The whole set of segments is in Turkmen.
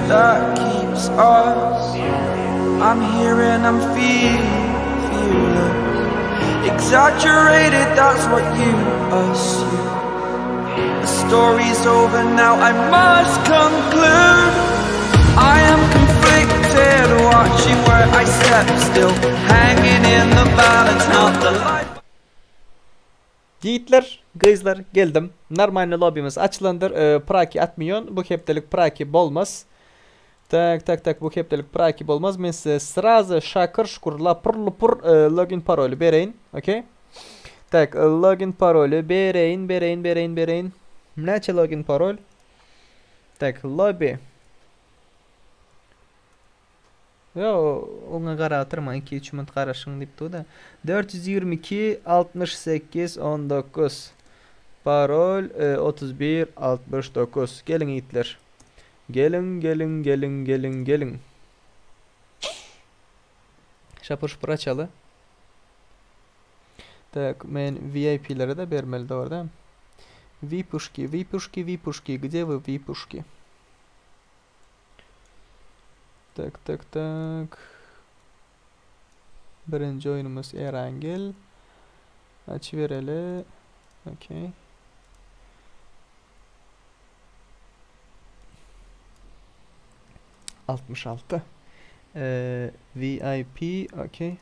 that keeps us. I'm here and I'm feeling fearless. Exaggerated, that's what you assume. The story's over now, I must conclude. I am conflicted, watching where I step still, hanging in the balance, not the life. Ýigitler, gyzlar geldim. Normalny lobbymiz açylandyr. Praki atmýon. Bu hepdelik praki bolmaz. Tak, tak, tak, bu hepdelik praki bolmaz. Men size srazy şakyr şukur lapur lupur login paroly bereýin. Okey. Tak, login paroly bereýin, bereýin, bereýin, bereýin. Näçe login parol? Tak, lobby. Ýo, oňa garap oturma, iki-üç minut garaşyň diýip dur-da. 422 68 19 Parol 31 69 Geliň ýigitler. Geliň, geliň, geliň, geliň, geliň. Şapur-şupur açaly. Tak, men VIP-lere-de bermeli dogry dämi? Vipuşki, vipuşki, vipuşki, gde вы, vipuşki? Tak tak tak. Birinji oýnumyz Erangel. Açybereli. Okey. 66. Ee, VIP okey.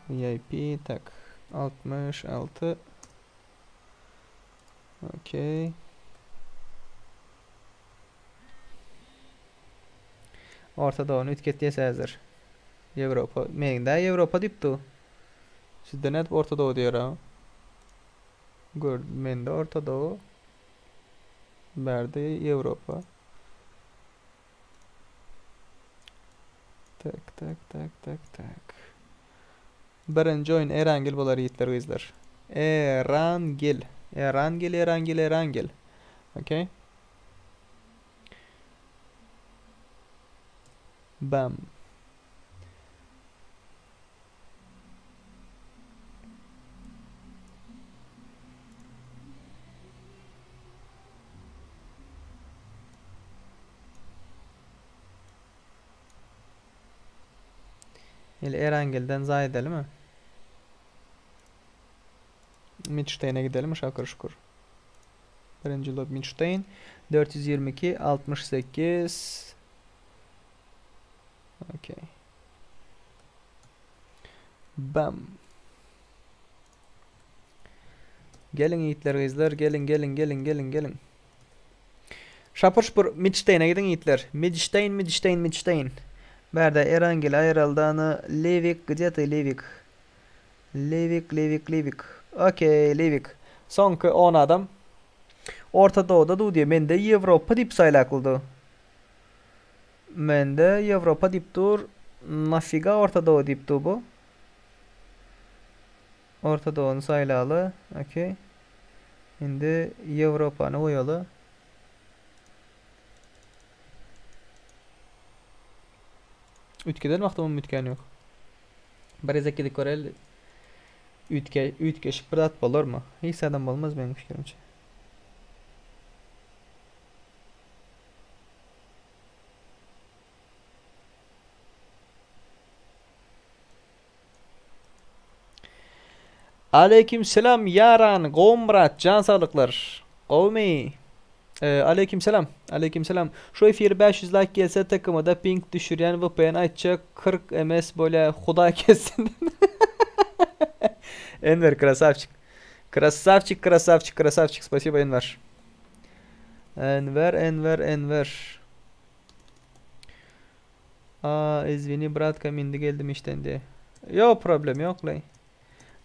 VIP tak 66. Okey. Orta Doğuny üýtgetýäs häzir. Ýewropa. Meň-dä Ýewropa diýip dur. Sizde nädip Orta Doğu diýer a? Gör, mende Orta Doğu. Bärde Ýewropa. Tak, tak, tak, tak, tak. Birinji oýun Erangel bolar ýigitler gyzlar. Erangel. Erangel, Erangel, Erangel. Okey. Bam. Ili Erangelden zaý edelimi? Midşteýne gidelimi şakyr şukur. Birinji lob Midşteýn 422 68 Okey. Bam. Geliň ýigitler gyzlar, geliň geliň geliň geliň geliň. Şapur şupur Midşteýne gidiň ýigitler. Midşteýn Midşteýn Midşteýn. Bärde Erangel aýraldany Lewik gde ty Lewik. Lewik Lewik Lewik. Okey Lewik. Soňky on adam. Orta Dowda du diýe mende Ýewropa diýip saýlaklydy. Mende Ýewropa diýip dur. Nafiga Orta Dow diýip dur bu. Orta Dowuny saýlaly. Okey. Indi Ýewropany goýaly. Üýtgeden wagtymam üýtgän ýok. Bir gezek gidip göreli. Üýtge, üýtgeşik bir zat bolarmy? Hiç zadam bolmaz meniň pikirimçe. Aleýkim selam Ýaran gowmy brat jan saglyklar gowmy Aleýkim selam Aleýkim selam şu efiri 500 laýk gelse tkmda ping düşürýän vpn aýtjak 40 ms bolýa hudaý kessin Enwer krasavçik krasavçik krasavçik krasavçik spasibo Enwer Enwer Enwer Enwer A izwini bratkam indi geldim işden diýe. Ýok problem ýoklaý.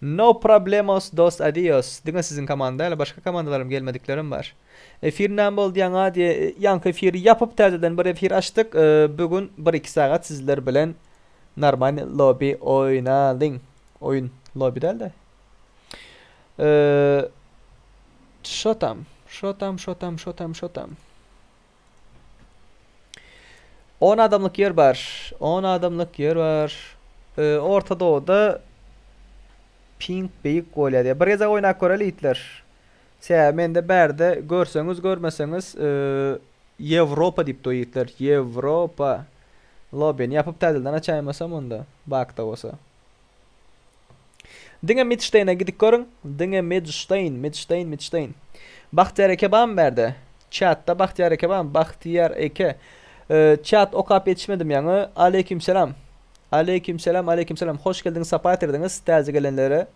No problemos dos adios. Diňe siziň komanda däl başga komandalaram gelmediklerem bar. Efir näme boldy ýaňa diýe ýaňky efiri ýapyp täzeden bir efir açdyk. Bu gün bir iki sagat sizler bilen normalny lobby oýnalyň. Oýun lobby däl-de. Şo tam, şo tam, şo tam, şo tam, şo tam. On adamlyk ýer bar. On adamlyk ýer bar. Orta Doğuda ping beýik bolýar diýýär. Bir gezek oýnap göreli ýigitler. Sebäbi mende bärde görseňiz görmeseňiz. Ýewropa diýip dur ýigitler. Ýewropa. Lobbyny ýapyp täzeden açaýmasam onda. Bakda bolsa. Diňe Midşteýne gidip görüň. Diňe Midşteýn, Midşteýn, Midşteýn. Bagtyýar eke barmy bärde? Çatda Bagtyýar eke barmy? Bagtyýar eke. Çat okap ýetişmedim ýaňy. Aleýkim selam. Aleýkim selam, aleýkim selam. Hoş geldiňiz, sapa getirdiňiz täze gelenlere.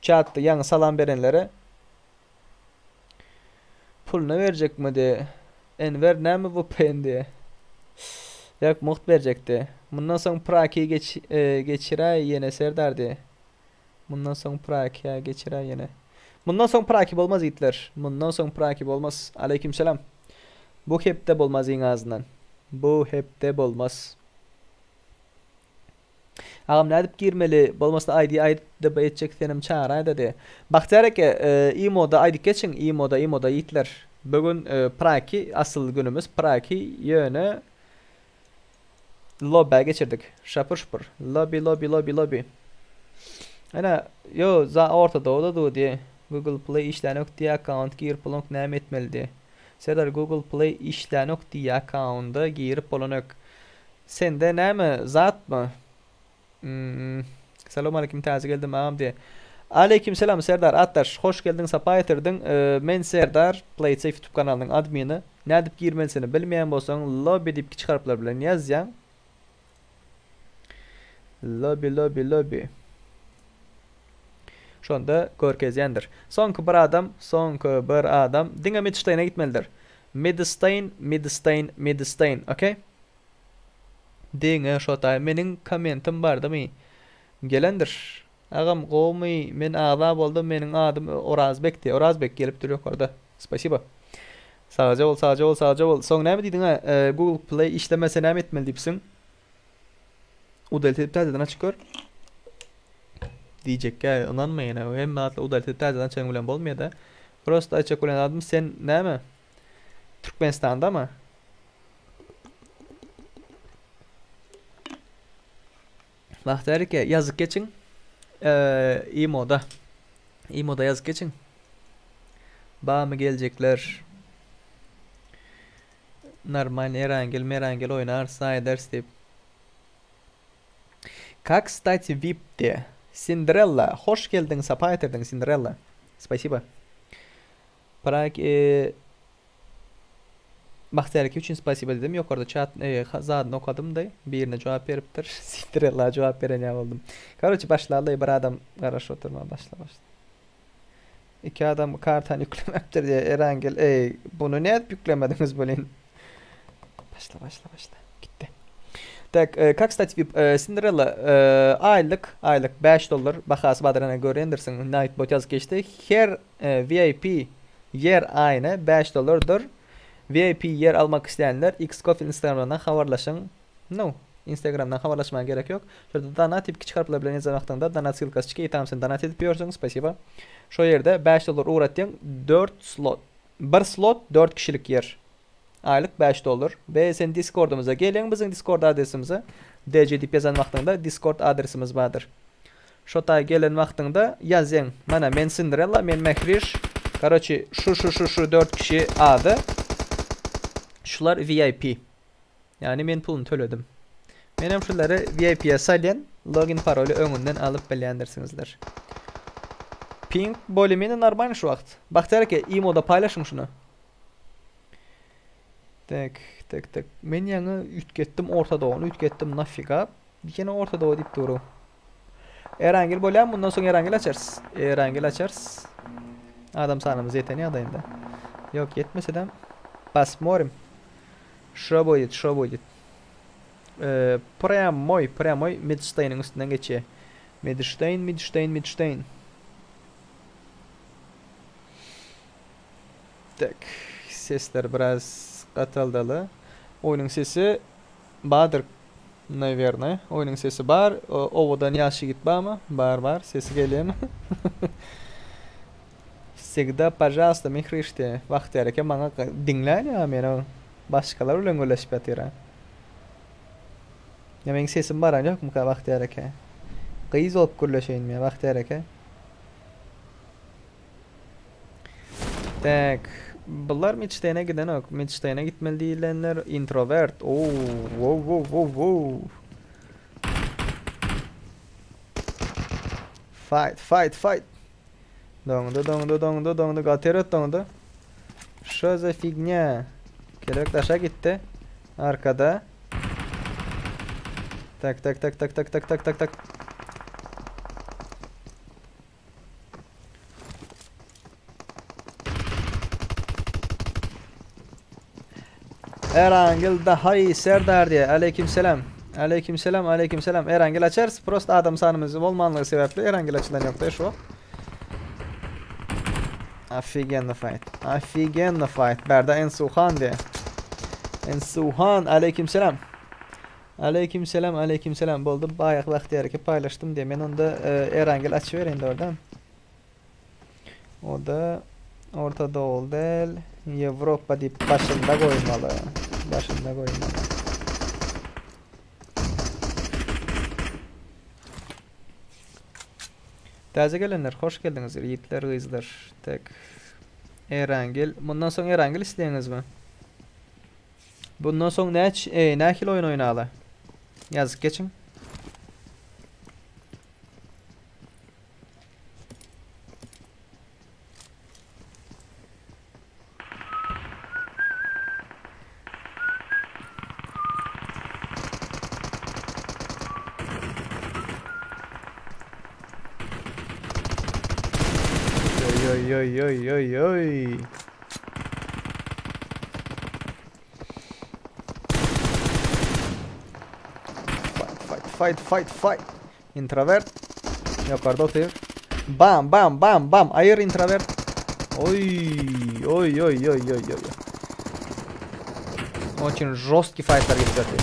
Çatda ýaňy salam berenlere. Puluny berjekmidi? Enwer näme VPN diýe. Ýok mugt berjekdi. Mundan soň Praki geç geçiräý ýene Serdar diýe. Mundan soň Prakiýa geçiräý ýene. Mundan soň Praki bolmaz ýigitler. Mundan soň Praki bolmaz. Aleýkimselam. Bu hepde bolmaz iň azyndan. Bu hepde bolmaz. Agam nädip girmeli bolmasa ID aýdyp etjek senem çagyraýda de. Bagtyýar eke imoda aýdyp geçiň imoda imoda ýigitler. Bu gün praki asyl günümiz praki ýöne lobbä geçirdik. Şapur şupur. Lobby lobby lobby lobby. Ene ýo za orta dogda du diýe. Google Play işlänok diýe akkaunt girip bolanok näme etmeli diýe. Serdar Google Play işlänok diýe akkaunda girip bolanok. Sende näme zatmy? Hmm. Salowmaleýkim täze geldim agam diýe. Aleýkim selam Serdar atdaş hoş geldiň sapa getirdiň. Men Serdar Playsafe YouTube kanalynyň admini. Nädip girmelisini bilmeýän bolsaň lobby diýip kiçi harplar bilen ýazýaň. Lobby lobby lobby. Şonda görkezýändir. Soňky bir adam, soňky bir adam diňe Midsteýne gitmelidir. Midsteýn, Midsteýn, Midsteýn, okey? Diňe şo taý meniň kommentim bardymy? Gelendir. Agam gowmy men agza boldum meniň adym Orazbek diýe Orazbek gelipdir ýokarda. Spasibo. Sagja bol sagja bol sagja bol. Soň näme diýdiň a Google Play işlemese näme etmeli diýipsiň? Udalit edip täzeden açyp gör. Diýjekkä ynanma ýene hemme zatlar udalit edip täzeden açanyň bilen bolmaýada. Prosta aýtjak bolýan zadym sen näme Türkmenistandamy? Bagtyýar eke ýazyp geçiň. Imoda. Imoda ýazyp geçiň. Bamy geljekler. Normal Erangel Merangel oýnarys aýdarys diýip. Как стать VIP diýe. Cinderella hoş geldiň sapa getirdiň Cinderella. Spasibo. Prag e, Bagtyýar eke üçin spasiba dedim. Ýokarda çat e, zadyny okadym-da, birine jogap beripdir. Cinderella jogap beren ýaly boldum. Karoçe başlaly bir adam garaşyp oturma başla başla. Iki adam kartany ýüklemepdir diýe Erangel eý buny nädip ýüklemediňiz welin. Başla başla başla. Gitdi. Tak, e, как стать VIP? E, Cinderella e, aýlyk aýlyk 5 dollar bahasy bardyr ene görýändirsiň. Nightbot ýazyp geçdi. Her VIP ýer aýyna 5 dollardyr. VIP ýer almak isleýänler Xcoffee Instagramdan habarlaşyň. No, Instagramdan habarlaşmaga gerek ýok. Şurada donat diýip kiçi harplar bilen ýazan wagtyňda donat ssylkasy çykýar. Tam sen donat edip ýörsüň. Spasibo. Şo ýerde 5 dollar ugratýaň. 4 slot. 1 slot 4 kişilik ýer. Aýlyk 5 dollar. We sen Discordymyza gelýäň biziň Discord adresimize. DJ diýip ýazan wagtyňda Discord adresimiz bardyr. Şo taý gelen wagtyňda ýazýaň. Mana men Cinderella, men Mähriş. Karoçi şu şu şu şu 4 kişi ady. Şular VIP. Ýagny men puluny töledim. Menem şulary VIP-ä salýan, login paroly öňünden alyp bilýändirsiňizler. Ping bolее-менее normalny şu wagt. Bagtyýar eke, imoda paýlaşyň şuny. Tak, tak, tak. Men ýaňy üýtgetdim Orta Dogany üýtgetdim nafiga. Ýene Orta Doga diýip duru. Erangel bolýar, mundan soň Erangel açarys. Erangel açarys. Adam sanymyz ýeten ýagdaýynda. Ýok, ýetmese-de посмотрим. Şo будет, şo будет. Ee, prямой, prямой Midsteiniň üstünden geçýär. Midstein, Midstein, Midstein. Tak, sesler biraz gataldaly. Oýnuň sesi bardyr, nawernoe. Oýnuň sesi bar. Owadan ýaş ýigit barmy? Bar, bar. Sesi gelýärmi? Всегда, пожалуйста, Mihriş diýýär. Bagtyýar eke maňa diňlän ýa meni başgalar bilen gürleşip ýatyr-a. Ýa meň sesim baran ýokmyka Bagtyýar eke? Gyz bolup gürleşeýinmi Bagtyýar eke? Tak. Bular Midsteýne gidenok. Midsteýne gitmeli diýilenler introvert. Oo, wow, wow, wow, wow. Fight, fight, fight. Doňdy, doňdy, doňdy, doňdy. Gateryt doňdy. Şo za figня? Kelebek daşa gitdi. Arkada. Tak, tak, tak, tak, tak, tak, tak, tak, tak. Erangel dahay Serdar diye. Aleyküm selam. Aleyküm selam, aleyküm selam. Erangel açarys. Prosta adam sanymyz bolmanlygy sebäpli Erangel açylan ýokda şu. Ofigenno fight. Ofigenno fight. Bärde Ensuhan diye. Ensuhan aleyküm selam. Aleyküm selam, aleyküm selam. Boldy. Baýak Bagtyýar eke paýlaşdym diye. Men onda e, Erangel açybereýin oradan. O da Orta Doğu däl, Ýewropa diýip başynda goýmaly. Başynda goýmaly. Täze gelenler hoş geldiňiz ýigitler gyzlar. Tek Erangel. Mundan soň Erangel isleýäňizmi? Bundan soň näç e, nähili oýun oýnaly? Ýazyp geçiň. Oý oý oý oý oý. Fight fight fight fight fight. Introvert. Ýokarda otyr. Bam bam bam bam. Aýyr introvert. Oý oý oý oý oý oý. Очень жесткий fightlar gelip ýatyr.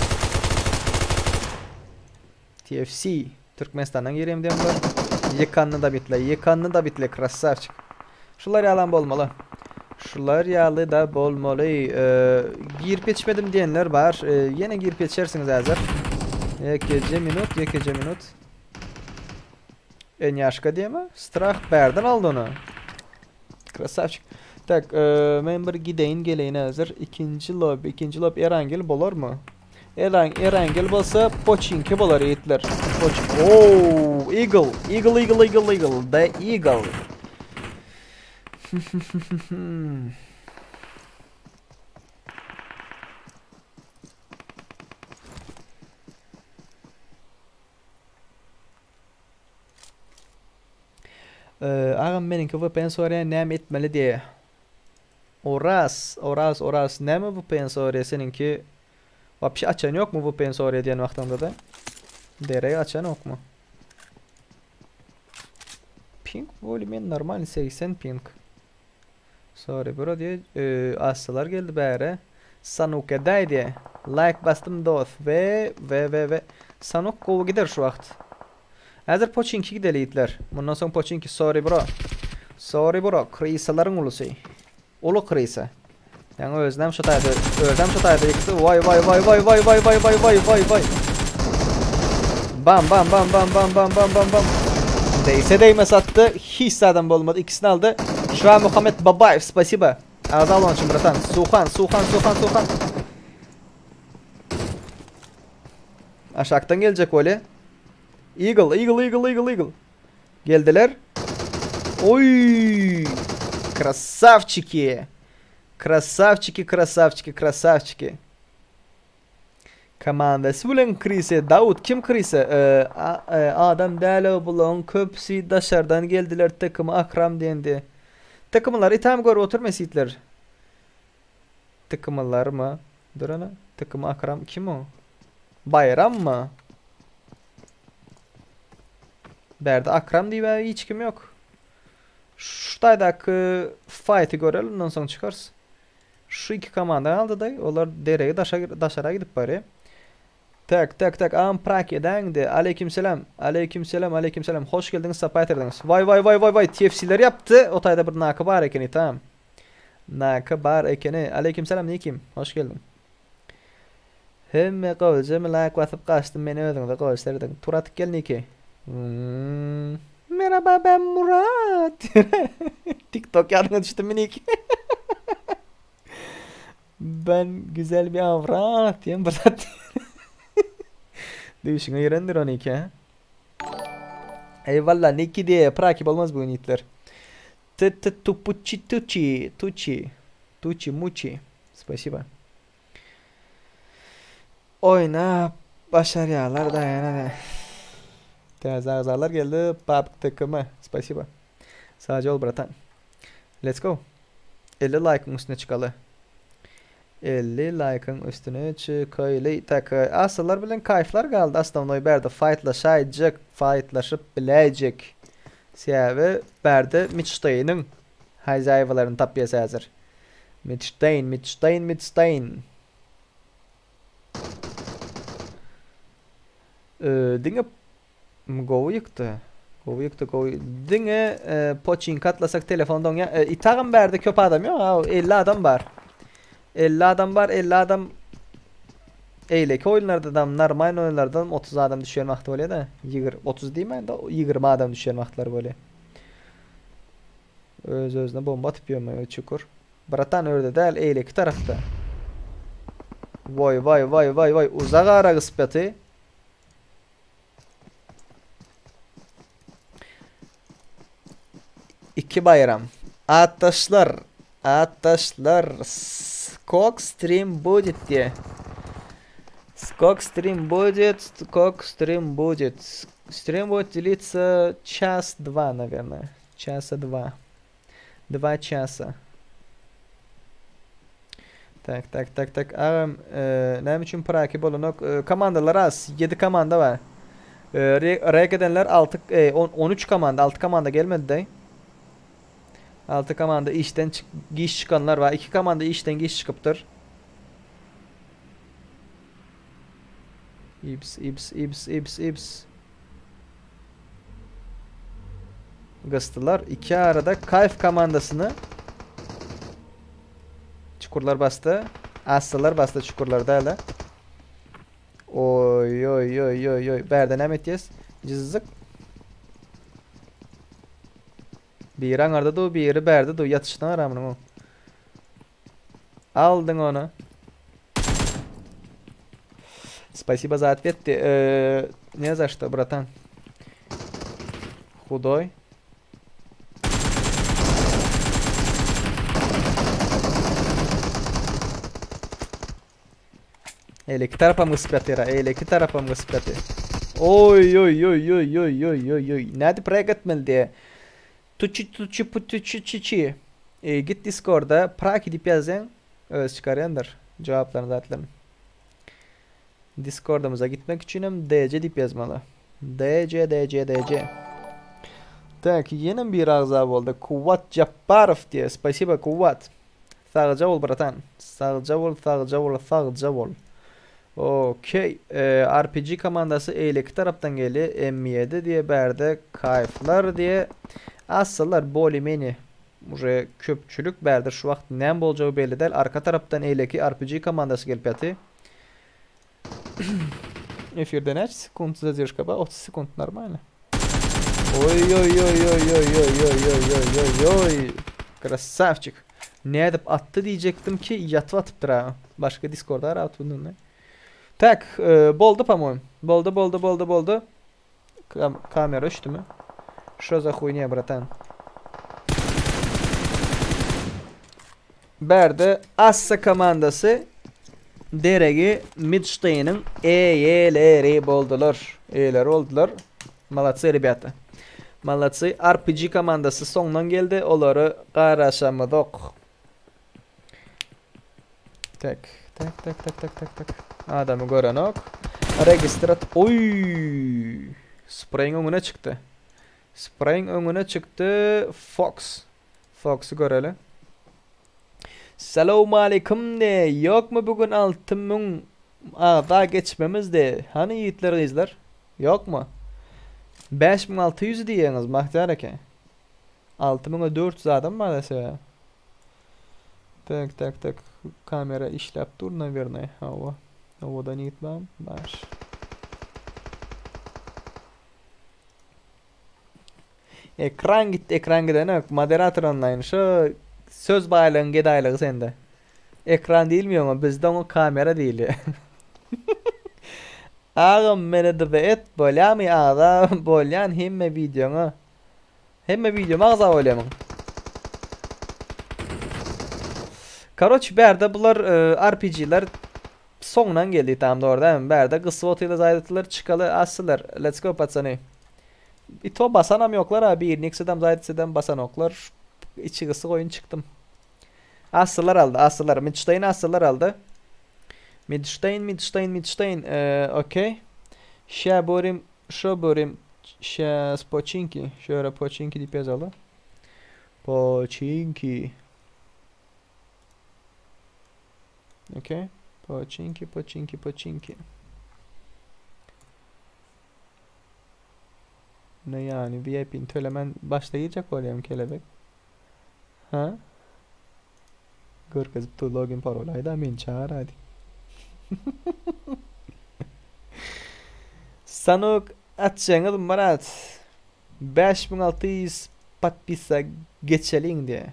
TFC Türkmenistandan gireyim diýen bular. Ýykanyny da bitle, ýykanyny da bitle, krasavçik. Şular ýalam bolmaly. Şular ýaly da bolmaly. Ee, girip ýetişmedim diýenler bar. Ee, ýene girip ýetişersiňiz häzir. Ýekeje minut, ýekeje minut. Enýaşka diýeme? Strah bärden aldy ony. Krasavçik. Tak, e, men bir gideýin geleýin häzir. Ikinji lobby, ikinji lobby Erangel bolarmy? Erang, Erangel bolsa Poçinki bolar ýigitler. Poç Oo, Eagle, Eagle, Eagle, Eagle, Eagle, The Eagle. Ee, agam meniňki VPN soraýar näme etmeli diýe. Oraz, Oraz, Oraz näme VPN soraýar seniňki? Wapşe açan ýokmy VPN soraýar diýen wagtyňda da? Derek açan ýokmy? Ping bolее-менее normal 80 ping. Sorry bro diýe, e, assalar geldi bäre. Sanuk edaý diýe. Like bastym dost. Ve ve ve ve. Sanuk gowy gider şu wagt. Häzir Poçinki gideli ýigitler. Mundan soň Poçinki sorry bro. Sorry bro, krysalaryň ulusy. Uly krysa. Ýaňy özünem şu taýda, özem şu taýda ýykdy. Waý waý waý waý waý waý waý waý waý waý. Bam bam bam bam bam bam bam bam bam. Değse değmez attı. Hiç zaten bolmadı. İkisini aldı. Şura Muhammed Babayev spasiba. Agza bolan üçin bratan. Suhan, Suhan, Suhan, Suhan. Aşakdan gelecek öyle. Eagle, Eagle, Eagle, Eagle, Eagle. Geldiler. Oy! Krasavçiki. Krasavçiki, krasavçiki, krasavçiki. Komandasy bilen Krise. Dawut kim Krise? Ee, a, e, adam däl bulaň köpüsi daşardan geldiler takımı Akram diýendi. Takımlar itam görüp oturma sitler. Takımlar mı? Dur ana. Takımı Akram kim o? Bayram mı? Bärde Akram diýip hiç kim yok. Şu taýdaky fight'y görelim ondan soň çykarys. Şu iki komanda aldy da olar deregi daşa daşara gidip barýar. Tak tak tak am prak edeňdi. Aleykümselam. Aleykümselam aleykümselam. Hoş geldiňiz sapa getirdiňiz. Vay vay vay vay vay TFC'ler yaptı. O taýda bir naky bar ekeni tamam. Naky bar ekeni. Aleykümselam Nikim. Hoş geldin. Hemme gowja like basyp gaçdym meni özüňize goýserdiň. Tur atyp gel Niki. Hmm. Merhaba ben Murat. TikTok ýadyňa düşdü mi Niki? Ben güzel bir avrat diýen bir zat. Düýşüňe girendir oniki ha. Eyvallah Niki diye prakip olmaz bu ýigitler. T t tupuçi tuçi tuçi tuçi muçi. Spasiba. Oýna başarýarlar da ýene de. Täze agzalar geldi. PUBG TKM. Spasiba. Sagja bol bratan. Let's go. 50 laýkyň üstüne çykaly. 50 laýkyň üstüne çykaýly. Tak, asyrlar bilen kaýflar galdy. Osnovnoý bärde faýtlaşaýjak, faýtlaşyp biläýjek. Sebäbi bärde Miçşteýniň hazaýewalaryny tapýas häzir. Miçşteýn, Miçşteýn, Miçşteýn. Diňe gowy ýykdy. Gowy ýykdy, gowy. Diňe poçinka atlasak telefon doňýa. Itagam bärde köp adam ýok, ha, 50 adam bar. 50 adam bar, 50 adam eýleki oýunlardan, normal oýunlardan 30 adam düşýän wagty bolýar-da. 20, 30 diýmän-de, 20 adam düşýän wagtlary bolýar. Öz-özüne bomba atyp ýörme, çukur. Bratan örde däl, eýleki tarapda. Waý, waý, waý, waý, waý, uzak ara gyspeti. Iki baýram. Atdaşlar, atdaşlar, skok stream будет diýe. Skok stream будет, skok stream будет. Stream будет длиться час-два, наверное. Часа два. Два çasa. Tak tak tak tak. Agam, e, näme üçin praki bolanok? E, komandalar az. 7 komanda bar. E, rek edenler 6 e, 10, 13 komanda, 6 komanda gelmedi de. 6 komanda işden çyk, giş çykanlar bar. 2 komanda işden giş çykypdyr. Ibs, ibs, ibs, ibs, ibs. Gysdylar. Iki arada Kayf komandasyny çukurlar basdy. Assalar basdy çukurlarda hele. Oy oy oy oy oy. Bärde näme etýäs? Jyzzyk. Biri aňarda du, biri bärde du. Ýatyşyna gara munuň. Aldyň ony. Спасибо за ответ. Э, не за что, братан. Худой. Eýleki tarapam gysyp ýatyr, eýleki tarapam gysyp ýatyr. Oý oý oý oý oý oý oý oý. Nädip reg etmeli diýe. Tuçi tuçi putuçi çiçi. E, git Discord'a Praki diýip ýazýaň, özi çykarýandyr jogaplaryny zatlaryny. Discord'umyza gitmek üçin hem DC diýip ýazmaly. DC DC DC. Tak, ýene bir agza boldy. Kuwwat Japbarow diýe. Spasibo Kuwwat. Sagja bol bratan. Sagja bol, sagja bol, sagja bol. Okey. E, RPG komandasy eýleki tarapdan gelýär. M7 diýe bärde kaýflar diýe. Assalar boli meni. Уже köpçülik bärde şu wagt näme boljagy belli däl. Arka tarapdan eýleki RPG komandasy gelip ýaty. Efirde näçe sekund zadержка bar? 30 sekund normalno. Oý oý oý oý oý oý oý oý oý oý oý. Krasavçik. Nädip atdy diýjekdim ki ýatyp atypdyr ha. Başga Discord'a arap bundan. Tak, e, boldy по-моему. Boldy, boldy, boldy, boldy. Kam kamera öçdümi? Şo za huýnýa, bratan? Bärde Assa komandasy deregi Midşteýniň eýeleri boldular. Eýeleri boldular. Молодцы, ребята. Молодцы. RPG komandasy soňdan geldi. Olary garaşamyzok. Tak, tak, tak, tak, tak, tak, tak. Adamy görenok. Registrat. Oy! Spray'in öňüne çykdy. Spray'in öňüne çykdy. Fox. Fox'y göreli. Salam aleyküm ne? Yok mu bugün 6000 agza geçmemiz de? Hani ýigitler gyzlar? Yok mu? 5600 diýeňiz Mahtar eke. 6400 adam bar dese. Tak, tak, tak. Kamera işläp dur, наверное. Hawa. Owadan ýigit bar. Bar. Ekran gitdi, ekran gidenok. Moderator online. Şu söz baýlygyň gedaýlygy sende. Ekran diýilmiýär oňa, bizde oňa kamera diýilýär. Agam meni dyza et bolýamy agza bolýan hemme wideoňa. Hemme wideoma agza bolýamyň. Karoç bärde bular RPG-ler soňundan geldi tam dogry dälmi? Bärde gysyp otyrlar zaýdatylar çykaly assylar. Let's go patsany. Ito basanam ýoklar a birini iksidem zaýdatsidem basanoklar. Içi gysyk oýun çykdym. Assylar aldy assylar. Midşteýn assylar aldy. Midşteýn Midşteýn Midşteýn okey. Şä borim şo borim şäs poçinki şöyle poçinki diýip ýazaly. Poçinki. Okey. Poçinki poçinki poçinki. Ne yani VIP'ni tölemen başda girjek bolýam kelebek. Ha? Görkezip dur login parol aýda meni çagyr hadi. Sanok açjaňyz Myrat. 5600 podpisa geçeliň diye.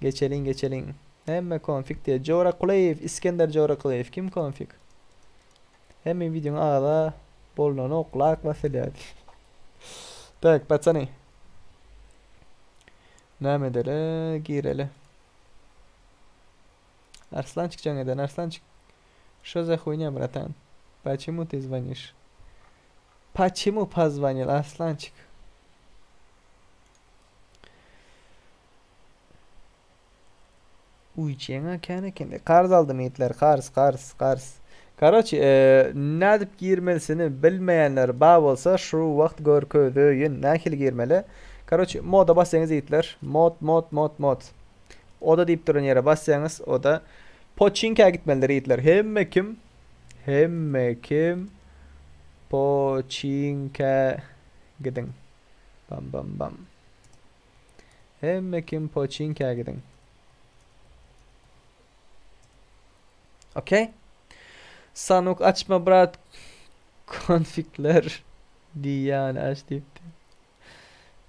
Geçeliň geçeliň. Hemme konfig diye. Jora Kuleýew, Iskender Jora Kuleýew kim konfig? Hemme videoň agza bolunanok lak basylýar. Tak, patsany. Näme edeli? Gireli. Arslançik jaň eden, Arslançik. Şo za huýnýa, bratan? Почему ты звонишь? Почему позвонил, Arslançik? Uýçeňa kän eken. Karz aldym ýigitler, karz, karz, karz. Karoç, nädip girmelisini bilmeýänler bar bolsa şu wagt görkezeýin nähili girmeli. Karoç, moda basýaňyz ýigitler. Mod, mod, mod, mod. Oda diýip duran ýere basýaňyz, oda. Poçinkä gitmelidir ýigitler. Hemme kim? Hemme kim? Poçinkä gidiň. Bam bam bam. Hemme kim poçinkä gidiň. Okey. Sanuk açma brat konfigler diýýän aç diýipdi.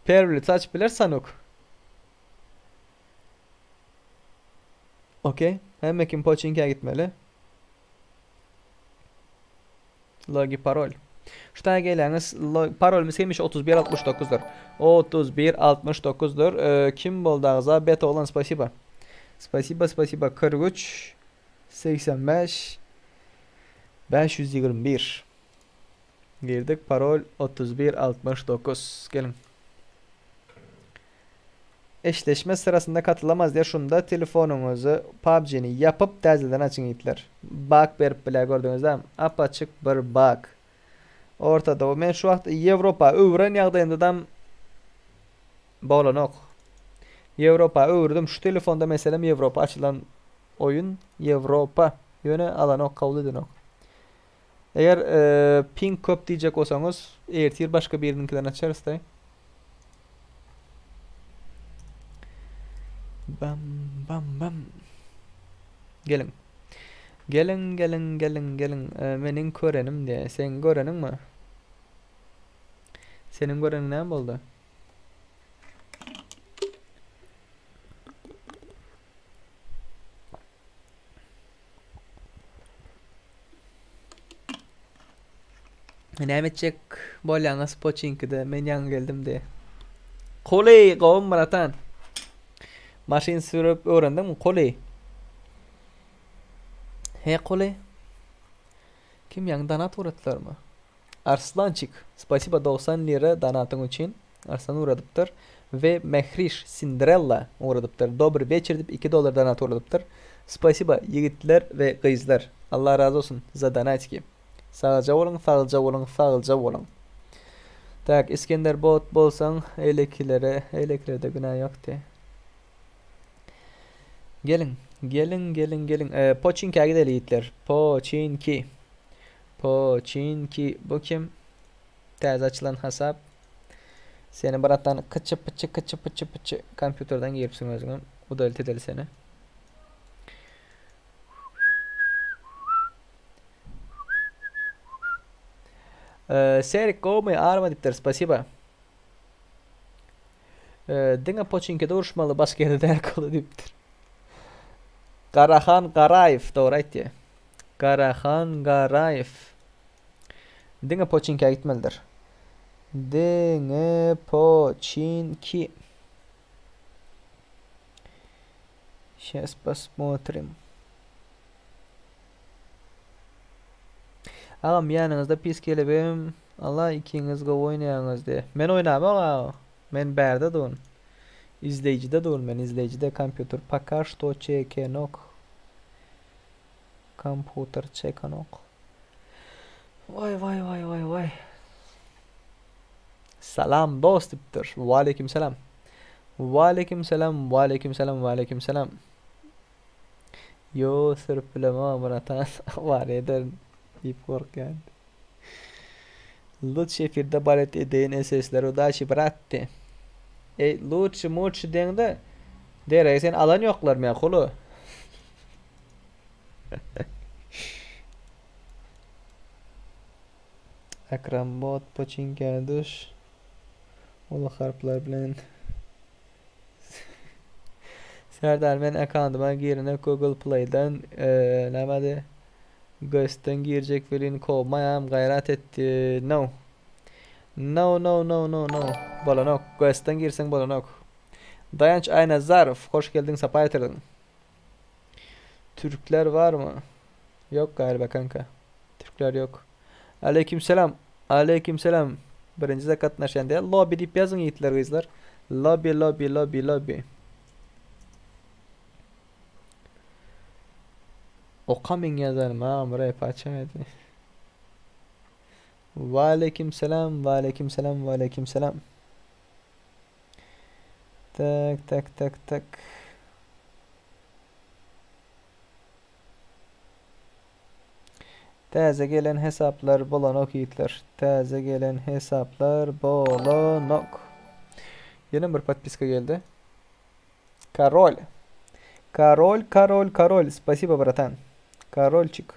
Perwlit aç biler Sanuk. Okey. Hemme kim poçinkä gitmeli. Logi parol. Şu taýa gelýäňiz. Parolymyz hemişe 31 69-dyr. 31 69-dyr. Ee, kim boldy agza? Bet oglan spasiba. Spasiba, spasiba. 43 85 521. Girdik. Parol 31 69. Geliň. Eşleşme syrasynda katylamaz diýer şunda telefonyňyzy PUBG-ni ýapyp täzeden açyň ýigitler. Bug berip bilýär gördüňiz dämi? Ap-açyk bir bug. Ortada men şu wagt Ýewropa öwren ýagdaýyndadam bolanok. Ýewropa öwürdim şu telefonda meselem Ýewropa açylan oýun Ýewropa ýöne alanok kabul edenok. Eger ping köp diýjek bolsaňyz ertir başga biriniňkiden açarys-da. Bam bam bam. Geliň. Geliň geliň geliň geliň. Meniň körenim diýe. Seň göreniňmi? Seniň göreniň näme boldy? Näme etjek bolýaňyz poçinkide men ýaňy geldim de. Kuly gowmy bratan. Maşyn sürüp öwrendiňmi Kuly? He Kuly. Kim ýaňy donat ugradylarmy? Arslançik spasiba 90 lira donatyň üçin. Arslan ugradypdyr. We Mehriş Cinderella ugradypdyr. Dobry weçer diýip 2 dollar donat ugradypdyr. Spasiba ýigitler we gyzlar. Allah razy bolsun za donatiki. Sagja boluň sagja boluň sagja boluň. Tak Iskender bot bolsaň eýlekilere eýlekilerde günä ýokdy. Geliň geliň geliň geliň e, Poçinkä gideli ýigitler. Poçinki. Poçinki bu kim? Täze açylan hasap. Seni bratdan kyçy pyçy kyçy pyçy pyçy kompýuterden giripsiň özüňem. Udalit edeli seni. Serik gowmy arma diýipdir spasiba. Diňe poçinkede uruşmaly başga ýerde däl kola diýipdir. Garahan Garaýew dogry aýtýar. Garahan Garaýew. Diňe Poçinkä gitmelidir. Diňe Poçinki. Сейчас посмотрим. Agam ýanyňyzda pis kelebem Allah ikiňiz gowy oýnaýaňyz diýe. Men oýnamok aga. Men bärde durun. Izleýjide durun men izleýjide kompýuter poka şto çekenok. Komputer çekenok. Waý waý waý waý waý. Salam dost diýipdir. Waleýkim salam. Waleýkim salam, waleýkim salam, waleýkim salam. Ýo sürüp bilemok bratan awara ederin diýip gorkýan. Lutşy efirde balet edeýin SSler udaçi bratdy. Eý lutşy mutşy diýeňde deregi sen alan ýoklarmy ýa kulu. Akram bot poçinkä düş. Uly harplar bilen. Serdar men akkaundyma girene Google Play'den nämedi Guest'den girjek welin kowmaýam gaýrat etdi no No no no no no bolanok Guest'den girseň bolanok Daýanç Aýnazarow hoş geldiň sapa getirdiň Türkler barmy Ýok galiba kanka Türkler ýok Aleýkimselam Aleýkimselam Birinji de gatnaşýan däl lobby diýip ýazyň ýigitler gyzlar lobby lobby lobby lobby Oka meň ýazanym agam rap açaýdy Waleýkimselam Waleýkimselam Waleýkimselam Tak tak tak tak Täze gelen hesaplar bolanok ýigitler. Täze gelen hesaplar bolanok. Ýene bir podpiska geldi. Karol. Karol, karol, karol. Spasibo, bratan. Karolçik.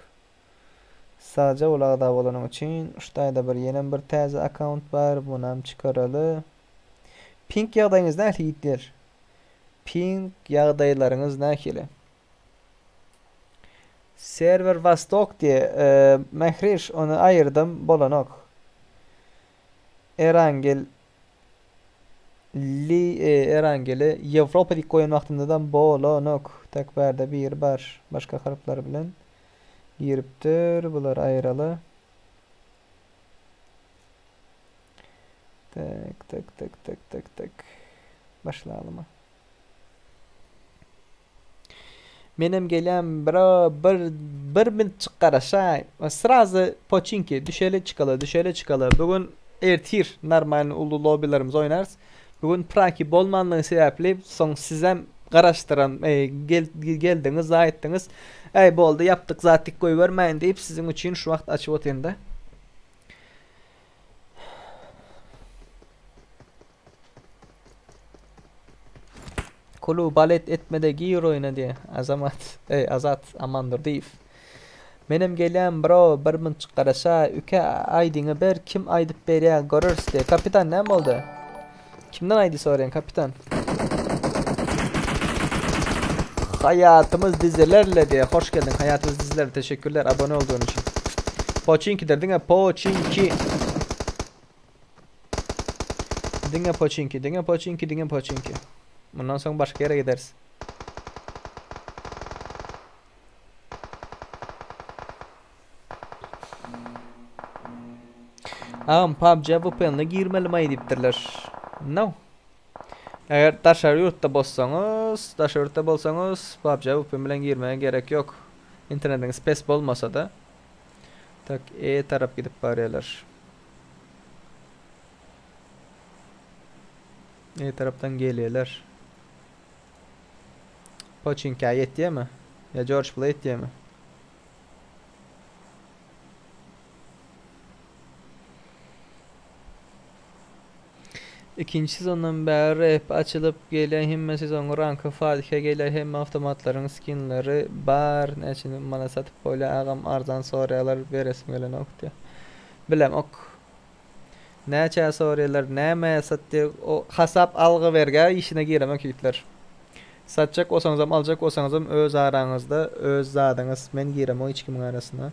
Sagja bol agza bolanyň üçin. Şu taýda bir ýene bir täze akkaunt bar. Bunam çykaraly. Pink ýagdaýyňyz nähili ýigitler? Pink ýagdaýlaryňyz nähili? Serwer Vostok diýe Mähriş ony aýyrdym bolanok. Erangel li Erangeli Ýewropa diýip goýan wagtymdadam bolanok. Tak bärde biri bar başga harplar bilen giripdir. Bulary aýyraly. Tak tak tak tak tak tak. Başlalymy? Menem gelýän bro bir bir minutjyk garaşaý. Srazy poçinki düşeli çykaly düşeli çykaly. Bu gün ertir normalny uly lobbylarymyzy oýnarys. Bu gün praki bolmanlygy sebäpli soň sizem garaşdyran gel geldiňiz aýtdyňyz. Äý boldy ýapdyk zat dik goýbermäýin diýip siziň üçin şu wagt açyp otyrynda. Kulu balet etmede gir oýuna diýe Azamat eý Azat Amandurdyýew. Menem gelýän bro bir munçuk garaşa üke aýdyňy ber kim aýdyp berýä göreris diýe kapitan näme boldy kimden aýdy soraýaň kapitan. Hayatymyz dizilerle diýe hoş geldiň hayatymyz diziler teşekkürler abone olduğun üçin. Poçinkidir diňe poçinki. Diňe poçinki, diňe poçinki, diňe poçinki. Mundan soň başga ýere gideris. Agam PUBG VPN-le girmelimaý diýipdirler. No. Eger daşary ýurtda bolsaňyz, daşary ýurtda bolsaňyz PUBG VPN bilen girmäge gerek ýok. Internetiňiz pes bolmasa-da. Tak, E tarap gidip barýarlar. E tarapdan gelýärler. Poçinkä ýetýärmi? Ýa George Play ýetýärmi? Ikinji sezondan bäri rap açylyp gelýän hemme sezonyň ranky Fatihe gelýär hemme awtomatlaryň skinleri bar näçe mana satyp bolýar agam arzan soraýalar beresim gelenok diýýär. Bilemok. Näçä soraýarlar, nämä satýar, o hasap algy bergä işine giremek ýigitler. Satjak bolsaňyzam aljak bolsaňyzam öz araňyzda öz zadyňyz. Men giremok hiç kimiň arasyna.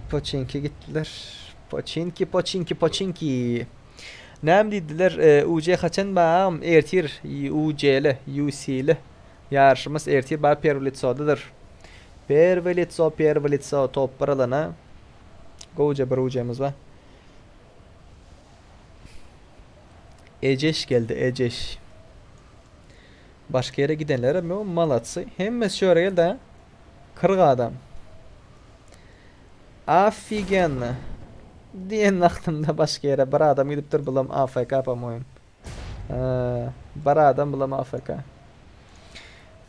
Poçinki gitdiler. Poçinki, poçinki, poçinki. Näme diýdiler? E, UC haçan bagam? Ertir UC-li, UC-li ýaryşymyz ertir bar Perwlitsodadyr. Perwlitso, Perwlitso top bir alana. Gowja bir UC-miz bar. Ejeş geldi, Ejeş. Başga ýere gidenler hem malatsy. Hemmesi şu ýere geldi ha. 40 adam. Afigenno. Diýen wagtymda başga ýere bir adam gidipdir, bulam AFK po-moýem. Bir adam bulam AFK.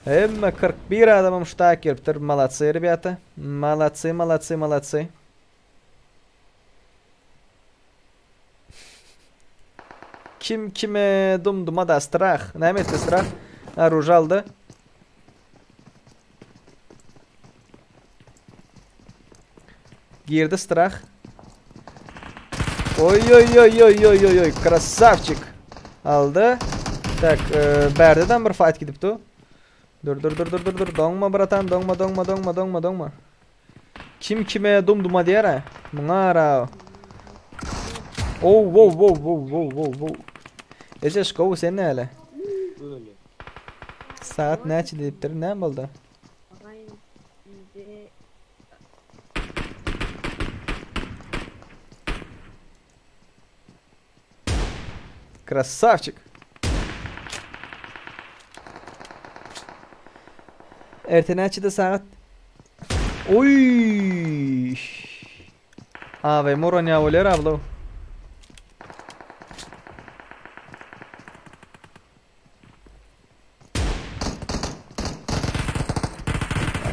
Hemme 41 adamam şu taýak gelipdir. Malatsy, rебята. Malatsy, malatsy, malatsy. Kim kime dumduma da strah. Näme etdi strah? Oruž aldy. Girdi strah. Oy oy oy oy oy oy oy krasavçik. Aldy. Tak, e, bärdeden bir fight gidipdi. Dur dur dur dur dur dur. Doňma bratan, doňma doňma doňma doňma doňma. Kim kime dum-duma diýer-ä? Muňa ara. Ow, wow, wow, wow, wow, wow, wow. Ejeş gowy sen näle? Öyle. Saat näçe diýipdir, näme boldy? Krasavçik. Erte näçede sagat? Oy! Abi Moronya bolýar abla.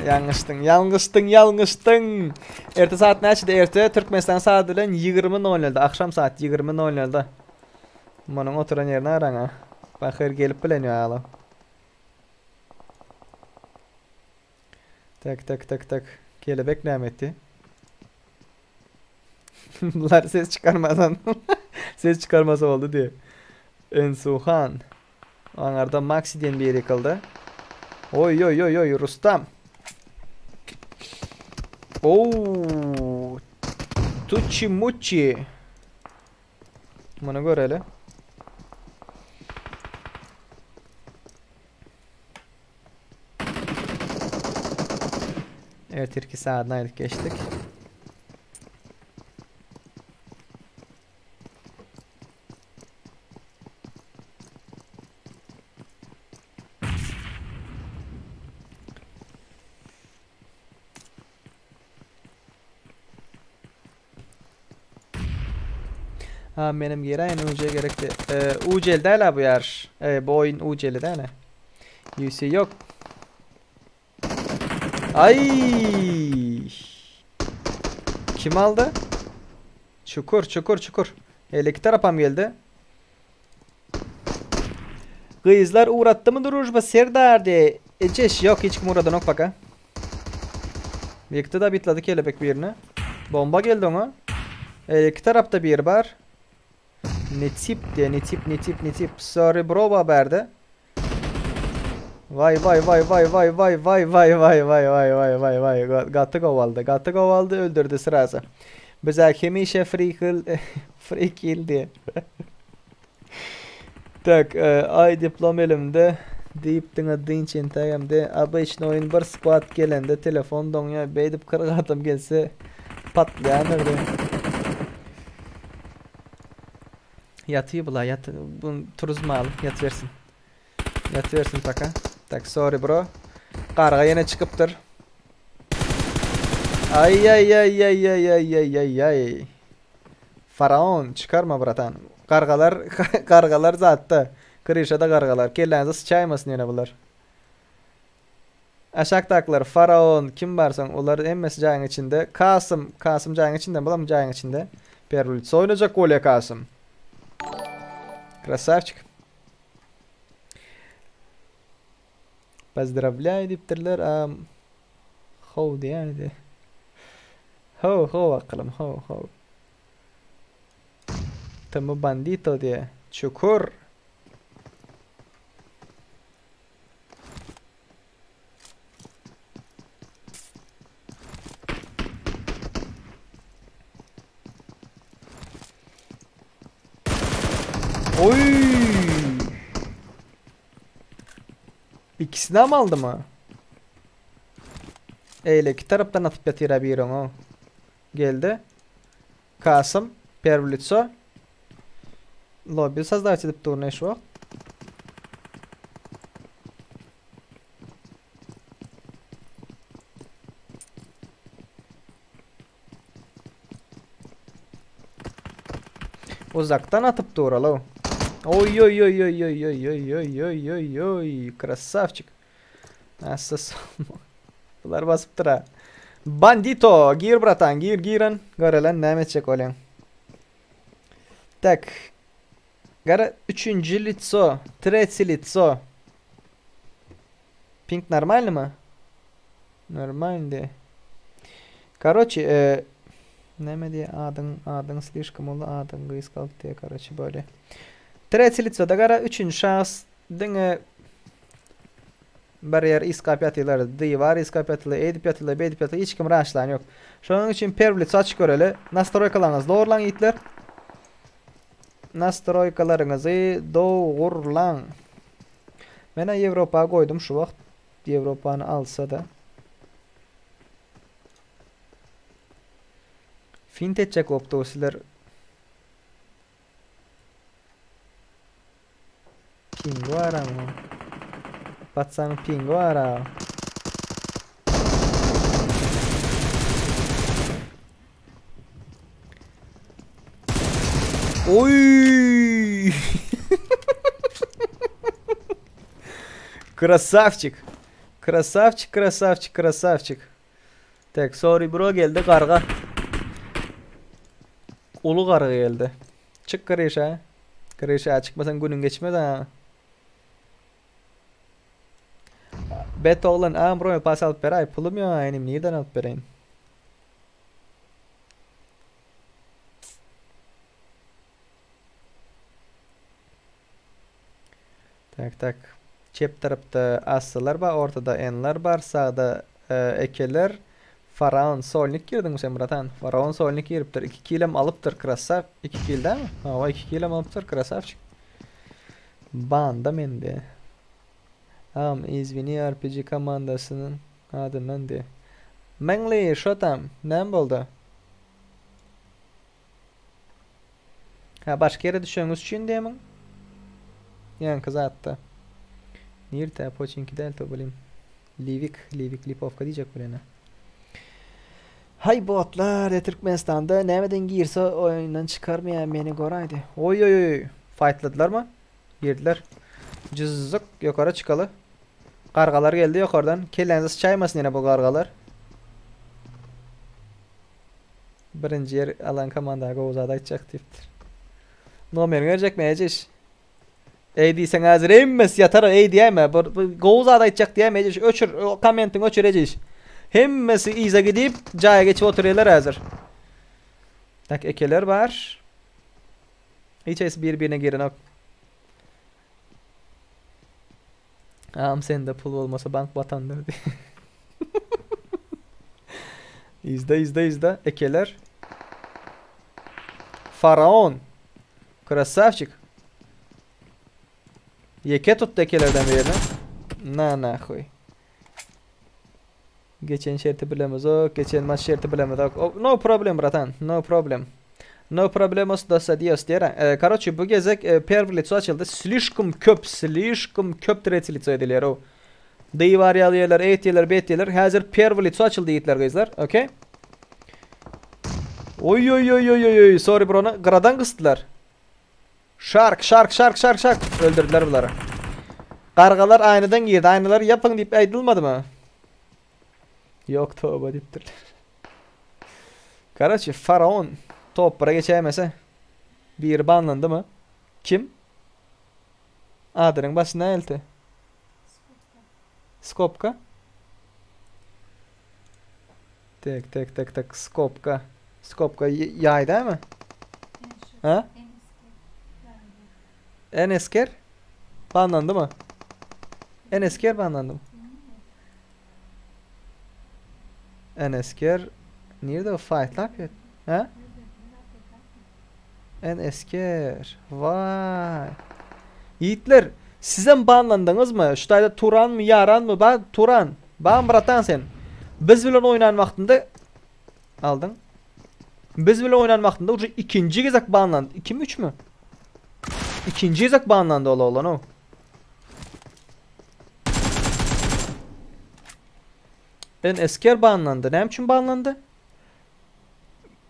Ýalňyşdyň, ýalňyşdyň, ýalňyşdyň. Erte saat näçede? Erte Türkmenistan saat bilen 20:00-da, akşam saat 20:00-da. Munuň oturan ýerine garaň-a. Pahyr gelip bilen ýaly. Tak, tak, tak, tak. Kelebek näme etdi? Bular ses çykarmadan. ses çykarmasa boldy diýe. Ensuhan. Aňarda Maxi diýen biri ýykyldy. Oý oý oý oý Rustam. Oo. Tuçi muçi. Muny göreli. Ertirki saadyny aýdyp geçdik. Ha menem giräýin UC gerekdi. Ee, UC'li däl ha bu ýaryş. Ee, bu oýun UC'li däl. UC ýok. Ay! Kim aldy? Çukur, çukur, çukur. Eleki tarapam geldi. Gyzlar ugratdymy družba Serdar diye. Ejeş yok hiç kim ugradanok baka. Ýykdy da bitlady kelebek birini. Bomba geldi oňa. Eleki tarapda bir bar. Netip diye, netip, netip, netip. Sorry bro ba bärde. Vay vay vay vay vay vay vay vay vay vay vay vay vay vay gaty gowy aldy gaty gowy aldy öldürdi sraza bizä hemişe free kill free kill diýe tak aý diplom elimde diýip diňe dynç entägemde obyçny oýun bir squad gelende telefon doňýa beýdip 40 adam gelse patlaýandyr diýe Ýaty bula ýat bunu turuzmaly ýatybersin. Ýatybersin paka. Tak sorry bro. Garga ýene çykypdyr. Ay ay ay ay ay ay ay ay ay. Faraon çykarma bratan. Gargalar gargalar zatda. Kryşada gargalar. Kelläňize sıçaýmasyn ýene bular. Aşakdakylar Faraon kim barsaň olar hemmesi jaýyň içinde. Kasym Kasym jaýyň içinde bulam jaýyň içinde. Perwlitsa oýnajak bolýa Kasym. Krasavçik. Pozdravlýaý diýipdirler. A how diýýärdi. How how akylym how how. Tm bandito diýe. Çukur. Oy! İkisini mi aldı mı? Eyle iki taraftan atıp yatyr bir onu. Geldi. Kasım. Первое Lobby создать edip dur ne şu Uzaktan atyp dur alo. Oý oý oý oý oý oý oý oý oý oý oý krasavçik. Assa Bular basypdyr ha. Bandito gir bratan gir giren görelen näme etjek bolýaň. Tak. Gara üçünji litso, tretsi litso. Ping normalny mı? Normalny. Karoçi, e, näme diýe adyň adyň slişkom uly adyň gysgalyp diýe karoçi böyle. Tretsi litso da gara üçünji şahs diňe bir ýer iskap ýatyrlar, diwar iskap ýatyrlar, edip ýatyrlar, beýdip ýatyrlar, hiç kim raşlan ýok. Şonuň üçin perwli açyk göreli. Nastroýkalaryňyzy dogurlaň ýigitler. Nastroýkalaryňyzy dogurlaň. Men Ýewropa goýdum şu wagt. Ýewropany alsa da. Fint etjek bolup sizler. Pingi bar ama. Batsaň pingi bar ha. Oy! Krasavçik. Krasavçik, krasavçik, krasavçik. Tek sorry bro geldi karga. Ulu karga geldi. Çık kırışa. Kırışa çıkmasan günün geçmez ha. Bet oglan am bro pas alyp beray pulum ýok enim nirden alyp bereýin? Tak tak. Çep tarapda assylar bar, ortada enler bar, sağda e, ekeler. Faraon solnik girdiň sen bratan. Faraon solnik giripdir. 2 kilem alypdyr krasav. 2 kil mi? Ha, 2 kilem alypdyr krasavçik. Banda mende. Am izvini RPG komandasynyň adyndan de. Meňli şotam näme boldy? Ha başga ýere düşeňiz üçin diýemiň? Ýaňky zatda. Nirde poçinki däl to bilim. Livik, Livik Lipovka diýjek bolýan. Hay botlar ya Türkmenistanda nämeden girse oýundan çykarmaýar meni goraýdy. Oý oý oý. Fightladylar mı? Girdiler. Cızık yukarı çıkalı. Kargalar geldi yukarıdan. Kellänizi sıçaymasın yine bu kargalar. Birinci yer alan komanda gowzada aýtjak diýipdir. Nomer berjek mejis. Ey diýseň hazır emmes ýatar ey diýeme. Gowzada aýtjak diýeme ejiş. Öçür kommentiň öçür ejiş. Hemmesi iza gidip jaya geçip oturýarlar hazır. Tak ekeler var. Hiç es bir-birine giren ok. Am sende pul bolmasa bank batandyr diye. İzle izle izle. Ekeler. Faraon. Krasavçik. Yeke tuttu ekelerden birini. Na nahuy. Geçen şerti bilemez ok. Geçen maç şerti bilemez ok. No problem bratan. No problem. No problemos dos dios diýer. E, Karoçi bu gezek e, первый лицо açyldy. Slişkom köp, slişkom köp третий лицо edilýär o. Divar ýalýarlar, etýärler, betýärler. Häzir первый лицо açyldy ýigitler gyzlar. Okey. Oy oy oy oy oy oy. Sorry bro. Gıradan kıstılar. Şark, şark, şark, şark, şark. Öldürdüler bunları. Kargalar aynadan girdi. Aynaları yapın deyip aydılmadı mı? Yok tövbe deyiptir. Karaçi Faraon toplara geçemese bir banlandı mı? Kim? Adynyň başyna elti. Skopka. Tek tek tek tek skopka. Skopka yay değil mi? Ha? Enesker banlandı mı? Enesker banlandı mı? Enesker Nerede o fight lap Ha? En esker. Vay. Ýigitler, sizem banlandyňyzmy? Şu taýda Turanmy, Ýaranmy? Ba, Turan. Ba, bratan sen. Biz bilen oýnan wagtynda aldyň. Biz bilen oýnan wagtynda uje ikinji gezek banlandy. Ikimi, üçmi? Ikinji gezek banlandy ol oglan o. En esker banlandy. Näme üçin banlandy?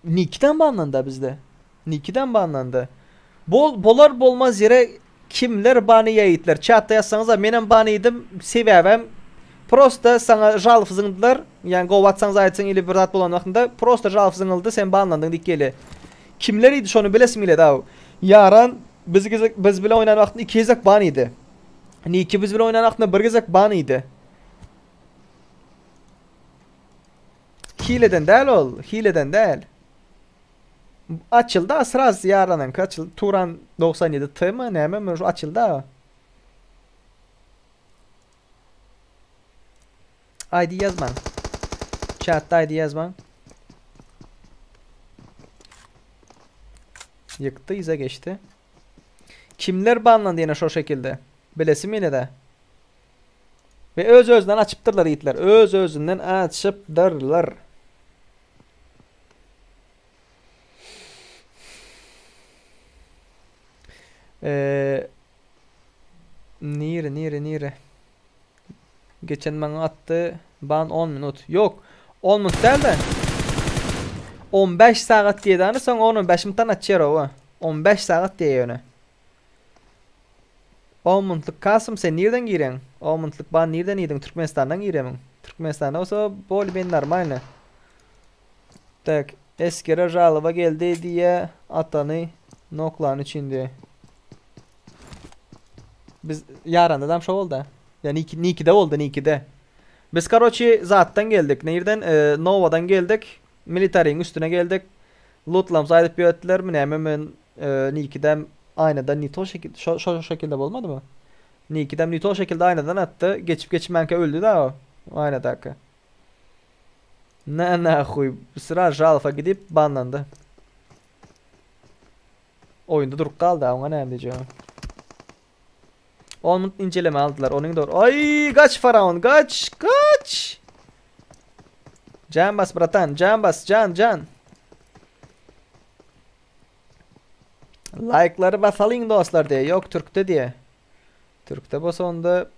Nikiden banlandy bizde. Nikiden banlandy. Bol bolar bolmaz ýere kimler bany ýaýytlar. Çatda ýazsaňyza menem bany idim. Sebäbem prosta saňa žalob zyňdylar. Ýani gowy atsaň zaýatsaň ili bir zat bolan wagtynda prosta žalob zyňyldy sen banlandyň diýip gelýär. Kimler idi şony bilesim gelýär daw. Ýaran biz gezek biz bilen oýnan wagtynda iki gezek ban idi. Niki biz bilen oýnan wagtynda bir gezek ban idi. Hileden däl ol, hileden däl. Açyldy sraz ýaranyňky açyldy. Turan 97 T mi näme mi şu açyldy. ID ýazmaň. Chatda ID ýazmaň. Ýykdy, yza geçdi. Kimler banlandy ýene şo şekilde? Bilesim ýene-de. Ve öz özünden açypdyrlar ýigitler. Öz özünden açypdyrlar. Ee, nire nire nire? Geçen maňa atdy ban 10 minut. Yok. 10 minut däl de. 15 sagat diýdi soň 10-15 minutdan açýar owa. 15 sagat diýýär ýöne. 10 minutlyk Kasym sen nirden gireň? 10 minutlyk ban nirden iýdiň? Türkmenistandan giremiň? Türkmenistanda bolsa bol men normalny. Tak, eskere žaloba geldi diýe atany noklany üçin diýe. Biz ýaranda dam şo boldy. Ýa Niki Nikide boldy Nikide. Biz karoçi zatdan geldik. Nirden? E, Nowadan geldik. Militariň üstüne geldik. Lootlamsy aýdyp ýörtdilermi näme men e, Nikidem aýnadan nito şekil şo şo şekilde bolmadymy? Nikidem nito şekilde aýnadan atdy. Geçip geçmänkä öldi da o aýnadaky. Na nahuý sıra žalfa gidip banlandy. Oýunda durup galdy oňa näme diýjegim. 10 minut inceleme aldylar. Onuň dogry. Ay kaç faraon kaç kaç. Can bas bratan can bas can can. Like'ları basalyň dostlar diye. Yok Türk'te diye. Türk'te bolsa onda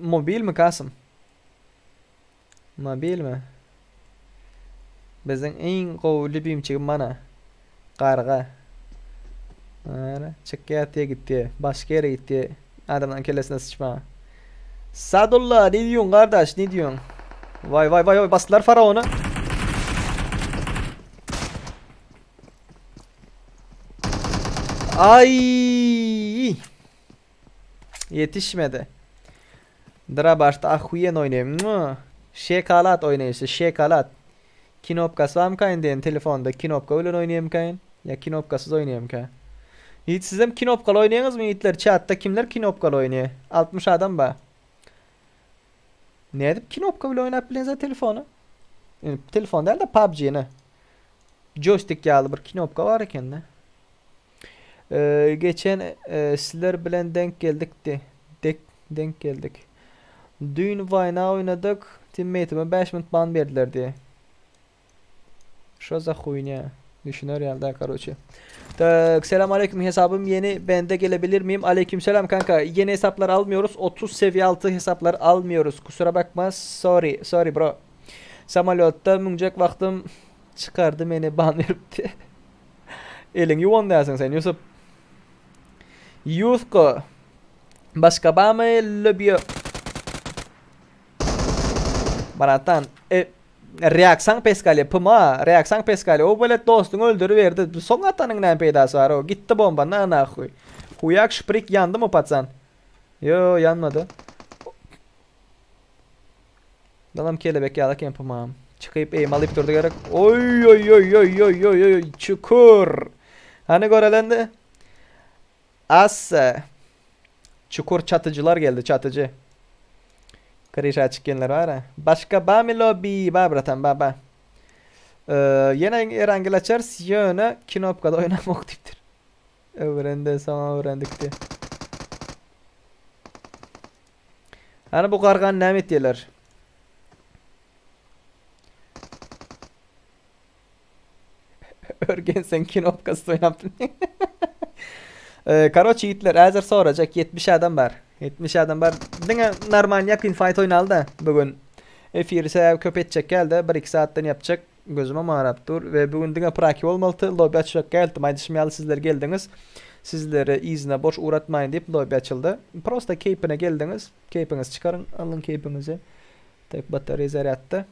mobil mi Kasım? Mobil mi? Biziň iň gowy lübimçigim mana. Garga. Ara, çykýar diýe gitdi. Başga ýere gitdi. Adamlaryň kellesine sıçma. Sadulla, ne diýýän kardeş, ne diýýän? Vay vay vay vay basdylar faraony. Ay! Yetişmedi. Dra başda ahuyen oýnaýyn. Şekalat oýnaýşy, şekalat. Kinopkasy barmyka diýen telefonda kinopka bilen oýnaýamyka ýa kinopkasyz oýnaýamyka? Hiç sizem kinopkaly oýnaýaňyzmy ýigitler? Chatda kimler kinopkaly oýnaýar? 60 adam bar. Ne edip kinopka bilen oýnap bilensiz telefony? Yani, telefon däl de PUBG-ni. Joystick ýaly bir kinopka bar ekende. Ee, geçen e, sizler bilen denk geldik Dek denk geldik. Düýn Vayna oynadık. Teammate'ime 5 minut ban berdiler diye. Şo za хуйня. Düşüner ýaly короче. Tak, selam aleyküm hesabım yeni bende gelebilir miyim? Aleyküm selam kanka. Yeni hesaplar almıyoruz. 30 seviye altı hesaplar almıyoruz. Kusura bakma. Sorry. Sorry bro. Samolotda müňjek wagtym çykardy meni ban beripdi. Elin ýuwan däsin sen Yusuf. Yufko. Başga bamy löbýo. Baratan. E, reaksan peskali pma, reaksan peskali. O böyle dostuň öldürüberdi. Soň atanyň näme peýdasy bar o? Gitdi bomba na nahuy. Huyak şprik ýandy mı patsan? Yo ýanmady. Dalam kelebek ýaly eken pma. Çykyp eým alyp durdy gerek. Oy oy oy oy oy oy oy çukur. Hani görelendi? Assa. Çukur çatıcılar geldi çatıcı. Krişa çıkyanlar var ha. Başka ba mi lobby? Ba bratan ba ba. Ee, yine Erangel açarız. Ýöne kinopkada oynamak diýipdir. Öwrende soň öwrendik diýe. Hany bu gargany näme etýärler? Örgenseň kinopkasy oýnap Karoçi ýigitler häzir sorajak 70 adam bar. 70 adam bar. Diňe normal ýakyn fight oýnaly-da bu gün. Efiri sebäbi köp etjek däl-de, 1-2 saatdan ýapjak. Gözümem arap dur we bu gün diňe praki bolmalydy. Lobby açjak däldim. Aýdyşym ýaly sizler geldiňiz. Sizleri yzyna boş ugratmaýyn diýip lobby açyldy. Prosta keýpine geldiňiz. Keýpiňizi çykaryň. Alyň keýpiňizi. Tek batareýa zarýadda.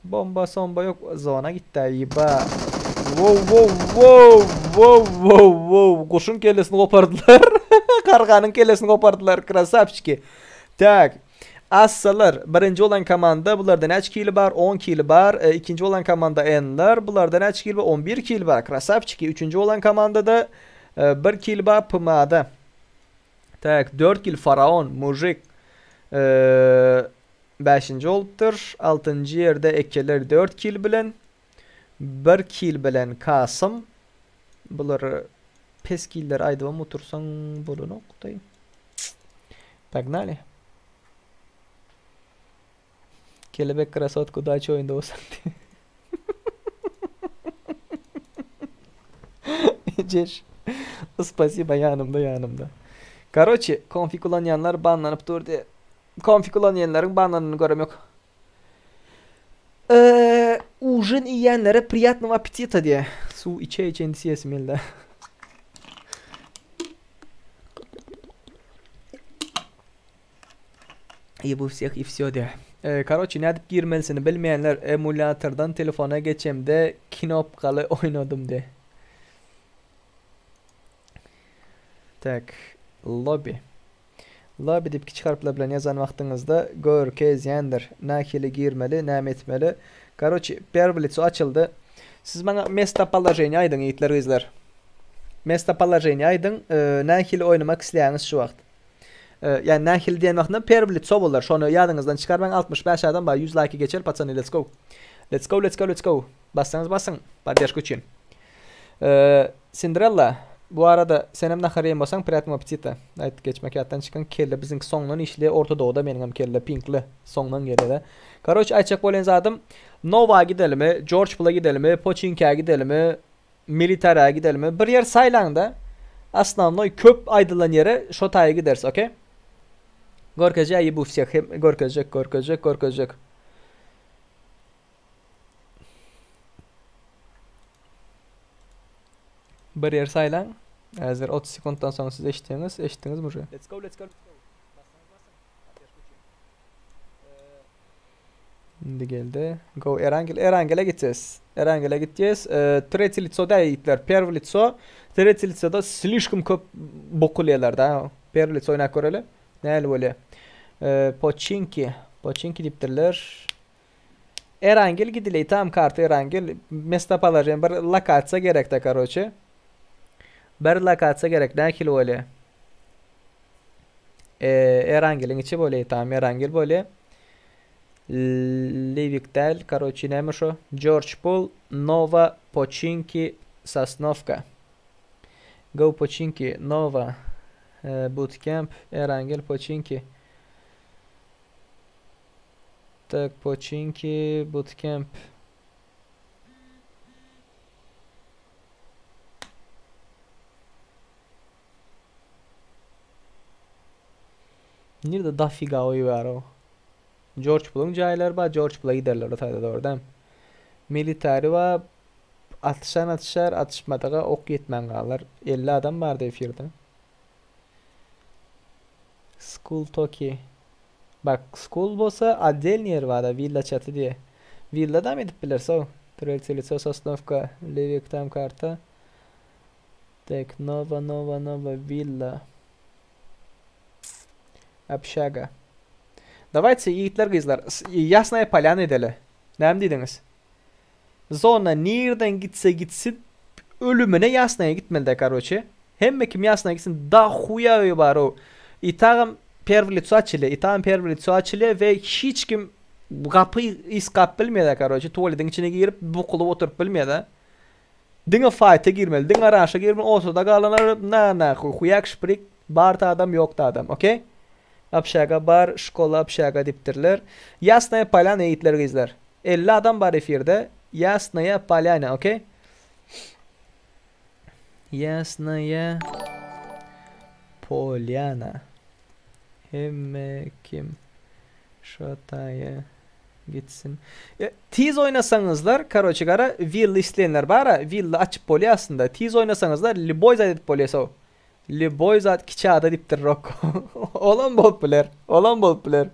Bomba somba yok. Zona gitti aýba. Wow wow wow wow wow wow. Guşuň kellesini gopardylar. Garganyň kellesini gopardylar. Krasavçiki. Tak. Assalar. Birinji bolan komanda bularda näçe kili bar? 10 kili bar. E, ikinji bolan komanda Enler. Bularda näçe kili bar? 11 kili bar. Krasavçiki. Üçünji bolan komandada e, 1 kili bar PMA'da. Tak, 4 kil Faraon, mujik. E, Bäşinji bolupdyr. Altynjy ýerde Ekeler 4 kil bilen. 1 kil bilen Kasym. Bular pes killer aýdybam otursaň bolanok daýy. Погнали. Kelebek krasotku daça oýunda bolsaň diýip. Ejeş. Spasiba ýanymda ýanymda. Karoçi, konfig ulanýanlar banlanyp dur diýe. Konfig ulanýanlaryň banlanyny görem ýok. Eee, ujin iýenlere priýatnogo appetita diýe. Suw içe içe indi siýesim geldi. I bu всех и все diýe. Karoçi nädip girmelisini bilmeýänler emulýatordan telefona geçemde knopkaly oýnadym diýe. Tak, lobby. Lobby diýip kiçi harplar bilen ýazan wagtyňyzda görkezýändir. Nähili girmeli, näme etmeli. Karoçi, первый лицо açyldy. Siz maňa местоположение aýdyň ýigitler gyzlar. Местоположение aýdyň, nähili oýnamak isleýäňiz şu wagt. Ýani nähili diýen wagtynda первый лицо bolar. Şony ýadyňyzdan çykarmaň. 65 adam bar. 100 laýky geçeli patsany let's go. Let's go, let's go, let's go. Bassaňyz basyň. Podderžka üçin. Cinderella, bu arada senem nahar iýen bolsaň priýatnogo appetita. Aýdyp geçmek ýatdan çykan kelle biziňki soňdan işleýär orta dogda meniňem kelle pinkli soňdan gelýär. Karoç aýtjak bolýan zadym Nowa gidelimi, Jorj Pula gidelimi, Poçinkä gidelimi, Militara gidelimi bir ýer saýlaňda osnownoý köp aýdylan ýere şo taýa gideris okey. Görkezýär bu всех görkezjek görkezjek görkezjek. Bir ýer saýlaň. Häzir 30 sekuntdan soň siz eşitýäňiz. Eşitdiňizmi uje? Let's go, let's go, let's go. Indi geldi. Go Erangel. Erangele gitjez. Erangele gitjez. Третье лицо da ýigitler. Первое лицо. Третье лицо da слишком köp bokulýarlar da. Первое лицо oýnap göreli. Näli bolýar? Poçinki. Poçinki diýipdirler. Erangel gidiley tam karta Erangel местоположение bir lokasiýa gerekde karoçe. Bir lokasiýa gerek nähili bolýa? E, Erangeliň içi bolýa tam Erangel bolýa. Livik däl karoçe näme şo? George Pool, Nova, Poçinki, Sosnovka. Go Poçinki, Nova, e, Bootcamp, Erangel, Poçinki. Tak Poçinki Bootcamp. Nirde dafiga oý bar o? George Puluň jaýlary bar, George Pula giderler o taýda dogry dämi? Military bar, atyşan atyşar, atyşmadyga ok ýetmän galar. 50 adam bardy efirde. School Toki. Bak school bolsa otdelny ýeri barda willa çaty diýe. Willadam edip bilersow. Tretýe lico Sosnowka Lewik tam karta. Tek nova nova nova willa. Общага. Dawajte ýigitler gyzlar Ýasnaýa Polýana edeli. Näme diýdiňiz? Zona nirden gitse gitsin ölümine Ýasnaýa gitmelidä karoçe. Hemme kim Ýasnaýa gitsin dahuýa öý bar o. Itagam perwy lico açylýa itagam perwy lico açylýa we hiç kim gapy ysgap bilmeýä karoçe tualediň içine girip bukulyp oturyp bilmeýä. Diňe fight'a girmeli, diňe rush'a girmeli, ortada galanlar na nahuý, huýak şprik, bar adam ýok adam, okey? Obşaga bar, şkola obşaga diýipdirler. Ýasnaýa polýana ýigitler gyzlar. 50 adam bar efirde. Ýasnaýa polýana, okey? Ýasnaýa polýana. Hemme kim şo taýa gitsin. E, tiz oýnasaňyzlar, karoçe gara, willa isleýänler bara, willa açyp bolýar aslynda. Tiz oýnasaňyzlar, lýuboý zat edip bolýar so. Lýuboý zat kiçi ada diýipdir Rokko. Olam bolup biler. Olam bolup biler.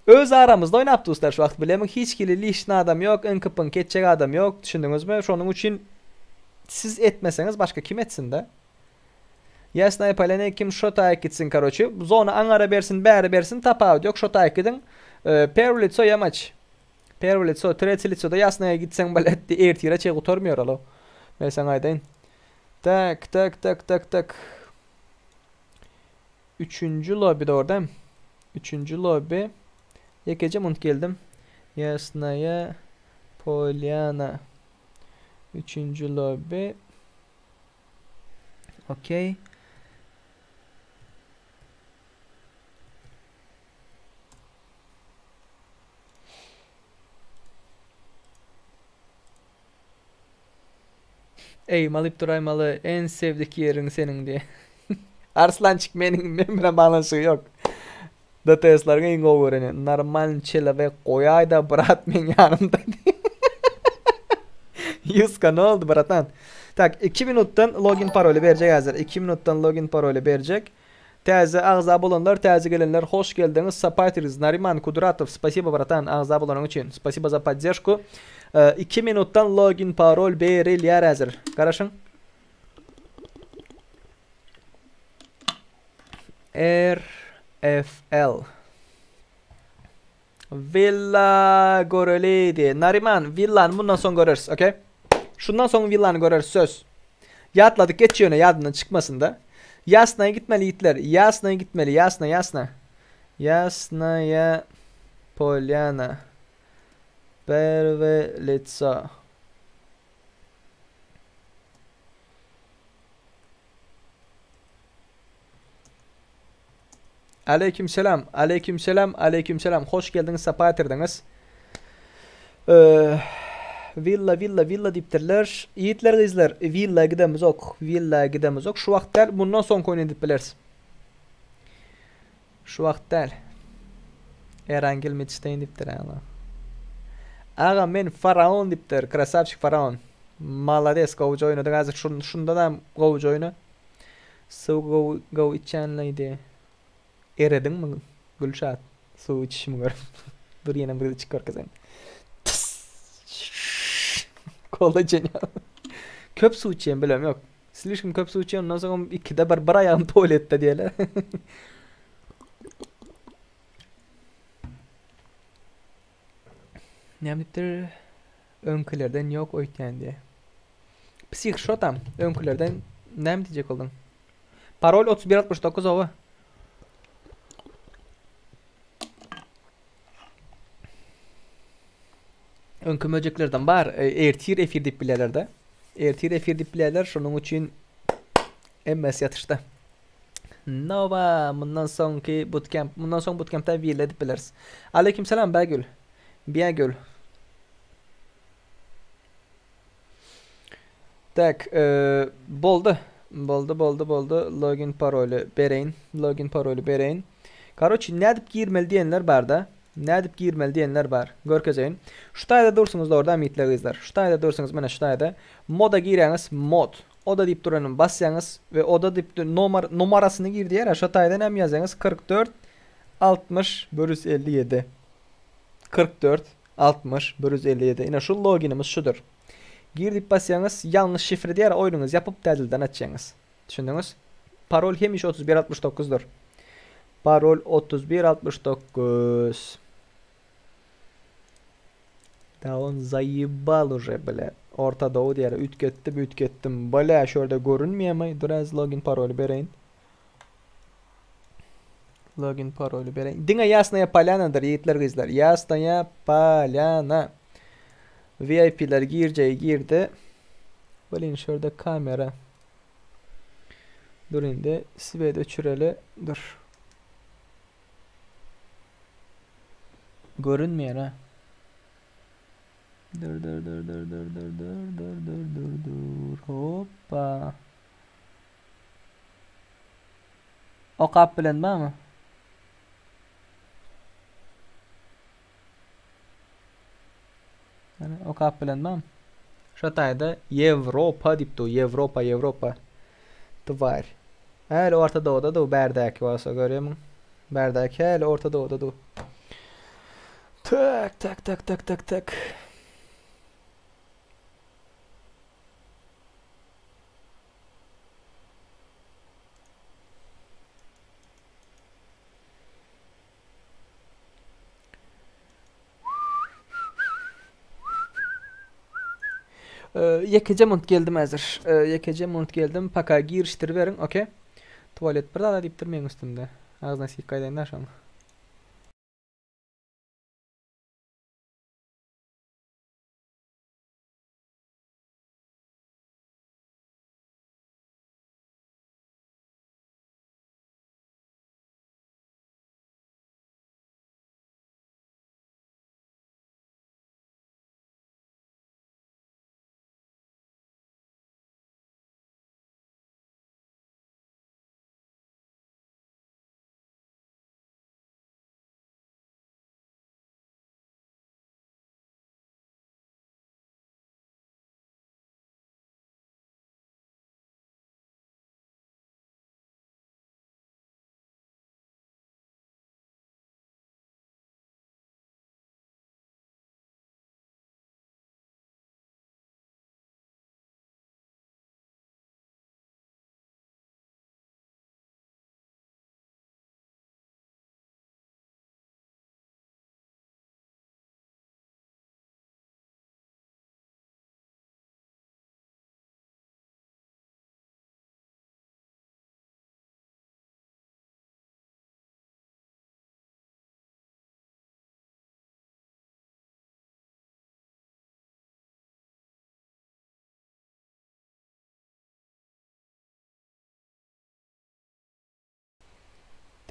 Öz aramyzda oýnap dostlar şu wagt bilemin hiç hili lişni adam ýok, yňky-pyňky etjek adam ýok, düşündiňizmi? Şonuň üçin siz etmeseňiz başga kim etsin-de? Ýasnaýa polýana kim şo taýyk gitsin karoçe. Zona aňara bersin bäri bersin tapawut ýok şo taýyk gidiň. Perwy litso ýamaç. Perwy litso tretsi litsoda ýasnaýa gitseň blet ertire çe gutarmýar alo. Men saňa aýdaýyn. Tak tak tak tak tak. Üçünji lobby dogry dämi? Üçünji lobby. Ýekeje munt geldim. Ýasnaýa polýana. Üçünji lobby. Okey. Eý, malyp duraýmaly, en sevdik ýeriň seniň diýe. Arslançyk meniň men bilen baglanyşygy ýok. DTS-leriň iň gowy göreni. Normalny çelewek goýaýda brat meň ýanymda diýe. Ýuska ne oldy bratan? Tak, 2 minutdan login paroly berjek häzir. 2 minutdan login paroly berjek. Täze agza bolanlar, täze gelenler hoş geldiňiz. Sapatiriz Nariman Kudratow, spasibo bratan agza bolanyň üçin. Spasibo za podderžku. 2 minutdan login parol berilýär häzir. Garaşyň. R F L Villa görelidi. Nariman, villany mundan soň göreris, okey? Şundan soň villany göreris, söz. Ýatladyk geç ýöne ýadyndan çykmasyn-da. Ýasnaýa gitmeli ýigitler. Ýasnaýa gitmeli, ýasna, ýasna. Ýasnaýa Polýana. Perwe litso. Aleyküm selam, aleyküm selam, aleyküm selam. Hoş geldiňiz, sapa getirdiňiz. Ee, villa, villa, villa diýipdirler. Ýigitler, gyzlar, villa gidemizok. Villa gidemizok. Şu wagt däl, bundan soňky oýun edip bileris. Şu wagt däl. Erangel Midstein diýipdir aga. Aga men faraon diýipdir. Krasavçik faraon. Malades gowja oýnadyň häzir şunda da gowja oýna. Suw gowy gowy içýänleýdi. Erediňmi Gülşat suw içişimi görüp. Dur ýene bir içip görkezeýin. Kola içen ýaly. Köp suw içýän bilem ýok. Slişkom köp suw içýän ondan soňam ikide bir bir aýagym tualetde diýeli. Näme diýipdir? Öňkülerden ýok öýtýän diýe. Psih şo tam. Öňkülerden näme diýjek bolduň? Parol 3169 owa. Öňki möjeklerden bar. E, ertir efir diýip bilýärler-de. Ertir efir diýip bilýärler. Şonuň üçin MS ýatyşda. Nova mundan soňky bootcamp, mundan soň bootcampda willa edip bileris. Aleyküm selam Bägül. Bägül. Tak, e, boldy. Boldy, boldy, boldy. Login paroly bereýin. Login paroly bereýin. Karoçi, nädip girmeli diýenler barda. Nädip girmeli diýenler bar. Görkezeýin. Şu taýda dursuňyz dogry mitler gyzlar. Şu taýda dursuňyz mana şu taýda. Moda girýäňiz, mod. Oda diýip duranyny basýaňyz we oda diýip nomar numarasyny gir diýer. Şu taýda näme ýazýaňyz? 44 60 157. 44 60 157. Ine şu loginimiz şudur. Gir diýip basýaňyz, ýalňyş şifre diýer, oýnuňyzy ýapyp täzeden açýaňyz. Düşündiňiz? Parol hemişe 3169-dyr. Parol 3169. Da on zaýebal уже, bile. Orta Doğu diýer, üýtgetdim, üýtgetdim. Bile, şu ýerde görünmeýärmi? Dur az login paroly bereýin. Login paroly bereýin. Diňe Ýasnaýa Polýanadyr, ýigitler, gyzlar. Ýasnaýa Polýana. VIP-ler girjegi girdi. Blin şurada kamera. Dur indi svet öçüreli. Dur. Görünmeýär ha. Dur dur dur dur dur dur dur dur dur dur dur. Hoppa. Okap bilen barmy? Ýani okap bilen barmy? Şo taýda Ýewropa diýip dur. Ýewropa, Ýewropa. Tvar. Häli Orta Dogda dur bärdäki bolsa görýärmiň? Bärdäki häli Orta Dogda dur. Tak, tak, tak, tak, tak, tak. Ýekeje munt geldim häzir. Ýekeje munt geldim. Paka girişdiriberiň, okey. Tualet bir zada diýipdir meň üstümde. Agzyna sik gaýdaýyn-da şoň.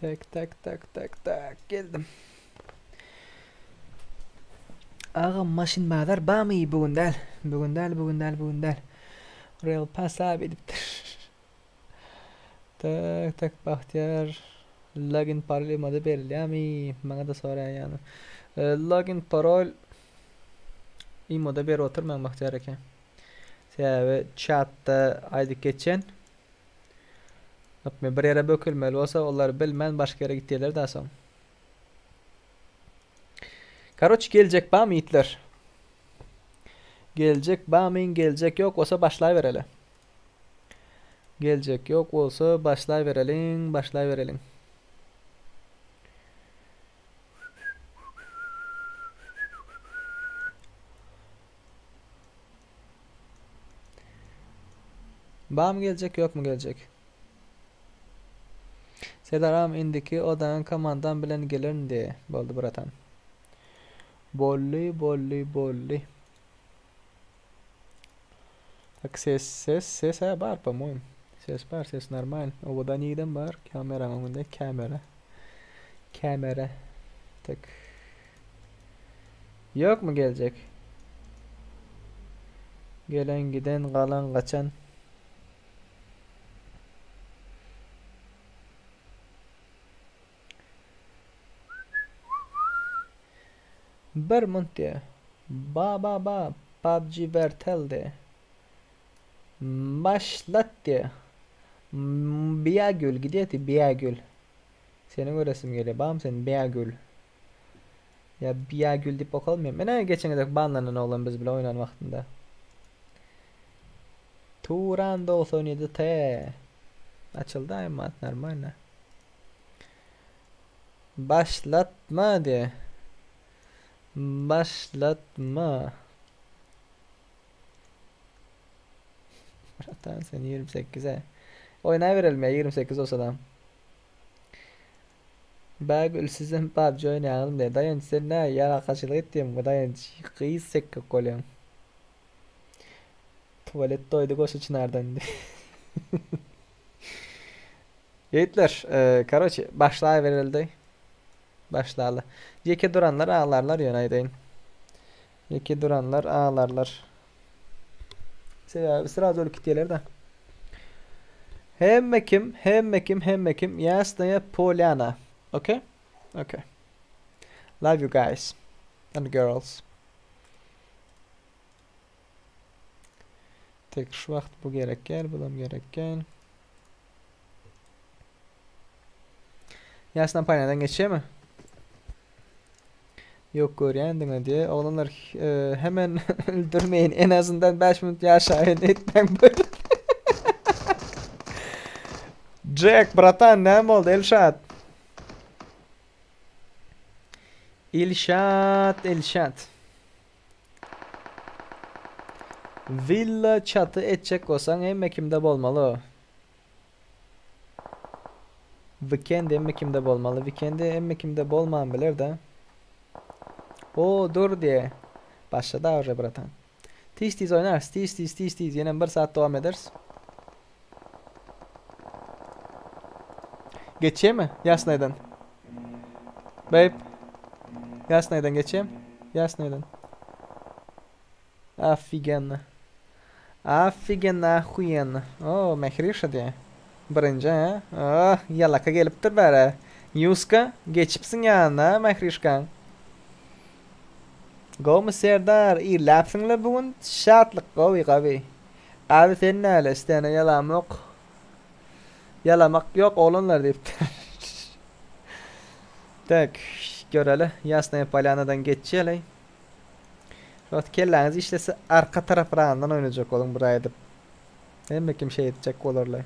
Tak tak tak tak tak geldim. Agam maşyn bazar bamy bu gün däl. Bu gün däl, bu gün däl, bu gün däl. Real pass abi edipdir. Tak tak Bagtyýar login parol imada berilýärmi? Maňa da soraýan ýaly. Login parol imoda berip oturmaň Bagtyýar eke. Sebäbi çatda aýdyp geçen. Bir ýere bökülmeli bolsa olar bilmän başga ýere gitýärler da soň. Karoç geljek bamy itler? Geljek bamyň geljek ýok bolsa başlaýbereli. Geljek ýok bolsa başlaýbereliň, başlaýbereliň. Bamy geljek ýokmy geljek? Serdar agam indiki odaňa komandam bilen gelerin diýe. Boldy bratan. Boldy, boldy, boldy. Tak ses ses ses hä bar po-moýem. Ses bar, ses normal. Owadan ýigidem bar. Kameraň öňünde kamera. Kamera. Tak. Ýokmy geljek? Gelen giden galan gaçan. Bir munt diýe. Ba ba ba PUBG Vertel diýe. Başlat diýe. Biýagül gidýär Biýagül. Seni göresim gelýär. Bam sen Biýagül. Ýa Biýagül diýip okalmaýar. Menä geçen gezek banlanan oglan biz bilen oýnan wagtynda. Turan 97 T. Açyldy aýmat normalno. Başlatma diýe. Başlatma. Bratan sen 28-e. Oýnaýberelmi ýa 28 bolsadam. Bägül sizem PUBG oýnaýaňyzmy diýe. Daýanç sen nä ýalakaçylyk etýäňmi daýanç gyz sekgek bolýaň. Tuwalet doýdy goşa çynardan. Ýigitler, karoçe, başlaýbereli. Başlaly. Ýeke duranlar aglarlar ýöne aýdaýyn. Ýeke duranlar aglarlar. Sebäbi srazu ölüp gitýärler-de. Hemme kim, hemme kim, hemme kim Ýasnaýa Polýana. Okey? Okey. Love you guys and girls. Tek şu wagt bu gerek gel, bulam gerek gel. Ýasna Polýanadan geçýärmi? Ýok görýän diňe diýe. Oglanlar e, hemen öldürmeyin. En azından 5 minut ýaşaýyn etmäň böyle. Jack bratan näme boldy Elşat? Elşat, Elşat. Villa çaty etjek bolsaň hemme kimde bolmaly. Weekend hemme kimde bolmaly. Weekend hemme kimde bolman biler de. O dur diye. Başlady awje bratan. Tiz tiz oýnarys. Tiz tiz tiz tiz. Ýene bir saat dowam ederis. Geçýärmi? Ýasnaýdan. Babe. Ýasnaýdan geçýärmi? Ýasnaýdan. Ofigenno. Ofigenno, ahuýenno. O, Mährişa diýýär. Birinji, hä? Oh, ýalaka gelipdir bäre. Ýuska, geçipsiň ýanyna, Mährişkaň. Gowmy Serdar, irläpsiň-le bu gün? Şatlyk, gowy, gawy. Gawy sen näle, istene ýalamok. Ýalamak ýok oglanlar diýipdir. Tak, göreli. Ýasnaýa Polýanadan geçýäli. Şu wagt kelläňiz işlese arka taraprandan oýnajak boluň bir aýdyp. Hemme kim şeý etjek bolarlar.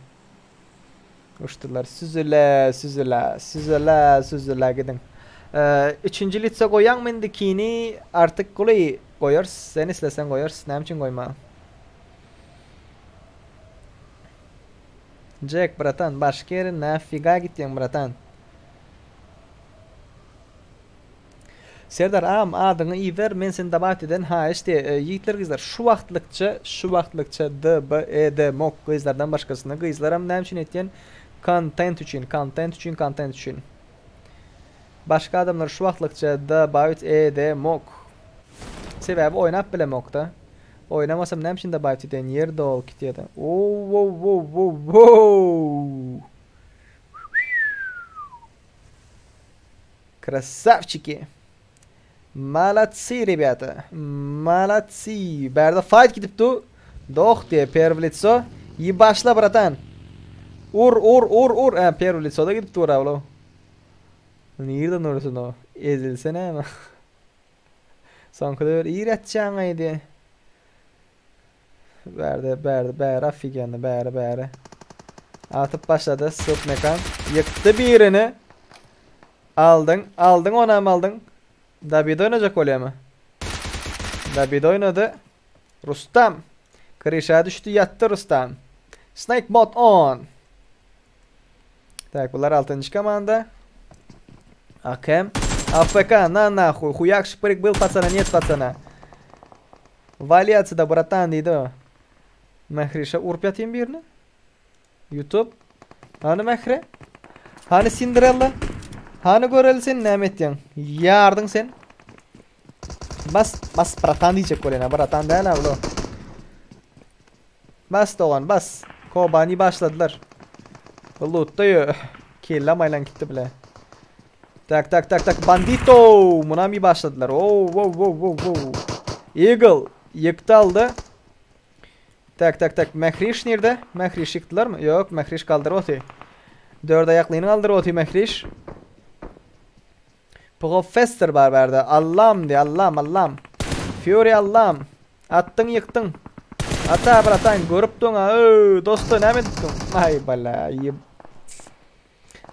Uçdular. Süzüle, süzüle, süzüle, süzüle gidiň. Üçünji litsa goýaňmy indi kini artyk guly goýarys. Sen isleseň goýarys. Näme üçin goýma? Jack bratan başga ýere nafiga gitýäň bratan? Serdar agam adyňy iber men seni dabat eden haýyş diýe ýigitler gyzlar şu wagtlykça şu wagtlykça D B E D mok gyzlardan başgasyny gyzlaram näme üçin etýän kontent üçin kontent üçin kontent üçin başga adamlar şu wagtlykça D bawit E D mok sebäbi oýnap bilemokda oýnamasam näme üçin dabawit edeýin ýer dolup gitýädä owowowowow. Krasavçiki. Malatsy rebýata. Malatsy. Bärde fight gidip du. Doh diye perw litso. Yi başla bratan. Ur ur ur ur. Ha perw litso da gidip dur ablo. Nirden ursun o? Ezilse näme? Soňky döwür ir atjaň aýdy. Bärde, bärde, bäri ofigenno, bäri, bäri. Atyp başlady, Sup mekan. Ýykdy birini. Aldyň, aldyň onam aldyň. Dabid oýnajak bolýamy? Dabid oýnady. Rustam. Kryşa düşdi, ýatdy Rustam. Snake bot on. Tak, bular altynjy komanda. Akem. AFK, na nahuy. Huyak şprik byl pacana, нет pacana. Wali otsuda bratan diýdi o. Mährişe urup ýatayım birini. YouTube. Hany Mähri? Hany Cinderella? Hany göreli sen näme etýäň? Ýardyň sen. Bas, bas bratan diýjek bolýan, bratan däl ha bulo. Bas dogan, bas. Kobani başladylar. Bu lootda ýö. Kellam aýlan gitdi bile. Tak tak tak tak bandito. Munam iyi başladylar. Oh wow wow wow wow. Eagle ýykdy aldy. Tak tak tak Mähriş nirde? Mähriş ýykdylarmy? Ýok, Mähriş galdyryp oty. Dört aýaklyny galdyryp oty Mähriş. Professor bar bärde. Allam diý, Allam, Allam. Fury Allam. Atdyň ýykdyň. Ata bratan görüp duň a. Öý, dosto näme edip duň? Aý bala.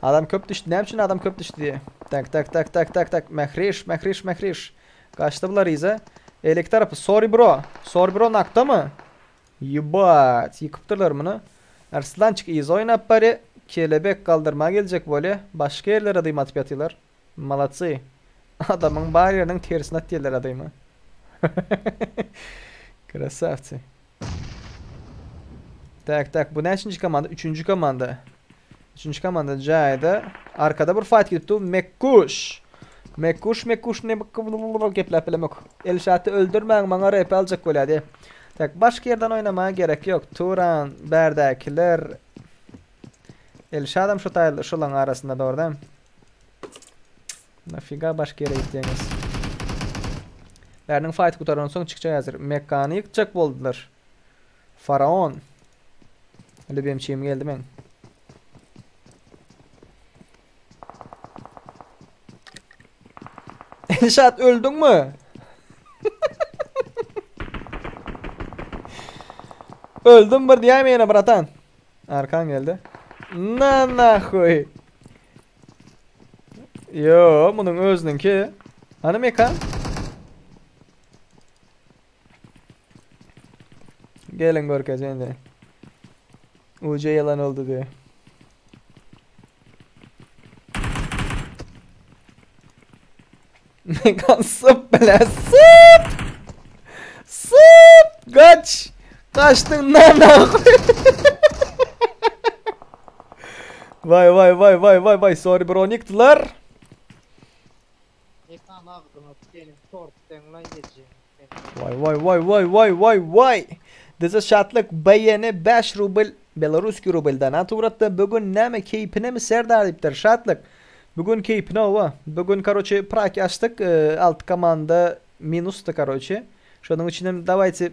Adam köp düşdi. Näme üçin adam köp düşdi diýe. Tak tak tak tak tak tak. Mähriş, Mähriş, Mähriş. Gaçdy bular yza. Eýleki tarapy. Sorry bro. Sorry bro nakdamy? Ýebat, ýykypdyrlar muny. Arslançyk yza oýnap barýa. Kelebek galdyrma geljek bolýa. Başga ýerlere dym atyp ýatyrlar. Malatsy. Adamyň bar ýeriniň tersine atýarlar adymy. Krasavci. Tak tak bu näçinji komanda? Üçünji komanda. Üçünji komanda jaýda. Arkada bir fight gidip dur. Mekkuş. Mekkuş Mekkuş ne gepläp bilemok. Elşaty öldürmäň maňa rep aljak bolýar diýip. Tak başga ýerden oýnamaga gerek ýok. Turan bärdäkiler Elşadam şu taýly şolaň arasynda dogry dämi? Nafiga başga ýere gitýäňiz. Bäriniň fight gutaran soň çykjak häzir. Mekkany ýykjak boldular. Faraon. Lübemçim geldi men. Elşat öldüňmi? Öldüm bir diýäýme ýene bratan. Arkan geldi. Na nahuy. Yo, munuň özüniňki. Hany mekan? Gelin görkezeyim indi. UC yalan oldu diye. Mekan sıp bile sıp. Sıp. Kaç. Kaçtın lan Vay vay vay vay vay vay sorry bro ýykdylar. Mekan agzyna seniň tort deňle ýejin. Vay vay vay vay vay vay vay. Dize şatlyk beýeni 5 rubl Belaruski rubldan aturatda bugün näme keýpine mi serdar diýipdir şatlyk. Bugün keýpine owa. Bugün karoçe praki açdyk. E, alt komanda minusdy karoçe. Şonuň üçinem dawayte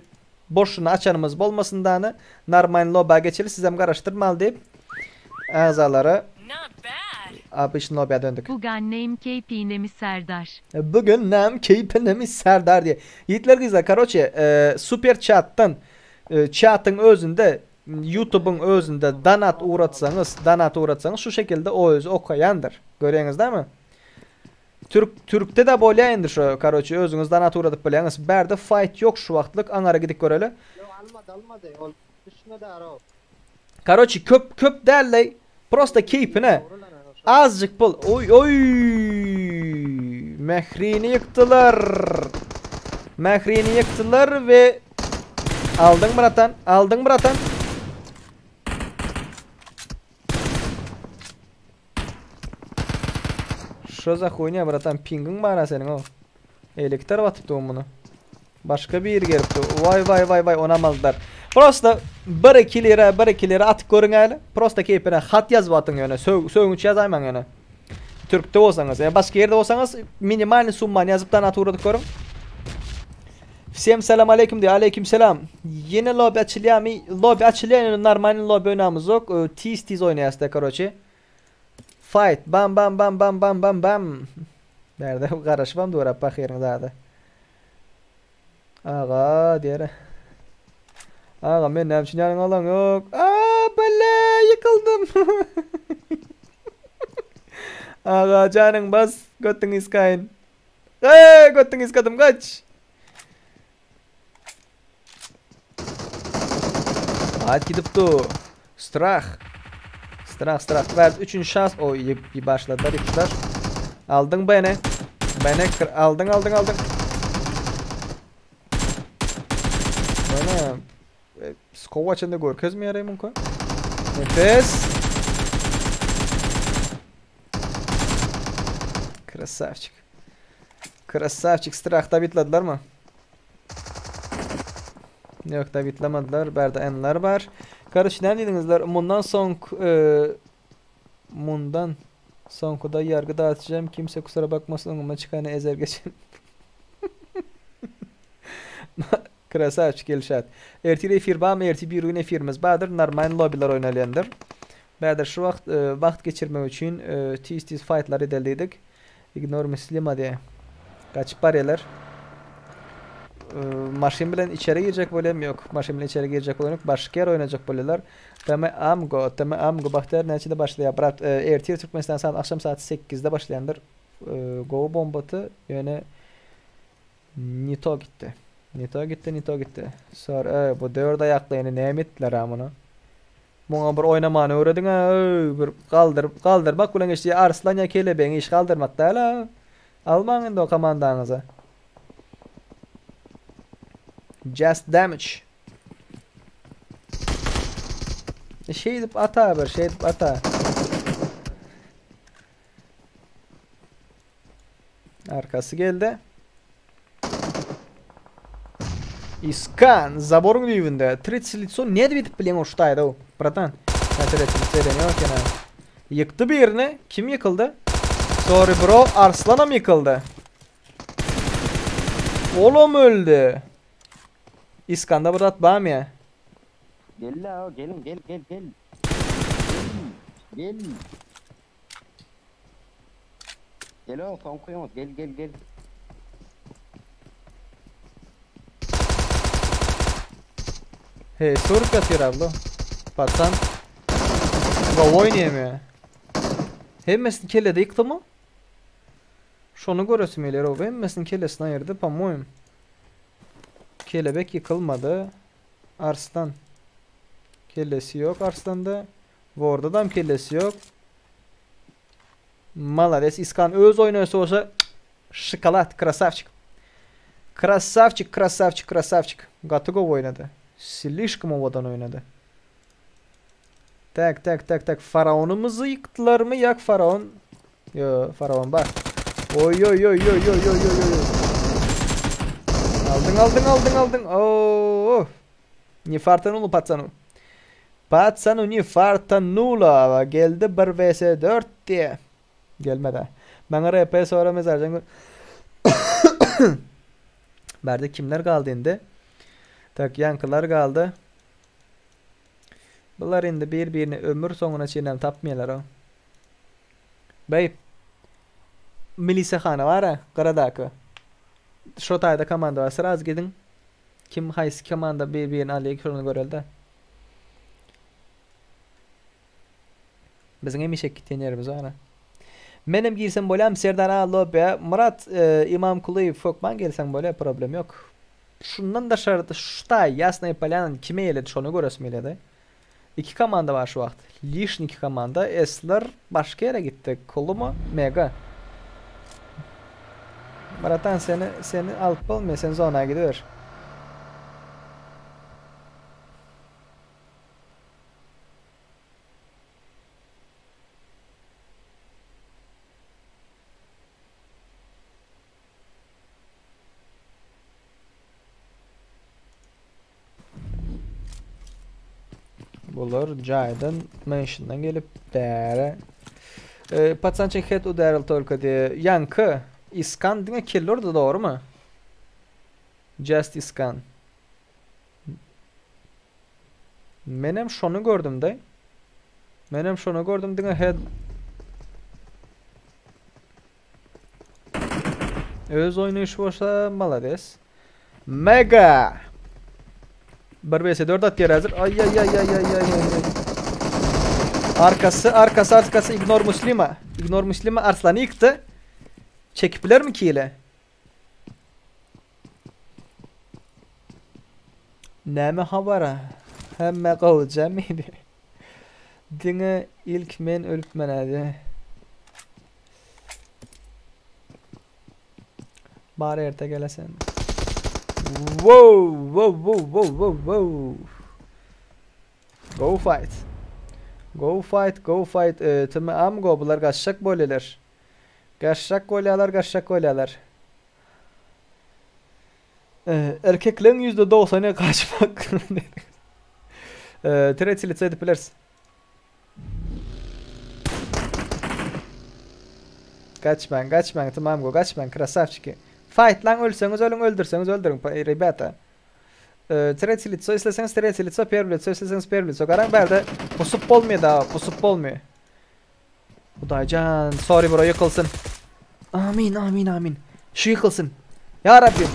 boşuna açanymyz bolmasyn dany normal loba geçeli sizem garaşdyrmaly diýip agzalara Not bad. obычный lobby'a döndük. Bugün name keyfine mi Serdar? Bugün nem keyfine mi Serdar diye. Yiğitler kızlar karoçe e, super chat'tan e, chat'ın özünde YouTube'un özünde donat uğratsanız donat uğratsanız şu şekilde o özü okayandır. Görüyorsunuz değil mi? Türk Türk'te de bolýandyr şu karoçe özüňiz donat uğradyp bolýaňyz. Bärde fight yok şu wagtlyk aňara gidip göreli. Yo almady almady. Ol düşmedi ara. Karoçe köp köp derley prosta keyfine Azıcık pul. Oy oy. Mehrini yıktılar. Mehrini yıktılar ve aldın bratan. Aldın bratan. Şo za хуйня bratan pingiň bar seniň o. Elektr batypdy bunu. Başka bir gelipdi. Vay vay vay vay onam aldylar. Prosta 1-2 lira 1-2 lira atyp görüň äli. Prosta keýpine hat ýazyp atyň ýöne. Sög sögünç ýazaýmaň ýöne. Türkde bolsaňyz, ýa başga ýerde bolsaňyz minimalny summany ýazyp dan atyp görüň. Всем selam aleyküm diye aleyküm selam. Yeni lobby açılýarmy? Lobby açılýar ýöne normal lobby oýnamyz ýok. Ee, Tiz tiz oýnaýas da karoçe. Fight bam bam bam bam bam bam bam. Nerede garaşmam dura bakýaryn zady. Aga diýere. Aga men näme üçin ýanyňa alan ýok. Aa bile ýykyldım. Aga janyň bas götüň iskaýyn. Ey götüň iskadym kaç. Hadi gidip du. Strah. Strah strah. Ver üçüncü şans. O iyi bir başladılar yıktılar. Aldın beni. Beni kır aldın aldın aldın. Bana e, skova içinde görkezmi yarayım mümkün. Nefes. Красавчик. Красавчик. Strahta bitladılar mı? Yok da bitlemediler. Berde enler var. Karış ne dedinizler? Bundan son e, bundan sonkuda yargı dağıtacağım. Kimse kusura bakmasın ama çıkanı ezer geçerim. Красавчик Elşat. Ertir efir bam, ertir bir gün efirimiz bardyr. Normal lobbylar oynalyandyr. Bäder şu wagt e, wagt geçirmek üçin e, tiz tiz fightlar edeldiydik. Ignore Muslima diye. Kaçıp barýarlar. E, maşyn bilen içeri girecek bolem yok. Maşyn bilen içeri girecek bolem yok. Başka yer oynayacak bolýarlar. Teme amgo, teme amgo Bahtiýar näçede başlaýar? Brat, e, ertir Türkmenistan saat akşam saat 8'de başlayandyr. E, Go bombatı ýöne Nito gitti. Nito gitti, Nito gitti. Sonra e, bu dört ayaklı ýene näme etdiler ha bunu? Muňa bir oýnamany öwrediň ha, bir kaldyr, kaldyrmak bilen geçdi. Arslan ýa kelebegiň iş kaldyrmak däl ha. Almaň indi o komandaňyzy. Just damage. Şeýdip ata bir, şeýdip ata. Arkasy geldi. Iskan zaboryň düýbünde. Tretsi litso ne edip bilen o şutaýda o, bratan. Ha tretsi litso eden ýok ýene. Ýykdy birini. Kim ýykyldy? Sorry bro, Arslanam ýykyldy. Olam öldi. Iskanda bir zat barmy ýa? Gel la gelin gel gel gel. Gel. Gel. Gel o soňky ýoňuz gel gel gel. Hey, sorup ýatyr abla. Patsan. Gowy oýnaýamy. Hemmesini kellede ýykdymy? Şony göresim gelýär ow. Hemmesini kellesine aýyrdy, po-moýem. Kelebek ýykylmady. Arslan. Kellesi ýok Arslanda. Wordadam kellesi ýok. Malades Iskan öz oýnaýsa bolsa şokolad krasavçik. Krasavçik krasavçik krasavçik. Gaty gowy oýnady. Slişkom owadan oýnady. Tak tak tak tak faraonymyzy ýykdylarmy ýak faraon? Ýo faraon bar. Oý oý oý oý oý oý oý oý. Aldyň aldyň aldyň aldyň. Oo. Ne fartanulo patsanu. Patsanu ne fartanulo. Geldi 1 vs 4 diye. Gelmedi. Maňa RP sonra mezarjan Bärde kimler galdy indi? Tak ýaňkylar galdy. Bular indi bir-birini ömür soňuna çenlem tapmaýarlar o. Beý. Milisahana bar-a, gyradaky. Şo taýda komanda bar. Sraz gidiň. Kim haýsy komanda bir-birini alýar şony göreli-de. Biziň hemişe gitýän ýerimiz bar. Menem girsem bolýarmy Serdar aga lobby'a? Myrat e, Imamkulyýew hökman gelseň bolýar problem ýok. Şundan daşary şu taý Ýasnaýa Polýanany kim eýeledi şony göresim gelýärdi. Iki komanda bar şu wagt. Lişni iki komanda. Esler başga ýere gitdi. Kuluma, Mega. Bratan seni seni alyp bolmaýar. Sen zona gidiber. Bular jaýdan mansiondan gelip bäre. E, Patsançik head udaril tolko diye. Yankı. Iskan diňe kill urdy dogrymy? Just Iskan. Menem şony gördüm de. Menem şony gördüm diňe head. Öz oýnaýşy bolsa malades. Mega. 1 vs 4 atýar häzir. Ay ay ay ay ay ay ay. Arkasy, arkasy, arkasy ignore muslima. Ignore muslima Arslany ýykdy. Çekip bilermi kile? Näme habara? Hemme gowja miydi? Diňe ilk men ölüpmen hadi. Bar erte gelesen. Wow, wow, wow, wow, wow, wow. Go fight. Go fight, go fight. Ee, tüm amgo bular gaçjak bolýarlar. Gaçjak bolýarlar, gaçjak bolýarlar. Ee, erkeklerin %90'ı kaçmak. Ee, Tretsi litsa edip bileris. Kaçman, kaçman, tamam go, kaçman, krasavçiki. Fight lan ölseňiz ölüň, öldürseňiz öldürüň, rебята. Ee, Tretsi litsa isleseňiz tretsi litsa, первый litsa isleseňiz первый litsa. Garaň bärde pusup bolmuyor daha, pusup bolmuyor. Hudaýjan, sorry bro ýykylsyn. Amin, amin, amin. Şu ýykylsyn. Ya Rabbim.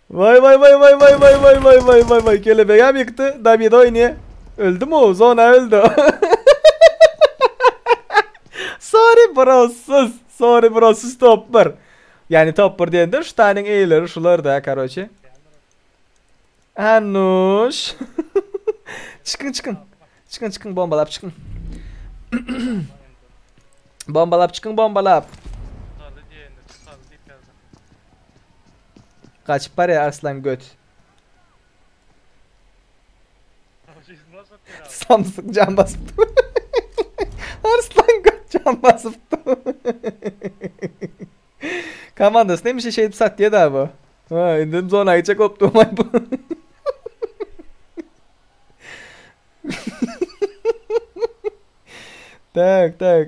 Vay vay vay vay vay vay vay vay vay vay vay kelebeğe mi yıktı? David oynuyor. Öldü mü o? Zona öldü. Sorry bro sus. Sorry bro sus topper. Yani topper diýende şu tanyň eýeleri şular da karoçe. Anuş. Çykyň çykyň. Çykyň çykyň bombalap çykyň. Bombalap çykyň bombalap. Gaçyp barýar Arslan göt. Samsyk jan basyp dur. Arslan göt jan basyp dur. Komandasy nemişe şeýdip satýa da bu. Ha, indi zona gitjek bolup durmaý bu. Tak, tak.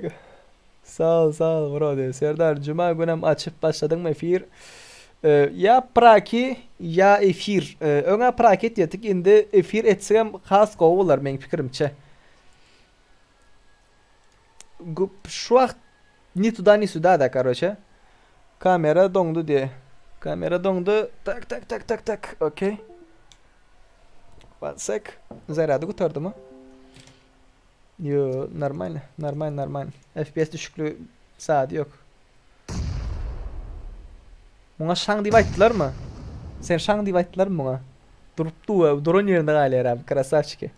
Sag ol, sag ol bro diýdi. Serdar, juma günem açyp başladyňmy efir? Ee, ýa praki, ýa efir. Ee, öňä praki etýärdik, indi efir etsegem has gowy bolar meň pikirimçe. Şu wagt ni tuda ni suda da karoçe. Kamera doňdy diýe. Kamera doňdy. Tak tak tak tak tak. Okey. One sec. Zarýady gutardymy? Yo, normal, normal, normal. FPS düşüklüğü saat yok. Muňa şaň diýip aýtdylarmy? Sen şaň diýip aýtdylarmy muňa? Durup du, duran ýerinde galýar abi, krasavçiki.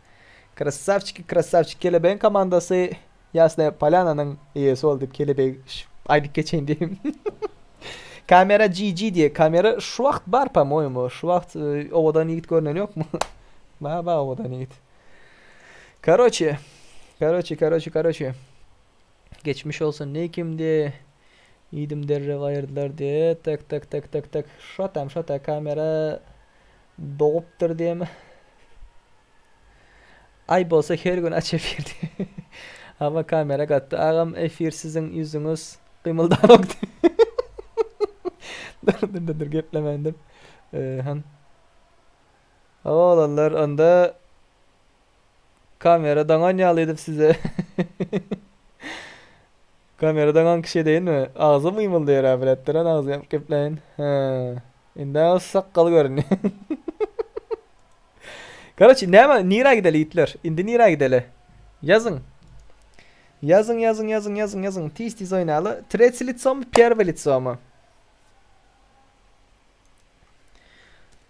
Krasavçiki, krasavçik. Kelebegiň komandasy Ýasnaýa Polýananyň eýesi boldy diýip kelebek aýdyp geçeýin diýdim. Kamera GG diýe. Kamera şu wagt bar po-moýemu. Şu wagt e, owadan ýigit görnen ýokmy? Ba ba owadan ýigit. Karoçe. Karoçe, karoçe, karoçe. Geçmiş olsun ne kim diye. Iýdim derrew aýyrdylar diye. Tak tak tak tak tak. Şotam şota kamera dogupdyr diýeme. Aý bolsa her gün aç efir diye. Ama kamera gatdy. Agam efir siziň ýüzüňiz gymyldanok diye. Dur dur dur dur geplemändim. Ee, han. Oglanlar onda Kamera daňan ýaly edip size. Kamera daňan kişi edeýinmi? Agzym gymyldaýar-a biletdiren agzy ýapyp gepläýin. Hä. Indi sakgal görünýär. Karoçi näme nirä gideli ýigitler? Indi nirä gideli? Ýazyň. Ýazyň ýazyň ýazyň ýazyň ýazyň. Tiz tiz oýnaly. Tretsi litsomy, perwe litsomy?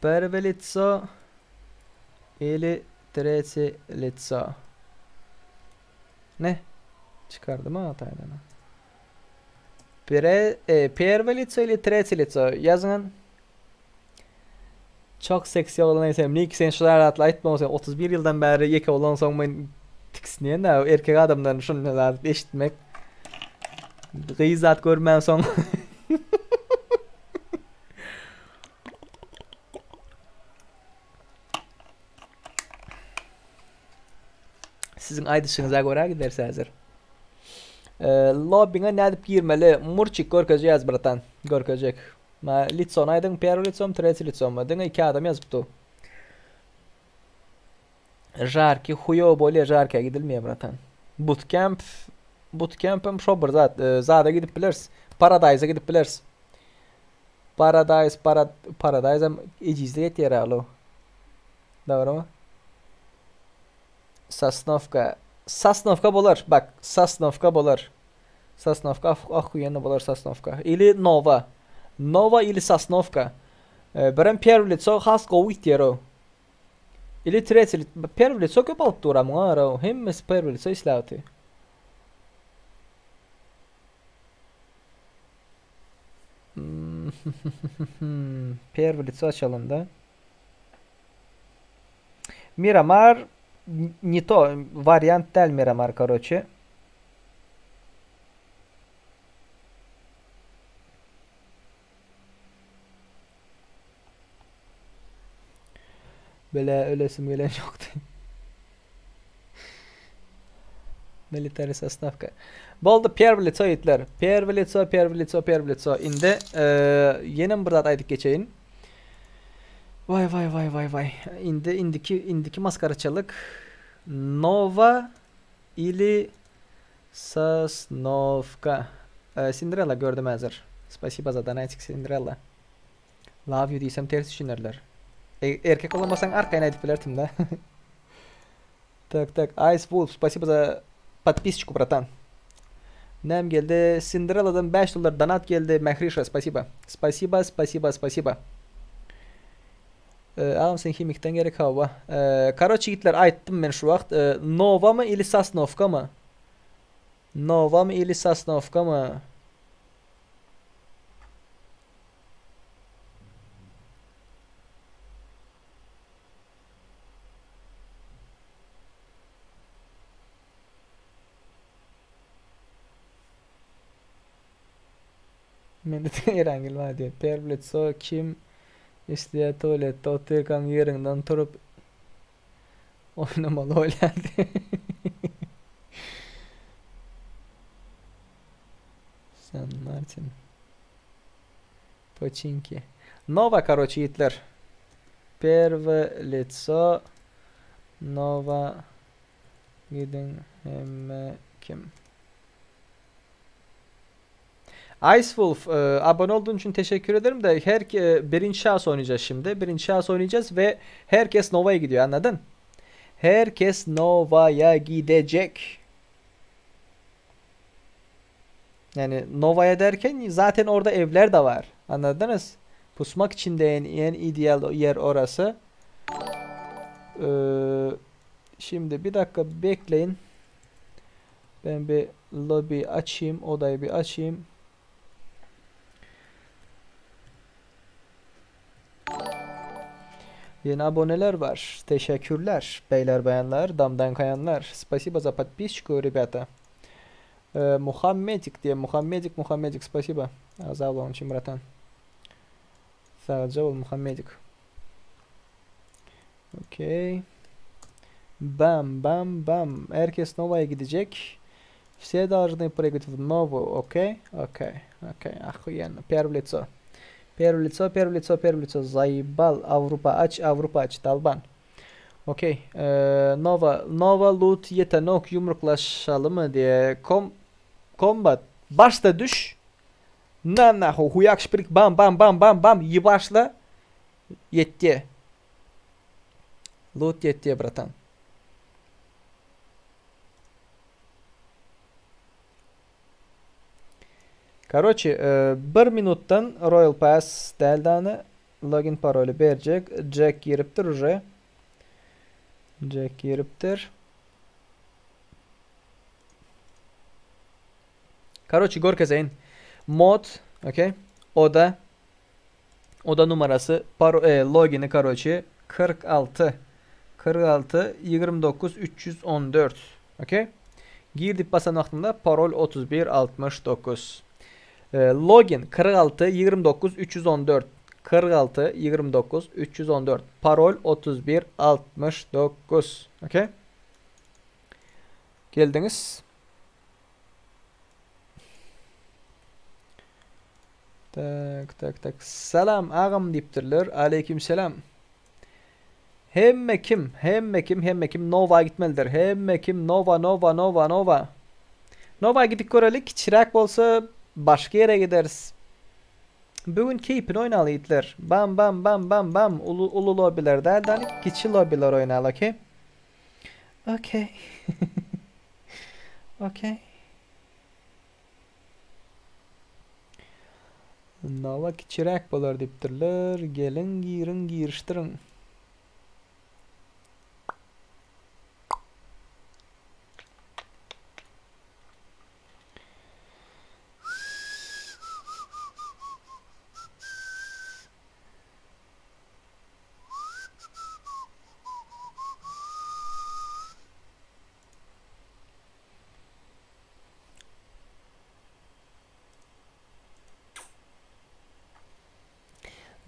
Perwe litso ili treti litso. Ne? Çykardym ha taýdan. Pere, e, perwe litso ili treti litso. Ýazyň. Çok seksi oglan eýsem, Nik sen şu zatly aýtma sen 31 ýyldan bäri ýeke bolansoň men tiksinýän da erkek adamdan şunday zat eşitmek. Gyz zat görmänsoň. Siziň aýdyşyňyza görä gideris häzir. Lobbyňa nädip girmeli? Murçik görkezýäs bratan. Görkezjek. Ma litsony aýdyň, perwy litsom, treti litsom. Diňe iki adam ýazypdy. Žarki huýow bolýa žarka gidilmeýär bratan. Bootcamp Bootcampem şo bir zat. E, zada gidip bileris. Paradise gidip bileris. Paradise para Paradise hem ejizlik etýär alo. Dogrymy? Sosnovka. Sosnovka bolar. Bak, Sosnovka bolar. Sosnovka ahuýenno bolar Sosnovka. Ili Nova. Nova ili Sosnovka. E, birem первый лицо has gowy gitýär o. Ili tretji Первый лицо köp alyp dur muňa ara hemmesi первый лицо isläpdi. Первый лицо açalım da. Miramar не то variant däl Miramar karoçe. Bele ölesim gelen ýokdy. Military sostavka. Boldy perwy lico ýigitler. Perwy lico, perwy lico, perwy lico. Indi ýenem bir zat aýdyp geçeýin. Waý waý waý waý waý. Indi indiki indiki maskaraçylyk Nova ili Sosnovka. Cinderella gördüm häzir. Spasiba za donatik Cinderella. Love you diýsem ters düşünerler. E, erkek bolamasaň arkaýyn aýdyp bilerdim-de. Tak tak Ice Wolf spasibo za podpisочку bratan. Näm geldi? Cinderelladan 5 dollar donat geldi. Mährişa spasibo. Spasibo, spasibo, spasibo. E, agam sen himikden gerek hawa. E, karoç ýigitler aýtdym men şu wagt. E, Nowamy ili Sosnowkamy? Nowamy ili Sosnowkamy? Mende diňe Erangel bar diýýär. Perwlitso kim isleýär tualetde otyrkaň ýeriňden turup oýnamaly bolýar diýýär. San Martin. Poçinki. Nova karoçi ýigitler. Perwe litso Nova gidiň hemme kim. Ice Wolf e, abone olduğun için teşekkür ederim de her e, birinci şahıs oynayacağız şimdi. Birinci şahıs oynayacağız ve herkes Nova'ya gidiyor anladın? Herkes Nova'ya gidecek. Yani Nova'ya derken zaten orada evler de var. Anladınız? Pusmak için de en, en ideal yer orası. Ee, şimdi bir dakika bekleyin. Ben bir lobby açayım. Odayı bir açayım. Yeni aboneler var. Teşekkürler beyler bayanlar, damdan kayanlar. Спасибо за подписчику, ребята. Ee, Muhammedik diye Muhammedik Muhammedik спасибо. Agza bolanyň üçin bratan. Sagja bol Muhammedik. Okey. Bam bam bam. Herkes Nova'ya gidecek. Все должны прыгать в Нову, окей? Окей, окей, охуенно. Первое лицо. Первое лицо, первое лицо, первое лицо. Заебал. Avrupa aç, Avrupa aç. Dalban. Okey. Ee, Nova, Nova loot yetenok yumruklaşalım diye. Kom, combat. Başta düş. Na na huyak şprik bam bam bam bam bam. Başla. Yetti. Loot yetti bratan. Karoçi, e, bir minutdan Royal Pass däldany login paroly berjek. Jack giripdir uje. Jack giripdir. Karoçi görkezeýin. Mod, okey. Oda Oda numarasy paro e, logini karoçi 46 46 29 314. Okey. Gir diýip basan wagtynda parol 31 69. E, login 46 29 314 46 29 314 parol 31 69. Okey. Geldiňiz. Tak tak tak. Salam agam diýipdirler. Aleýkim selam. Hemme kim, hemme kim, hemme kim Nova gitmelidir. Hemme kim Nova, Nova, Nova, Nova. Nova gidip göreli, kiçiräk bolsa başga ýere gideris. Bu gün keýpini oýnaly ýigitler. Bam bam bam bam bam uly uly lobiler däl däli kiçi lobiler oýnaly okey. Okey. Okey. Nova kiçiräk bolar diýipdirler. Geliň giriň girişdiriň.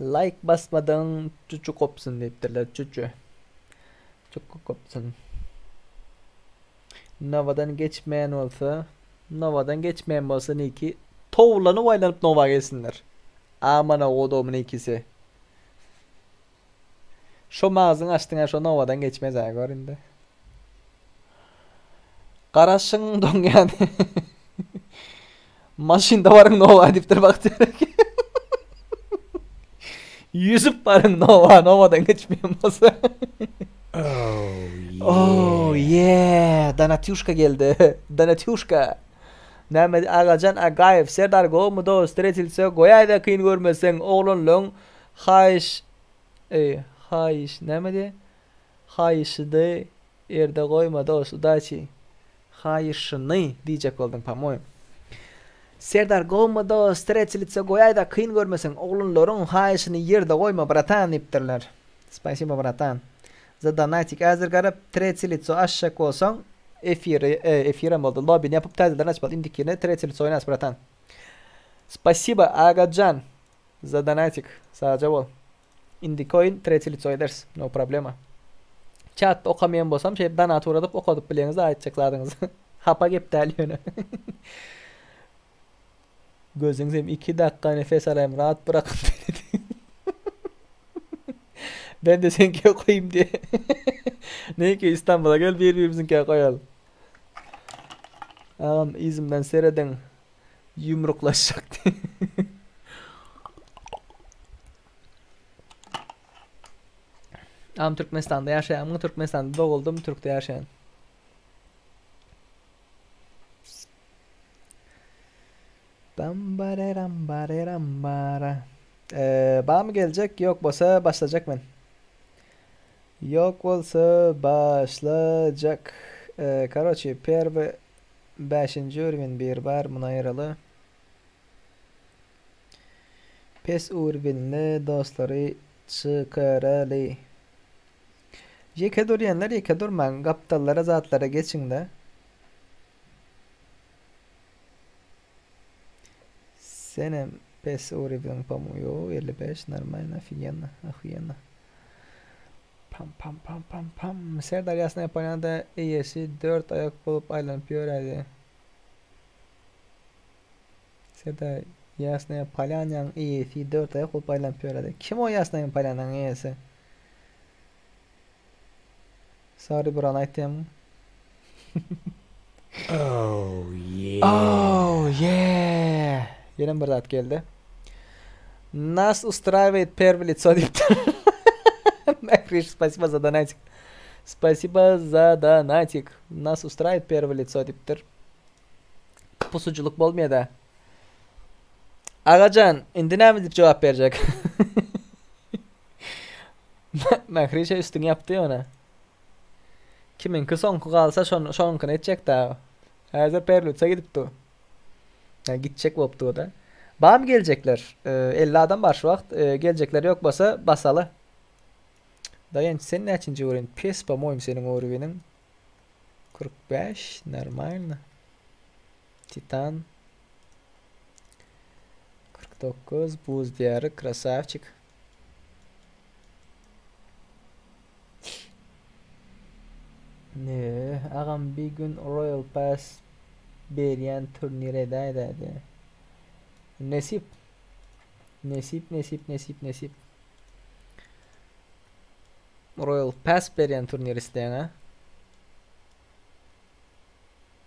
Like basmadan çuçu kopsun diýipdirler. Çuçu. Çuçu kopsun. Nowadan geçmeýän bolsa, Nowadan geçmeýän bolsa niki towlanyp aýlanyp Nowa gelsinler. Amana godomyny ikisi. Şo mazyň açdyň şo Nowadan geçmez ha gör indi. Garaşyň doňýan. Maşynda baryň Nowa diýipdir Bagtyýar eke. Ýüzüp baryň Nowa, Nowadan geçmeýän bolsa. Oh yeah, Donatýuşka geldi. Donatýuşka. Näme Agajan Agaýew, Serdar gowmy dost, tretilse goýaýda kyn görmeseň, oglanlaň haýyş eý, haýyş näme diýýä? Haýyşydy Ýerde goýma dos udaçi. Haýyşyny diýjek bolduň pamoýum. Serdar gowmy dos treçilitse goýaýda kyn görmeseň oglanlaryň haýyşyny ýerde goýma bratan diýipdirler. Spasibo bratan. Za donatik häzir garap treçilitso açjak bolsaň efiri efirem boldy lobini ýapyp täzeden açmaly indikine treçilitso oýnarys bratan. Spasiba Agajan za donatik. Sagja bol. Indiki oýun tretýe lico ederis. No problema. Çatda okamaýan bolsam şeýdip donat ugradyp okadyp bileňiz aýtjak zadyňyzy. Hapa gep däl ýöne. Gözüň sem 2 dakga nefes alaýyn rahat byrakyň beni. Ben de seňkiye koyayım diye. Neyki İstanbul'a gel bir birimizinkiye koyalım. Agam yzymdan serediň. Ýumruklaşjak diye. Agam Türkmenistanda ýaşaýamyň? Türkmenistanda doguldum, Türkde ýaşaýan. Bam bareram bara. Ee, bamy geljek? Ýok bolsa başlajak men. Ýok bolsa başlajak. Ee, karoçi, perwy bäşinji urwin bir bar, muny aýyraly. Pes urwinli dostlary çykaraly. Ýeke durýanlar ýeke durmaň, gapdallara zatlara geçiň-de. Senem pes urewiň pomu ýo 55 normalno ofigenno ohuýenno. Pam pam pam pam pam Serdar Ýasnaýa Polýanada eýesi dört aýak bolup aýlanyp ýörädi. Serdar Ýasnaýa Polýanaň eýesi dört aýak bolup aýlanyp ýörädi. Kim o Ýasnaýa Polýanaň eýesi? Sorry buran aýtýam. Oh yeah. Oh yeah. Ýene bir zat geldi. Nas ustраивает первое лицо diýipdir. Махриш, спасибо за донатик. Спасибо за донатик. Нас устраивает первое лицо diýipdir. Pusuculyk bolmaýar da. Agajan, indi näme diýip jogap berjek? Mährişe üstüňi ýapdy ýöne. Kimiňki soňky galsa şon şonuňkyny etjek da. Häzir Perlutsa gidipdi. Ýa gitjek bolupdy o da. Bamy geljekler? 50 adam bar şu wagt. Geljekler ýok bolsa basaly. Daýanç sen näçinji urin? Pes po-moýmu seniň urwiniň. 45 normalno. Titan 49 buz diýary krasavçik. Ne agam bir gün Royal Pass berýän turnir edäýdä diýä. Nesip. Nesip nesip nesip nesip. Royal Pass berýän turnir isleýäň ha?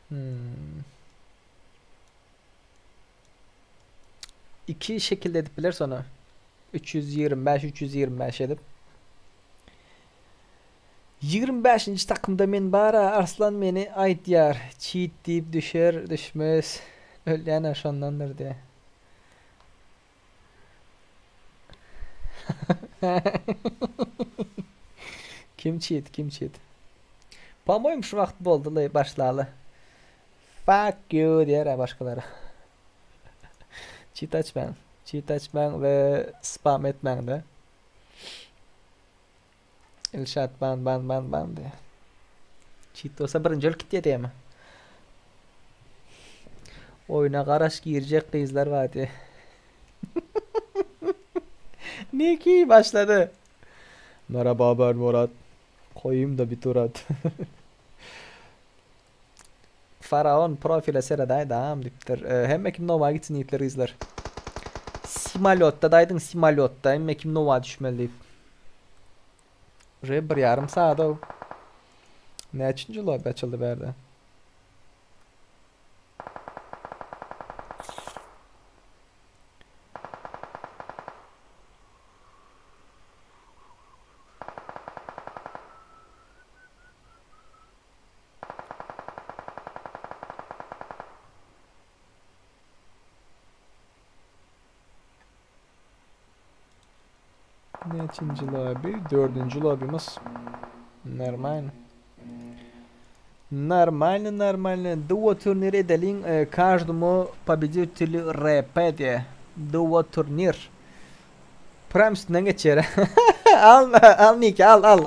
Hmm. İki şekilde edip bileris onu. 325 325 edip. 25-nji takymda men bara Arslan meni aýtýar. Cheat diýip düşer düşmez. Ölýän şondandyr diýe. Kim cheat, kim cheat? Po-moýmu şu wagt boldy başlaly. Fuck you diýer başgalara. Cheat açmaň. Cheat açmaň we spam etmäň de. Ilşat ban ban ban ban diýe. Cheat bolsa birinji ölüp gitýär diýemi? Oýuna garaş girjek gyzlar bar diýe. Niki başlady. Merhaba ben Murat. Koyayım da bir tur at. Faraon profile seredäý dam diýipdir. Hemme kim Nova gitsin diýipler gyzlar. Simalýotda daýdyň simalýotda hemme kim Nova düşmeli diýip. Uje bir ýarym saat ow. Näçinji lobby açyldy bärde? Näçinji lobby? Dördünji lobbymiz. Normal. Нормально, нормально. Duo turnir edeliň. E, Каждому победителю RP diýe. Duo turnir. Prime üstünden geçýär. al, al Niki, al, al.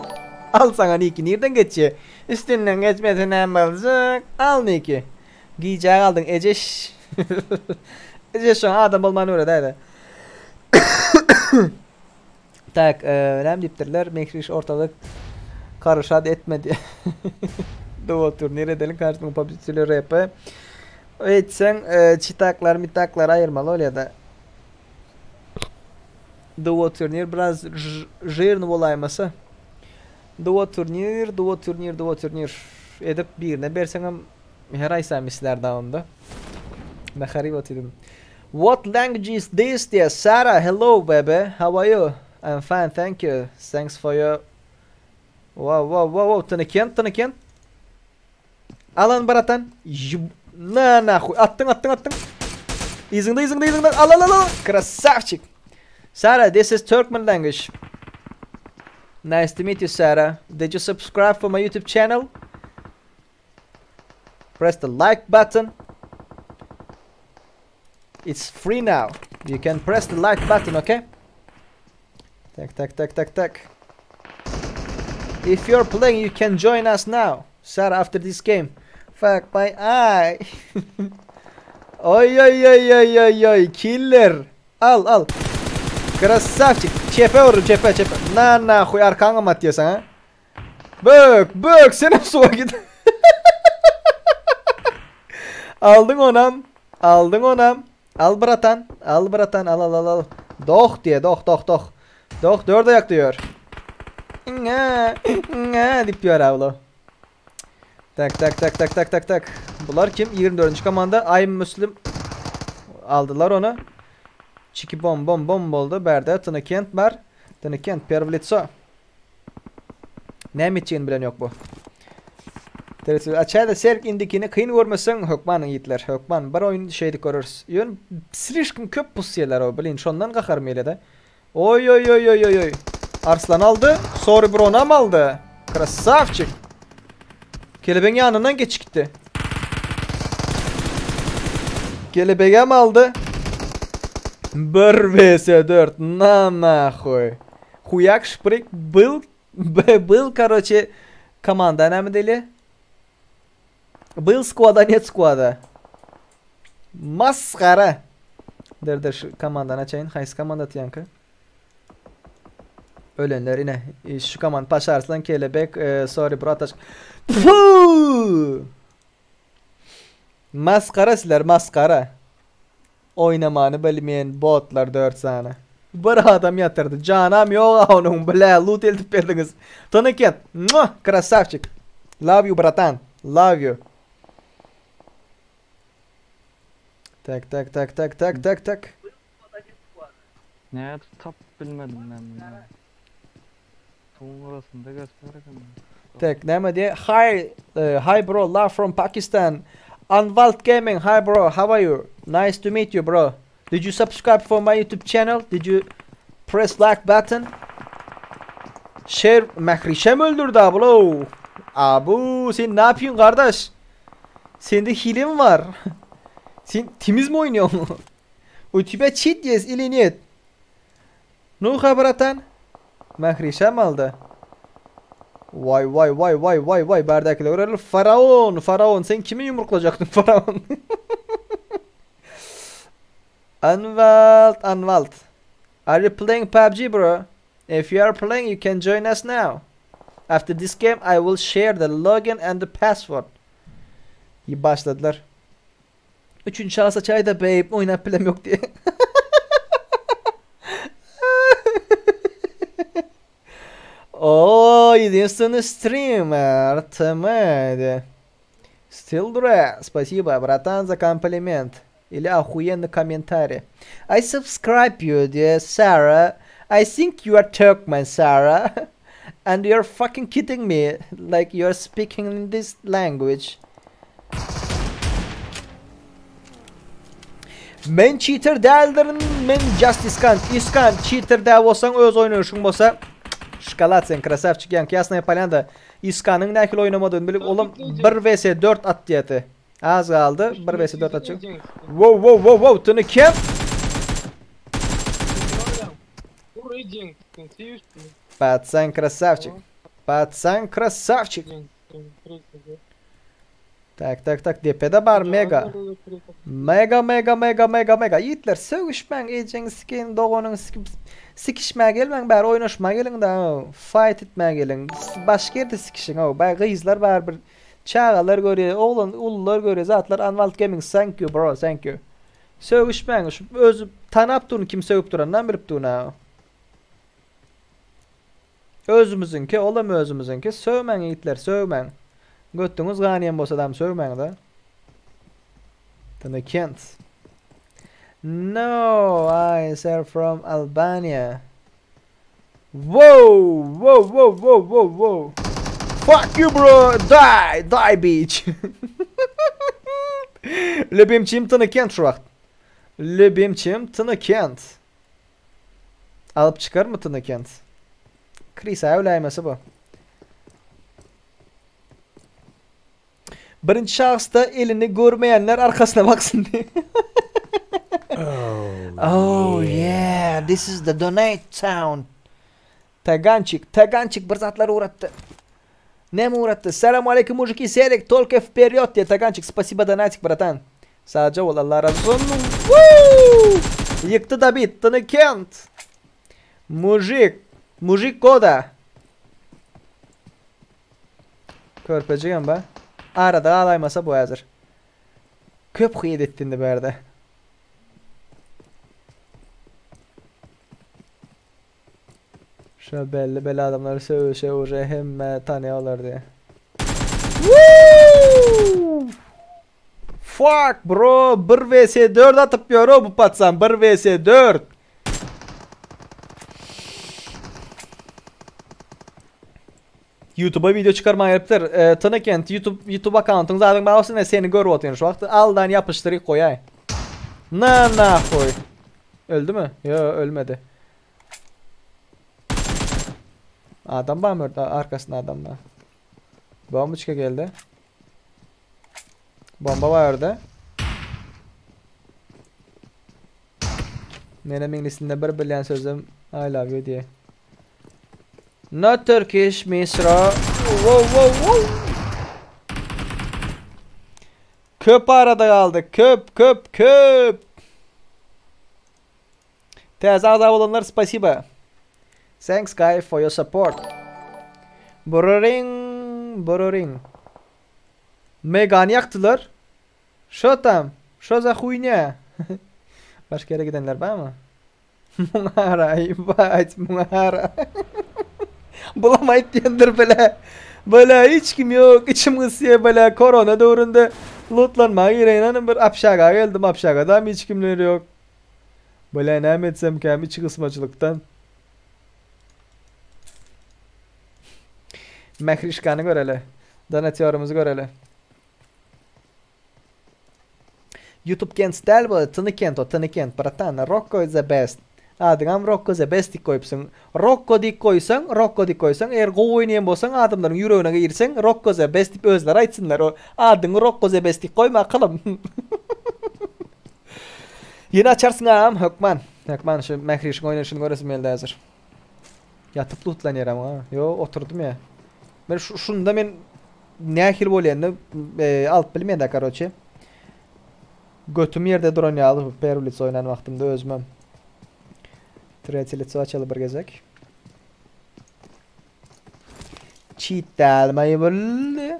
Al sana Niki. Nirden geçýär? Üstünden geçmese näme boljak? Al Niki. Gijä galdyň Ejeş. Eje şoň adam bolmany öwredäýdä. Tak, e, näme diýipdirler? Mehriş ortalyk karyşat etmedi. Duo turnir edelim karşynyň PUBG RP. Eýtseň, e, çitaklar, mitaklar aýyrmaly bolýada. Duo turnir biraz žirny bolaýmasa. Duo turnir, duo turnir, duo turnir edip birine berseňem her aýsam islär da onda. Naharip otyryn. What language is this diye Sara hello baby how are you I'm fine thank you thanks for your Wow wow wow wow Tynykent Tynykent Alan bratan Na nahuy atdyň atdyň atdyň Yzyňda yzyňda yzyňda al al al al Krasavçik Sara this is Turkmen language Nice to meet you Sara Did you subscribe for my YouTube channel Press the like button It's free now. You can press the like button, okay? Tak tak tak tak tak. If you're playing, you can join us now. Sarah, after this game. Fuck my eye. Oy oy oy oy oy oy. Killer. Al al. Krasavçik. Çepe vurun çepe çepe. Na na huy arkana mı atıyorsun ha? Bök bök senem suwa git. Aldyň onam. Aldyň onam. Al bratan. Al bratan al al al al. Doh diye doh doh doh. Doh dört ayak diyor. Nga nga diýip ýör abla. Tak tak tak tak tak tak tak. Bular kim? 24. komanda. I'm Müslim. Aldylar ony. Çiki bom bom bom boldy. Bärde Tını Kent bar. Tını Kent perw litso. Näme etjegini bilen ýok bu. Tersi açaýda serk indikini kyn görmeseň hökman ýigitler hökman bir oýun şeýdip göreris. Ýöne slişkom köp pusýalar o blin şondan gaharym gelýär-de. Oý oý oý oý oý oý. Arslan aldy. Sorry bro onam aldy. Krasavçik. Kelebeň ýanyndan geçip gitdi. Kelebegem aldy. 1 vs 4 na nahuý. Huýak şprik byl byl karoçe komanda näme diýilýär? Byl squada net squada. Masgara. Der der şu komandany açaýyn. Haýsy komanda atýanka? Ölenler ine. E, şu komand Paşa Arslan Kelebek e, sorry bro ataş. Puh! Masgara sizler masgara. Oýnamany bilmeýän botlar 4 sany. Bir adam ýatyrdy. Janam ýok onuň bile loot eltip berdiňiz. Tonyket. Muah, krasavçik. Love you bratan. Love you. Tak tak tak tak tak tak tak. Nädip tapyp bilmedim men muny. Suwuň gyrasynda gezip eken. Tak näme diýe? Hi, uh, hi bro, love from Pakistan. Anwalt Gaming, hi bro, how are you? Nice to meet you bro. Did you subscribe for my YouTube channel? Did you press like button? Share Mehrişem öldürdü ablo. Abu sen ne yapıyorsun kardeş? Sende hile mi var? Sen temiz mi oynuyorsun? У тебя чит есть или нет? Ну-ка, братан. Mehrişem aldy. Vay vay vay vay vay vay bärdäkiler göreli. Faraon, faraon sen kimi ýumruklajakdyň faraon? Anwalt, Anwalt. Are you playing PUBG bro? If you are playing you can join us now. After this game I will share the login and the password. İyi başladylar. Üçünji şahsa çaýda babe oýnap bilem ýok diýe. Oh, единственный стример, ТМ. Still Dre, спасибо, братан, за комплимент. Или охуенный комментарий. I subscribe you, dear Sarah. I think you are Turkmen, Sarah. And you're fucking kidding me. Like you're speaking in this language. Men cheater däldirin, men just iskan. Iskan cheater däl bolsaň öz oýnaýşyň bolsa şokolad sen krasavçik ýaňky Ýasnaýa Polýanda Iskanyň nähili oýnamadygyny bilip olam 1 vs 4 at diýeti. Az galdy 1 vs 4 atjak. Wow wow wow wow tüni kim? Patsan krasavçik. Patsan krasavçik. Tak tak tak depede bar mega. Mega mega mega mega mega. Ýigitler sögüşmäň ejeň sikin doganyň sikip sikişmä gelmäň bäri oýnaşma geliň da fight etmä geliň. Başga ýerde sikişiň o. Bä gyzlar bar bir çagalar görýär, oglan ulular görýär zatlar Anwalt Gaming thank you bro thank you. Sögüşmäň şu özi tanap durun kim sögüp duranynam bilip durun ha. Özümiziňki olam özümiziňki sögmäň ýigitler sögmäň. Götüňiz ganýan bolsadam sögmäňda. Tene Kent. No, I sir from Albania. Whoa, whoa, whoa, whoa, whoa, whoa. Fuck you bro, die, die bitch. Lübimçim Tene Kent şu wagt. Lübimçim Tene Kent. Alyp çykarmy Tene Kent? Krisa öläýmese bu. Birinji şahsda elini görmeýänler arkasyna baksyn diýip. Oh yeah, this is the donate town. Tagançik, Tagançik bir zatlar ugratdy. Näme ugratdy? Salam aleyküm mujiki, Serek, tolko wperýod diýe Tagançik, spasibo donatik bratan. Sagja bol, Allah razy bolsun. Woo! Ýykdy da bit, Tny Kent. Mujik, mujik goda. Körpejigem ba. Arada galaýmasa bu häzir. Köp hyýat etdi indi bärde. Şo belli belli adamlar sögüşe uje hemme tanýarlar diýe. Woo! Fuck bro 1 vs 4 atyp ýör bu patsan 1 vs 4. YouTube'a video çykarmaga gelipdir. E, Tını Kent YouTube YouTube akkauntyň zadyň bar bolsa ne seni görüp otyryn şu wagt. Aldan ýapyşdyryp goýaý. Na nahoý. Öldü mü? Ýo, ölmedi. Adam barmy orada? Arkasynda adam bar. Bomboçka geldi. Bomba var orada. Menem iňlisinde bir bilýän sözüm I love you diye. Not Turkish Misra. Wow wow wow. Köp arada galdy. Köp köp köp. Täze agza bolanlar spasiba. Thanks guy for your support. Bururing, bururing. Megany ýakdylar. Şo tam? Şo za huýnýa? Başga ýere gidenler barmy? Muňara, ýebat, muňara. Bulam aýtýandyr bile. Bile hiç kim ýok, içim gysýar bile. Korona döwründe lutlanmaga gireýin, bir obşaga geldim, obşagadam hiç kimler ýok. Bile näme etsemkäm içi gysmaçylykdan. Mährişkany göreli. Donatýorymyzy göreli. YouTube Kent däl bu, Tyny Kent o, Tyny Kent, bratan, Rocco is the best. Adyňam Rocco the best diýip goýupsyň. Rocco diýip goýsaň, Rocco diýip goýsaň, eger gowy oýnaýan bolsaň, adamlaryň ýüregine girseň, Rocco the best diýip özleri aýtsynlar. O adyňy Rocco the best diýip goýma akylym. Ýene açarsyň agam, hökman. Hökman şu Mährişiň oýnaýşyny göresim geldi häzir. Ýatyp lutlanýaram ha. Ýo, oturdym ýa. Men şu şunda men nähili bolýanyny e, alyp bilmeýän karoçe. Götüm ýerde duran ýaly Pervlic oýnan wagtymda özümem. Tretýe lico açaly bir gezek. Cheat dälmi boldy?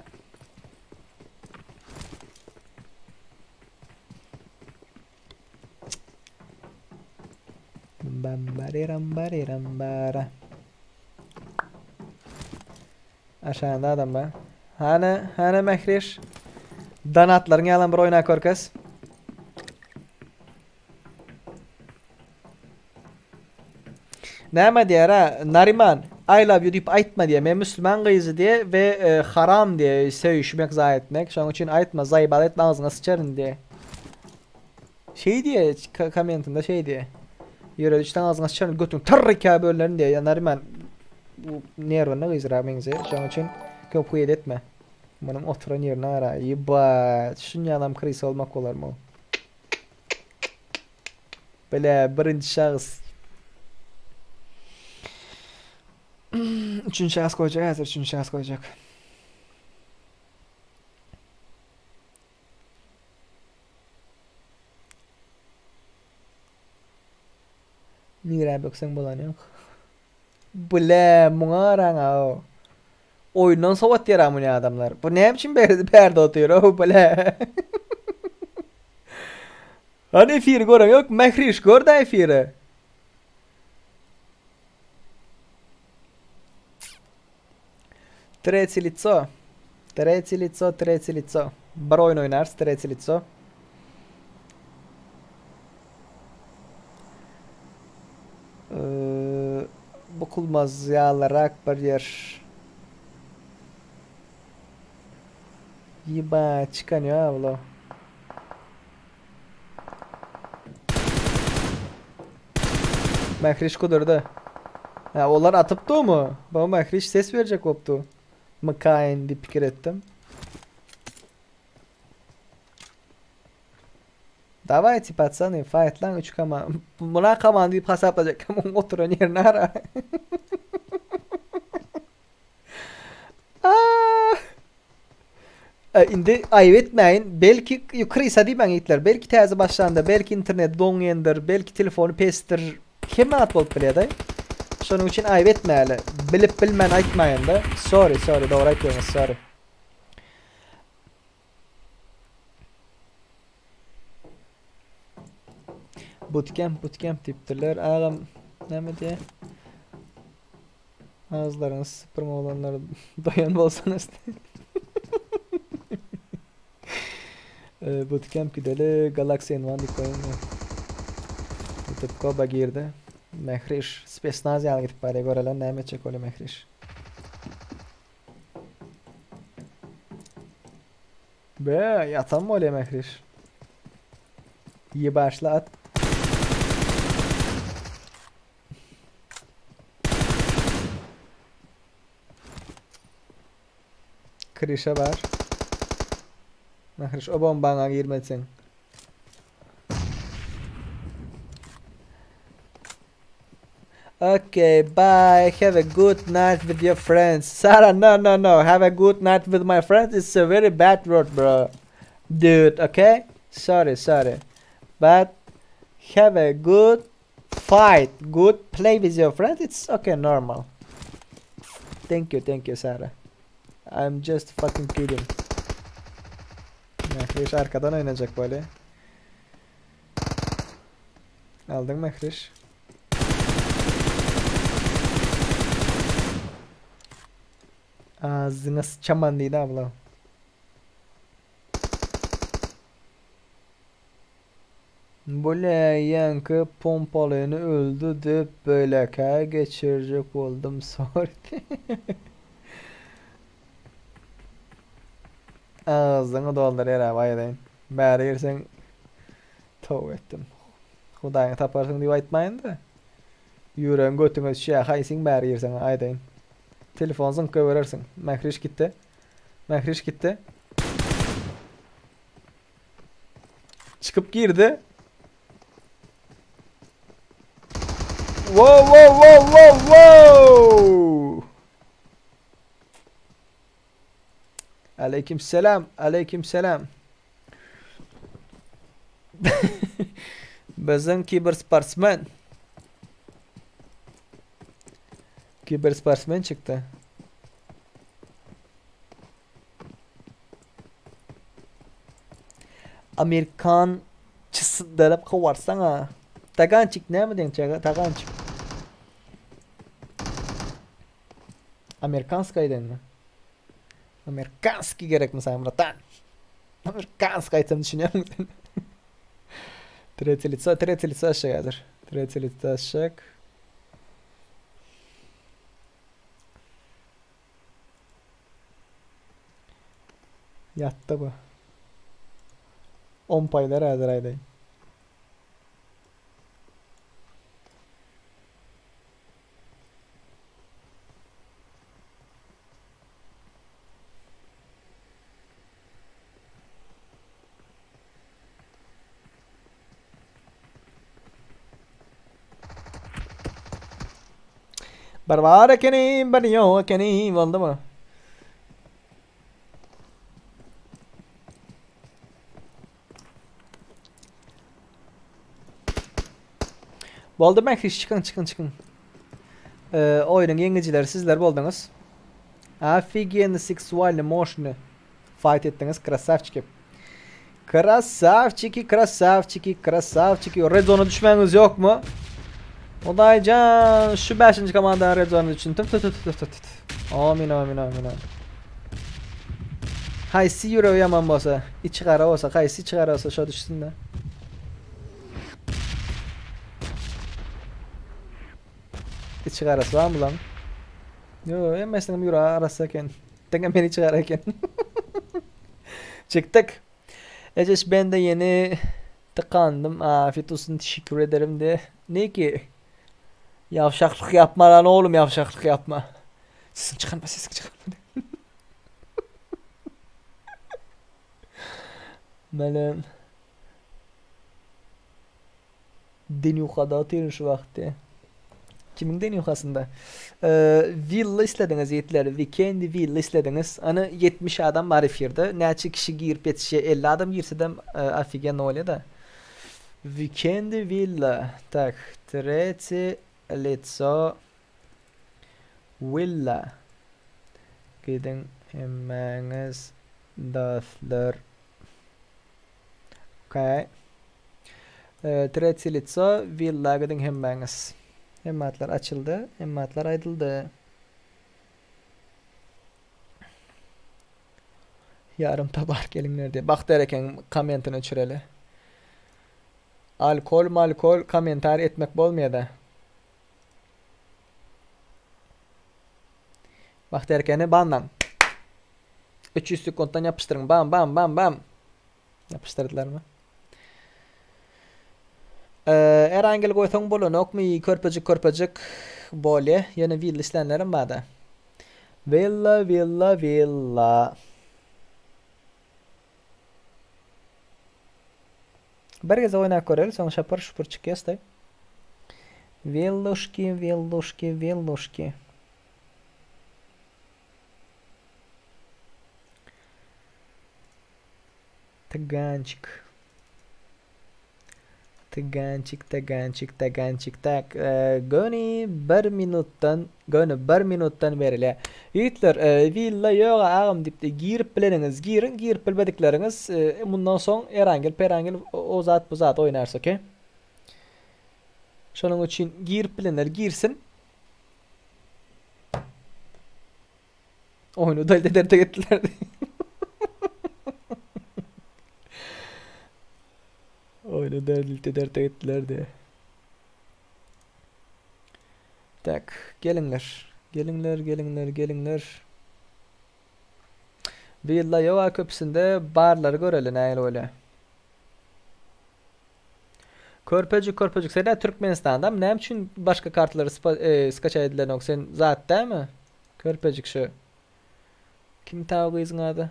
Bambarirambarirambara. Aşağında adam bar. Hany, hany Mähriş? Donatlaryň ýalan bir oýna görkez. Näme diýer ha? Nariman, I love you diýip aýtma diýer. Men müslüman gyzy diýer we e, haram diýer söýüşmek, zaý etmek. Şonuň üçin aýtma, zaýbal etme agzyňa sıçaryn diýer. Şeý diýer, kommentinde şeý diýer. Ýere düşseň agzyňa sıçaryn, götüň tyrr ikä bölerin diýer. Ya Nariman bu nerwini gyzra meňzeýär. Şonuň üçin köp huýet etme. Munuň oturan ýerine gara. Ýeba, şunýalam krys bolmak bolarmy? Bile birinji şahs. Üçünji şahs goýjak häzir üçünji şahs goýjak. Nirä bökseň bolany ýok. Bile muňa garaň-a. Oýundan sowatýar-a muny adamlar. Bu näme üçin bärde bärde otyr-ow bile. Hany efiri gören ýok. Mähriş gör-dä efiri. Tretýe lico. Tretýe lico, tretýe lico. Bir oýun oýnarys, tretýe lico. Bukulmaz ýalyrak bir ýer. Ýeba, çykan ýa bula. Mähriş kudurdy. Ha, olar atypdy mu? Bu Mähriş ses berjek bolupdy. Mkaýyn diýip pikir etdim. Dawayte patsany, faýtlaň 3 kama. Muna komanda diýip hasaplajak kim oturan ýerine ara. E, indi aýyp etmäýin, belki krysa diýmäň ýigitler, belki täze başlanda, belki internet doňýandyr, belki telefony pesdir, hemme zat bolup bilýär-de. Şonuň üçin aýyp etmäli. Bilip bilmän aýtmaýyn-da. Sorry, sorry, dogry aýtýaňyz, sorry. Bootcamp, bootcamp diýipdirler. Agam näme diýýär? Agyzlaryňyzy sypyrma olanlar doýan bolsaňyz. Bootcamp gideli. Galaxy N1 diýip goýaýyn. YouTube Koba girdi. Mehriş spesnaz ýaly gidip barýar. Görelen näme etjek bolýar Mehriş. Be, ýatan bolýar Mehriş. Ýebaşla at. Krişe bar. Mahriş o bombaňa girmeseň. Okay, bye. Have a good night with your friends. Sarah, no, no, no. Have a good night with my friends. It's a very bad word, bro. Dude, okay? Sorry, sorry. But have a good fight, good play with your friends. It's okay, normal. Thank you, thank you, Sarah. I'm just fucking kidding. Mehriş arkadan oynayacak böyle. Aldın Mehriş. Ağzına sıçaman diýdi abla. Bole ýaňky pompalyny öldi dip beýlekä geçirjek boldum sorry. Agzyňy doldurýar abi aýdaýyn. Bäri girseň toba etdim. Hudaýyňy taparsyň diýip aýtmaýyn-da. Ýüregiň götüňe düşýär haýsyň bäri girseň aýdaýyn. Telefon zyňk goýberersiň. Mähriş gitdi. Mähriş gitdi. Çykyp girdi. Wow wow wow wow wow. Aleyküm selam. Aleyküm selam. Biziň kibersportsmen. Kibersportsmen çykdy. Amerikan çysydyryp kowarsaňa. Tagançik näme diýen çaga tagançik. Amerikanskaý diýenmi? Amerikanskiý gerekmi saňa bratan? Amerikanskaý aýtsam düşünýärmiň sen? Tretýe lico, tretýe lico aşak häzir. Tretýe lico aşak. Ýatdy bu. Ompaýlar häzir aýdaýyn. Bir bar ekenim, bir ýok ekenim boldumy? Boldy Mähriş çykyň çykyň çykyň. Ee, oýnuň ýeňijileri sizler bolduňyz. Офигенно сексуально мощно fight etdiňiz krasavçiki. Krasavçiki krasavçiki krasavçiki. Red zone'a düşmäňiz ýokmy? Hudaýjan şu 5-nji komanda red zone'a düşsün. Tüf tüf tüf tüf tüf tüf. Amin amin amin amin. Haýsy ýüregi ýaman bolsa, içi gara bolsa, haýsy içi gara bolsa şo düşsün de. Içi garasy barmy lan? Yo, hemmesiniň ýüregi arassa eken. Diňe men içi gara eken. Çykdyk. Ejeş ben de yeni tıkandım. Afiyet olsun teşekkür ederim de. Ne ki? Yavşaklık yapma lan oğlum yavşaklık yapma. Sesini çıkarma sesini çıkarma. Melen. Denýuhada otyryn şu wagt diýe. Kimiň denýuhasynda? Willa islediňiz ýigitler. Weekendi willa islediňiz. Ana 70 adam bar efirde. Näçe kişi girip ýetişýär? 50 adam girsedem ofigenno bolýa-da. Weekendi willa. Tak, treti litso willa. Gidiň hemmäňiz dostlar. Okey. Tretsi litso willa gidiň hemmäňiz. Hemme atlar açyldy, hemme atlar aýdyldy. Ýarym tabar gelinler diýip. Bagtyýar eken kommentini öçüreli. Alkol malkol kommentar etmek bolmaýada. Bagtyýar ekeni banlaň. 300 sekuntdan ýapyşdyryň. Bam bam bam bam. Ýapyşdyrdylarmy? Erangel goýsaň bolanokmy? Körpejik körpejik bolýa. Ýöne willa islänlerim barda. Willa willa willa. Bir gezek oýnap göreli, soň şapur şupur çykýas-da. Willuşki, willuşki, willuşki. Tagançik. Tagançik, tagançik, tagançik. Tak, e, göni bir minutdan, göni bir minutdan berilýär. Ýigitler, e, willa ýok agam diýip girip bileniňiz giriň, girip bilmedikleriňiz e, mundan soň Erangel, Perangel o zat bu zat oýnarys, okey? Şonuň üçin girip bilenler girsin. Oýny udalde derde etdiler. Oýny derde derde etdiler diye. Tak, gelinler. Gelinler, gelinler, gelinler. Villa ýoga köpüsinde barlary göreli nähili bolýar. Körpejik körpejik sen Türkmenistanda näme üçin başga kartalary e, skaçay edilenok sen zat dämi? Körpejik şu. Kim taw gyzyň ady?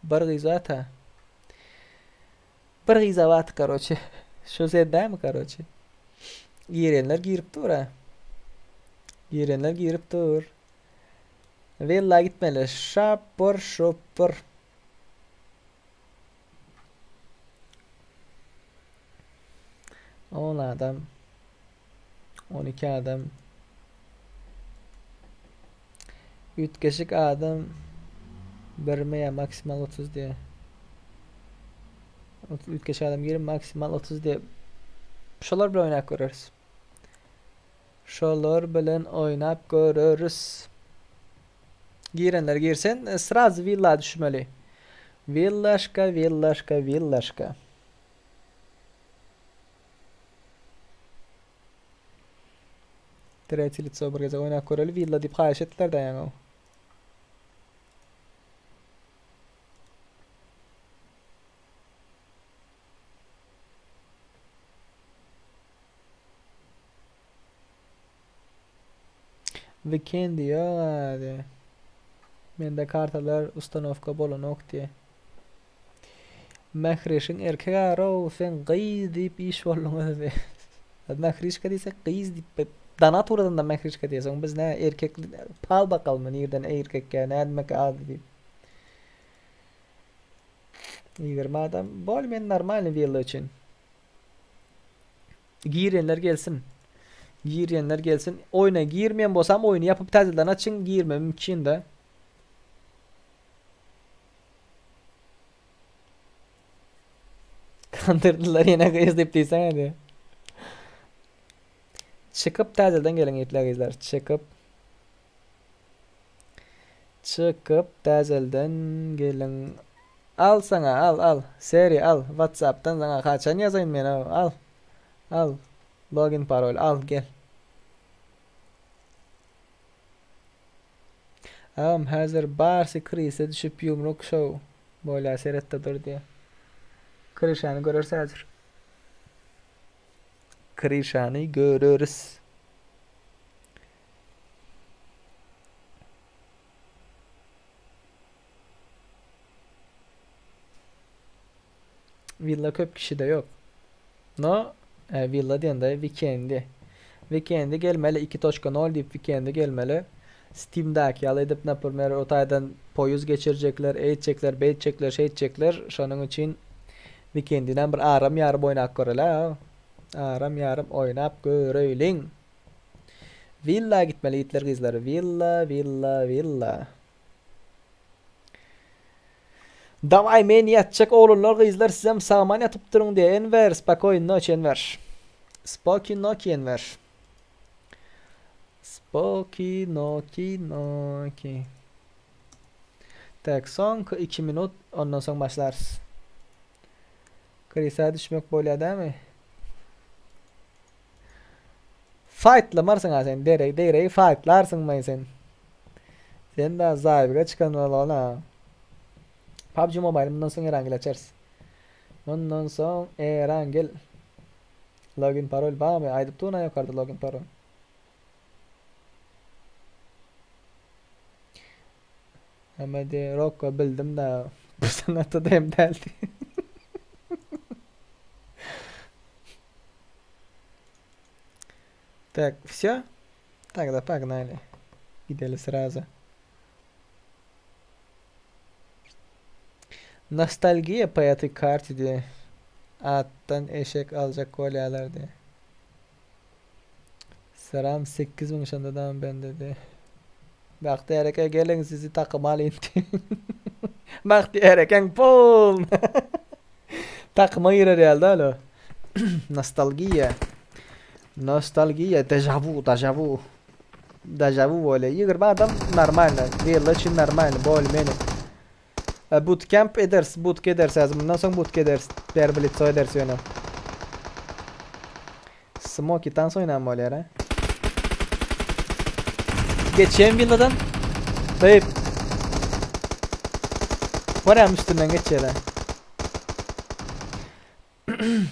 Bir gyz ata. Bir gyz abat karoçe. Şu sen dämi karoçe? Girenler girip dur ha. Girenler girip dur. Villa gitmeli. Şapur şupur. 10 adam. 12 adam. Üýtgeşik adam birmi ýa maksimal 30 diýe. Üýtgeşik adam girip maksimal 30 diýe. Şolar bilen oýnap göreris. Şolar bilen oýnap göreris. Girenler girsin, e, sraz villa düşmeli. Villaşka, villaşka, villaşka. Третье лицо bir gezek oýnap göreli. Villa diýip haýyş etdiler de ýaňy. Weekend diýýär hadi. Mende kartalar ustanovka bolanok diýe. Mährişiň erkek arow sen gyz diýip iş bolduňyz diýe. Mährişka diýsek gyz diýip dana turadan da mährişka diýseň biz nä erkek pal bakalmy nirden erkek ýa nädmek ady diýip. 20 adam bol men normalny willa üçin. Girenler gelsin. Girenler gelsin. Oýuna girmeýän bolsam oýuny ýapyp täzeden açyň girme mümkin de. Kandyrdylar ýene gyz diýip diýseň hadi. Çykyp täzeden geliň ýigitler gyzlar. Çykyp. Çykyp täzelden geliň. Al saňa al al. Seri al. Whatsappdan saňa haçan ýazaýyn men al. Al. Login parol al gel. Agam häzir barsy krise düşüp ýumruk şow bolýa seretde dur diýä. Krişany göreris häzir. Krişany göreris. Villa köp kişide ýok. No, e, Villa diýende Weekendi. Weekendi gelmeli 2.0 diýip Weekendi gelmeli. Steam'däki ýaly edip, naprimер, o taýdan poýuz geçirjekler, eýtjekler, beýtjekler, şeýtjekler. Şonuň üçin Weekendinem bir aram ýarym oýnap göreli. Aram ýarym oýnap göreýliň. Villa gitmeli ýigitler gyzlar. Villa, villa, villa. Daway men ýatjak oglanlar gyzlar sizem sagman ýatyp duruň diýe Enwer spakoýn noç Enwer. Spoki noki Enwer. Spoki noki noki. Tak soňky 2 minut ondan soň başlarys. Krisa düşmek bolýar dämi? Faýtlamarsyň ha sen derek deregi faýtlarsyň maý sen. Sen da zaýbyga çykan bolana. PUBG Mobile mundan soň Erangel açarys. Mundan soň Erangel. Login parol barmy? Aýdyp dur na ýokarda login parol. Hemme de Rocco bildim da bu sanatda da hem däldi. Так, все? Тогда погнали. Gidelim сразу. Nostalgiýa по этой karty diye. Atdan eşek alacak kolyalar diye. Sıram 8000 şonda da bende diye. Bagtyýar eke geliň sizi takyma alyň diýip. Bagtyýar ekeň pul. Takyma girer ýaly däl o. Nostalgiýa. Nostalgiýa, dejavu, dejavu. Dejavu bolýar. 20 adam normalno. Willa üçin normalno, bol meni. E, bootcamp ederis, bootcamp ederis häzir. Mundan soň bootcamp ederis. Berblitz ederis ýöne. Smoky tans oýnan bolýar ha. Geçen villadan. Dayıp. Var üstünden geçýär ha.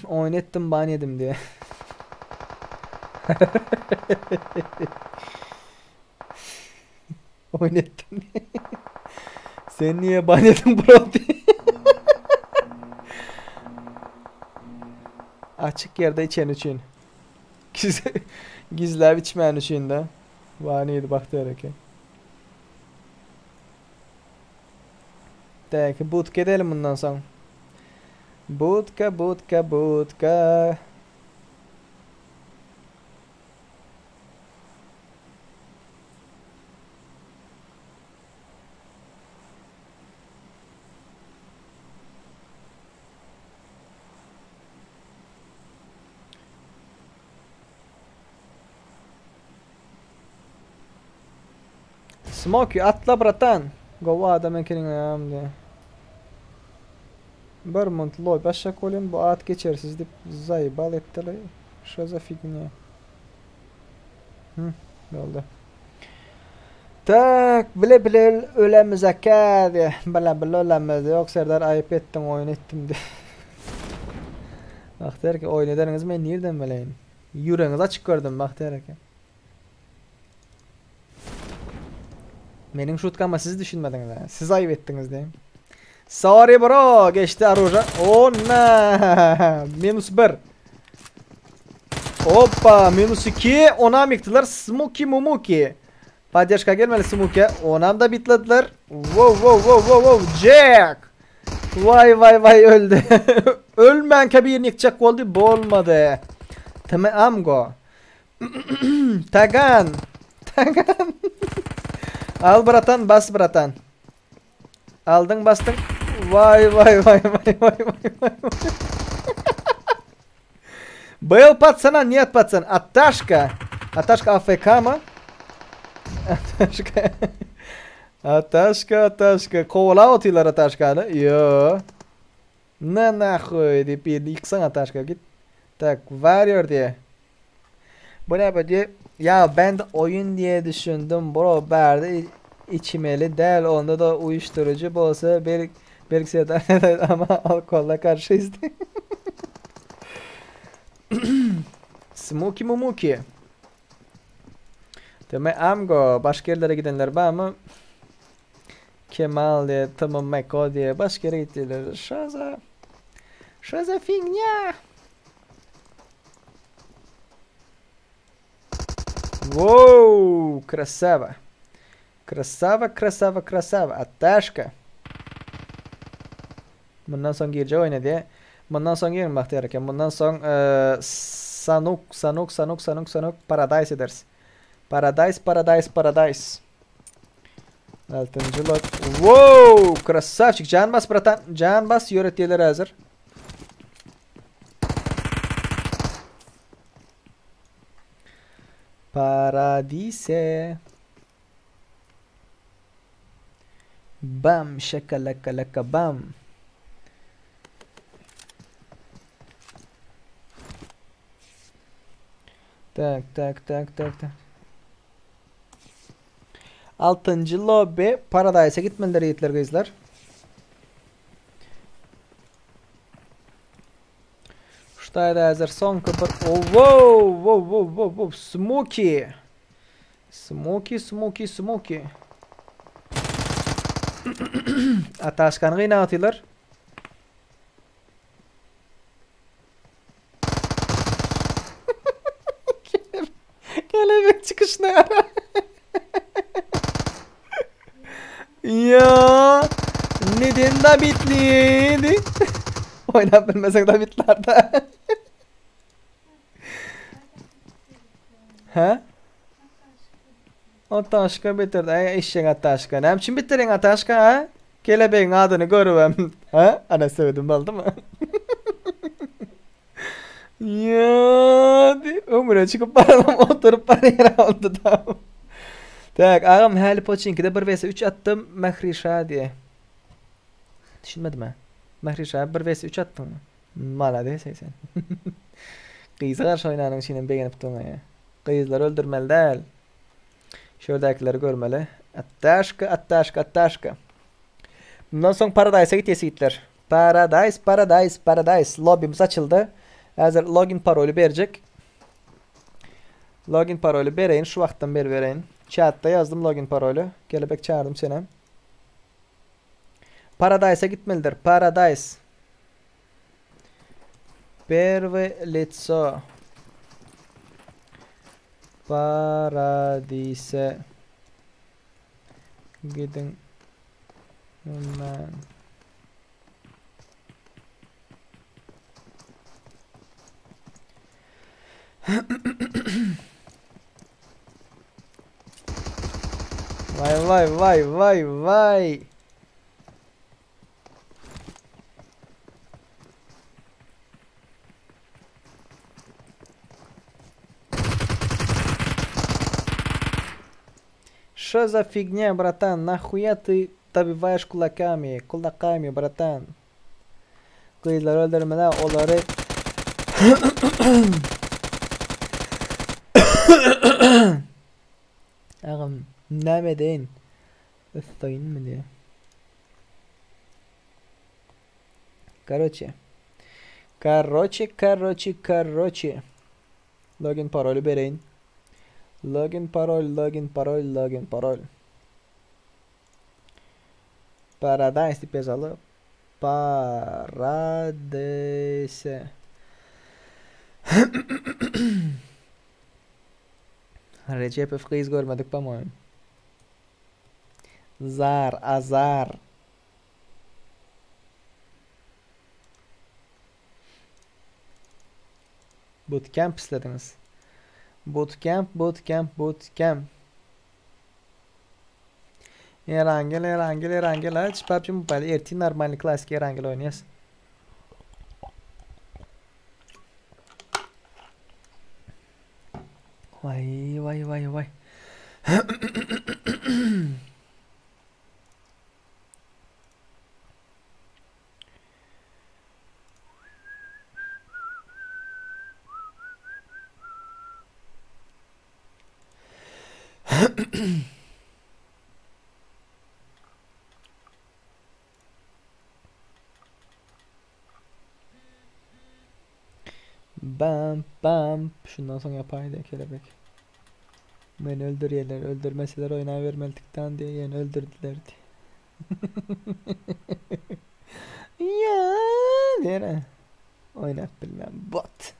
Oýun etdim ban yedim diye. Oyun ettim diye. Sen niye ban yedin bro diye. Açık yerde içen üçün. Gizli, gizlep içmeyen üçün de. Baniydi bak diyerek. Däki budka edelim bundan soň. Budka, budka, budka. Smokey atla bratan. Gowy adam ekeniň agam diýe. Bir munt loý başak bolýan bu at geçersiz diýip zaýbal etdiler. Şo za figня. Hı, boldy. Tak, bile bile ölemiz aka diýe. Bile bile ölemiz. Ýok Serdar aýyp etdiň oýun etdim diýe. Bagtyýar eke oýun ederiňizi men nirden bileýin. Ýüregiňizi açyk gördüm Bagtyýar eke. Meniň şutkama siz düşünmediňiz ha. Siz aýyp etdiňiz diýen. Sorry bro, geçdi aruja. O na. Minus 1. Hoppa, minus 2. Onam ýykdylar. Smuki mumuki. Poddeşka gelmeli Smuki. Onam da bitlediler. Wow wow wow wow wow. Jack. Vay vay vay öldü. Ölmänkä birini ýykjak boldy, bolmady. Tm Amgo. Tagan. Tagan. Al bratan bas bratan. Aldyň basdyň. Vay vay vay vay vay vay vay. Был пацана, нет пацан. Аташка. Аташка AFK mı? Ataşka. Ataşka, Ataşka. Kovala otyrlar Ataşkany. Yo. Na nahuý diýip birini ýyksaň Ataşka git. Tak, Warrior diýe. Bu näme diýe? Ya ben de oyun diye düşündüm bro bärde içmeli däl onda da uyuşturucu bolsa bir belki ama alkolla karşıyız. Smoky Mumuki. Demek Amgo başka yerlere gidenler var mı? Kemal diye, tamam Meko diye başka yere gittiler. Şaza. Şaza fignya. Wow, krasava. Krasava, krasava, krasava. Ataşka. Mundan soň girjek oýna diýe. Mundan soň girin Bagtyýar eken. Mundan soň Sanuk, Sanuk, Sanuk, Sanuk, Sanuk Paradise ederis. Paradise, Paradise, Paradise. Altynjy lot. Wow, krasavçik. Jan bas bratan. Jan bas ýöretýärler häzir. Paradise. Bam şakalaka laka bam. Tak tak tak tak tak. Altynjy lobby Paradise gitmelidir ýigitler gyzlar. Ştaýda häzir soňky bir oh, wow wow wow wow wow Smoky. Smoky Smoky Smoky. Ataşkany gynap atyrlar. Kelebek çykyşyna gara. Ya neden da bitliydi? Oynap bilmeseň da bitlarda. He? Ataşka bitirdi. Ey eşeğin Ataşka. Näme üçin bitirin Ataşka ha? Kelebegiň adyny görübem. Ha? Ana söwdüm boldumy? Ýa, ömre çykyp baralım oturyp barýar oldu tamam. Tak, agam häli poçinkide 1 vs 3 atdym Mährişa diýe. Düşünmedim ha. Mährişa 1 vs 3 atdyňmy? Malades sen. Gyza garşy oýnanyň üçinem begenip durma ýa. Gyzlary öldürmeli däl. Şördäkileri görmeli. Attaşka, attaşka, attaşka. Bundan soň Paradise-a gitýäs ýigitler. Paradise, Paradise, Paradise. Lobbymiz açyldy. Häzir login paroly berjek. Login paroly bereýin, şu wagtdan beri bereýin. Chatda ýazdym login paroly. Kelebek çagyrdım senem. Paradise-a gitmelidir. Paradise. Perwy litso. Paradise. Gidiň. Man. Vay vay vay vay vay. Что за фигня, братан? Нахуя ты добиваешь кулаками? Кулаками, братан. Gyzlary öldürmeli olary Agam näme edeýin? Ösdaýynmy diýe. Karoçe. Karoçe, karoçe, karoçe. Login paroly bereýin. Login parol, login parol, login parol. Paradise diýip ýazaly. Paradise. Rejepow gyz görmedik po-moýem. Zar, azar. Bootcamp islediňiz. Bootcamp, bootcamp, bootcamp. Erangel, Erangel, Erangel aç. PUBG Mobile ertir normalny klasik Erangel oýnaýas. Vay vay vay vay. Bam bam. Şundan soň ýapaýdy kelebek. Meni öldürýärler. Öldürmeseler oýnabermelitikdan diýe ýene öldürdüler diýe. Ýa diýene. Oýnap bilmän bot.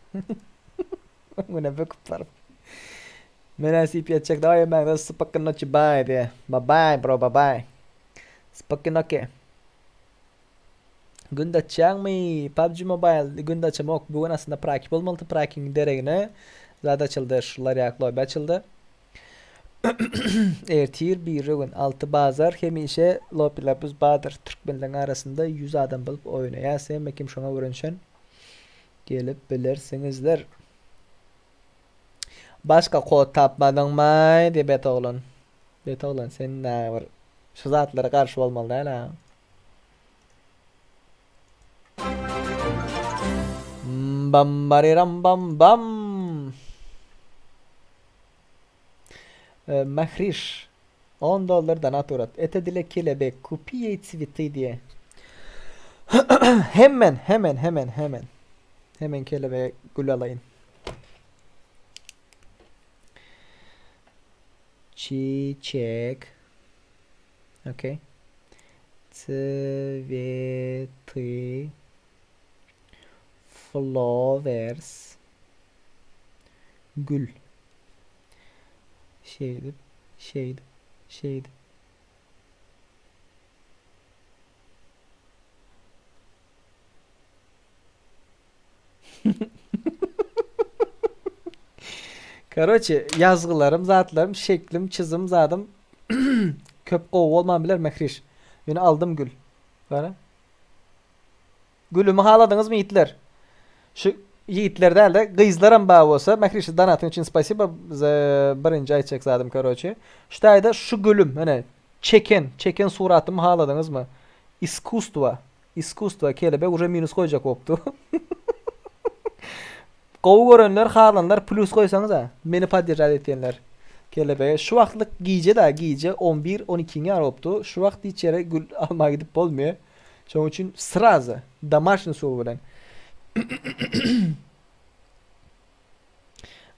Öňüne böküp baryp. Menä sip ýetjek daýy mäňde spokyn noçi baý diýe. Bye bye bro bye bye. Spokyn oke. Günde açýaňmy? PUBG Mobile günde açamok. Bu gün aslynda praki bolmalydy. Prakiň deregine zat açyldy. Şular ýaly lobby açyldy. Ertir biri gün 6 bazar hemişe lobbylar biz bardyr. Türkmenleriň arasynda 100 adam bolup oýnaýas. Hemme kim şoňa öwrenişen gelip bilersiňizler. Başga kod tapmadyňmy diýip bet oglan. Bet oglan sen näme bir şu zatlara garşy bolmaly däl ha. Bam bariram bam bam. Mahriş 10 dollar donat urat. Ete dile kelebek kupi ýeý tswity diýe. Hemen hemen hemen hemen. Hemen kelebege gül alaýyn. Çiçek. Okey. Tswety. Flowers. Gül. Şeýdip, şeýdip, şeýdip. Karoçe, ýazgylarym, zatlarym, şeklim, çyzym, zadym köp gowy bolman biler Mähriş. Ýöne aldym gül. Gara. Gülümi haladyňyzmy ýigitler? Şu ýigitler däl-de, gyzlaram bar bolsa, Mähriş donatyň üçin spasiba za birinji aýtjak zadym karoçe. Şu taýda şu gülüm, ine, çeken, çeken suratymy haladyňyzmy? Iskusstwo. Iskusstwo kelebek uje minus goýjak bopdy. Gowy görenler halanlar plýus goýsaňyza meni podderžat etýänler kelebege şu wagtlyk gije da gije 11 12 ýary bopdy şu wagt hiç ýere gül almaga gidip bolmaýa şoň üçin srazy domaşny usul bilen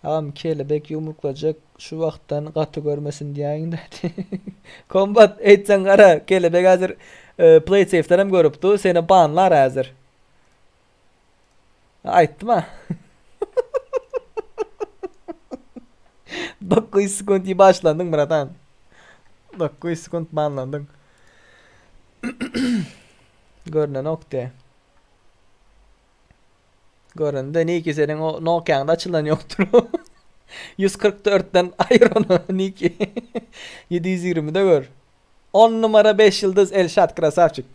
Agam kelebek ýumruklajak şu wagtdan gaty görmesin diýäýiň-dä. Kombat eýtseň gara kelebek häzir PlaySafe'den hem görüp dur seni banlar häzir. Aýtdym-a. 9 sekunt başlandyň bratan. 9 sekunt banlandyň. Görnenok diýe. Görende Niki seniň o Nokiaňda açylan ýokdur. 144-den aýyr ony Niki. 720-de gör. 10 numara 5 ýyldyz Elşat krasavçik.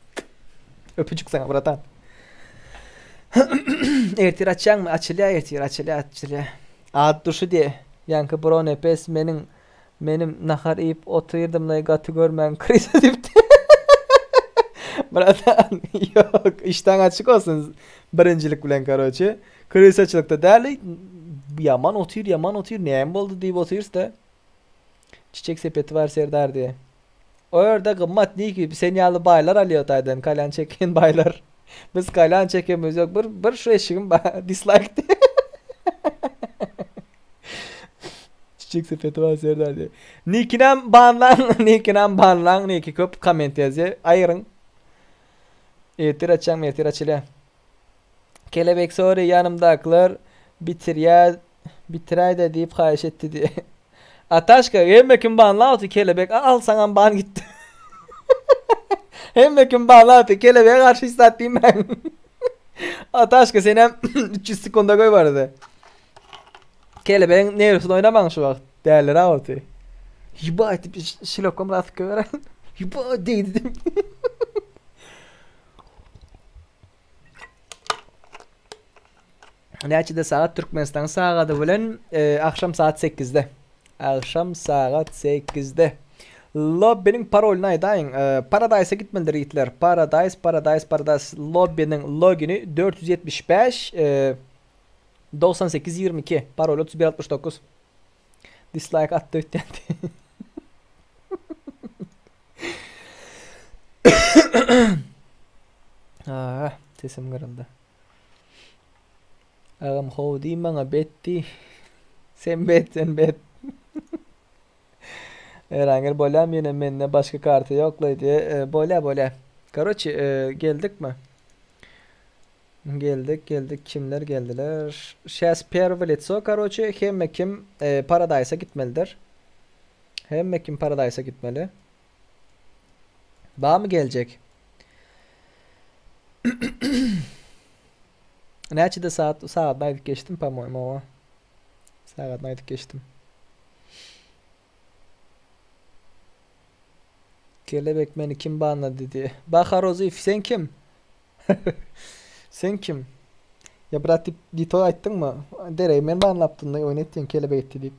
Öpüjik saňa bratan. Ertir açýaňmy? Açylýar ertir açylýar açylýar. At duşy diýe. Ýaňky bro nepes meniň menim nahar iýip otyrdymlaý gaty görmäň krysa diýipdi. Bratan ýok işdäň açyk bolsun birinjilik bilen karoçe. Krysaçylykda däl ýaman otyr ýaman otyr näme boldy diýip otyrys-da. Çiçek sepeti bar Serdar diýe. O ýerde gymmat niki sen ýaly baýlar alýar taýdan kalýan çekýän baýlar. Biz kalýan çekemiz ýok bir bir şu eşigim bar dislike diýe. Çiçek sepeti bar Serdar diýe. Nikinem banlaň nikinem banlaň niki köp komment ýazýar aýyryň. Ertir açýaň ertir açylýar. Kelebek sorry ýanymdakylar bitirýär bitiräýdä diýip haýyş etdi diýe. Ataşka hemme kim banlapdy kelebek al saňam ban gitdi. Hemme kim banlapdy kelebege garşy hiç zat diýmäň. Ataşka senem 300 sekunda goý bardy. Kelebegiň nerwsini oýnamaň şu wagt. Däliler awty. Ýuba diýip şilokam biraz köweren. Ýuba degdi diýip. Näçede sagat Türkmenistanyň sagady bilen e, akşam saat 8-de. Akşam sagat 8-de. Lobbiniň parolyny aýdaýyň. E, Paradise-a gitmelidir ýigitler. Paradise, Paradise, Paradise lobbiniň logini 475 e, 98 22 parol 31 69. Dislike atdy öýtýän. Ah, sesim gyryldy. Agam how diý maňa bet diý. Sen bet, sen bet. Erangel bolýam ýene mende başga karta ýoklaý diýe. E, bolýa bolýa. Karoçi, e, geldikmi? Geldik, geldik. Kimler geldiler? Şäs первый лицо, karoçi, hemme kim e, Paradise'a gitmelidir. Hemme kim Paradise'a gitmeli. Bamy geljek? Näçede saat? Sagat aýdyp geçdim, po-moýmu, owa. Sagat aýdyp geçdim. Kelebek meni kim banlady diýdi. Bahar Oziýew, sen kim? Sen kim? Ya brat diýip dito aýtdyňmy? Deregi men banlapdym da oýun etdiň kelebek etdi diýip.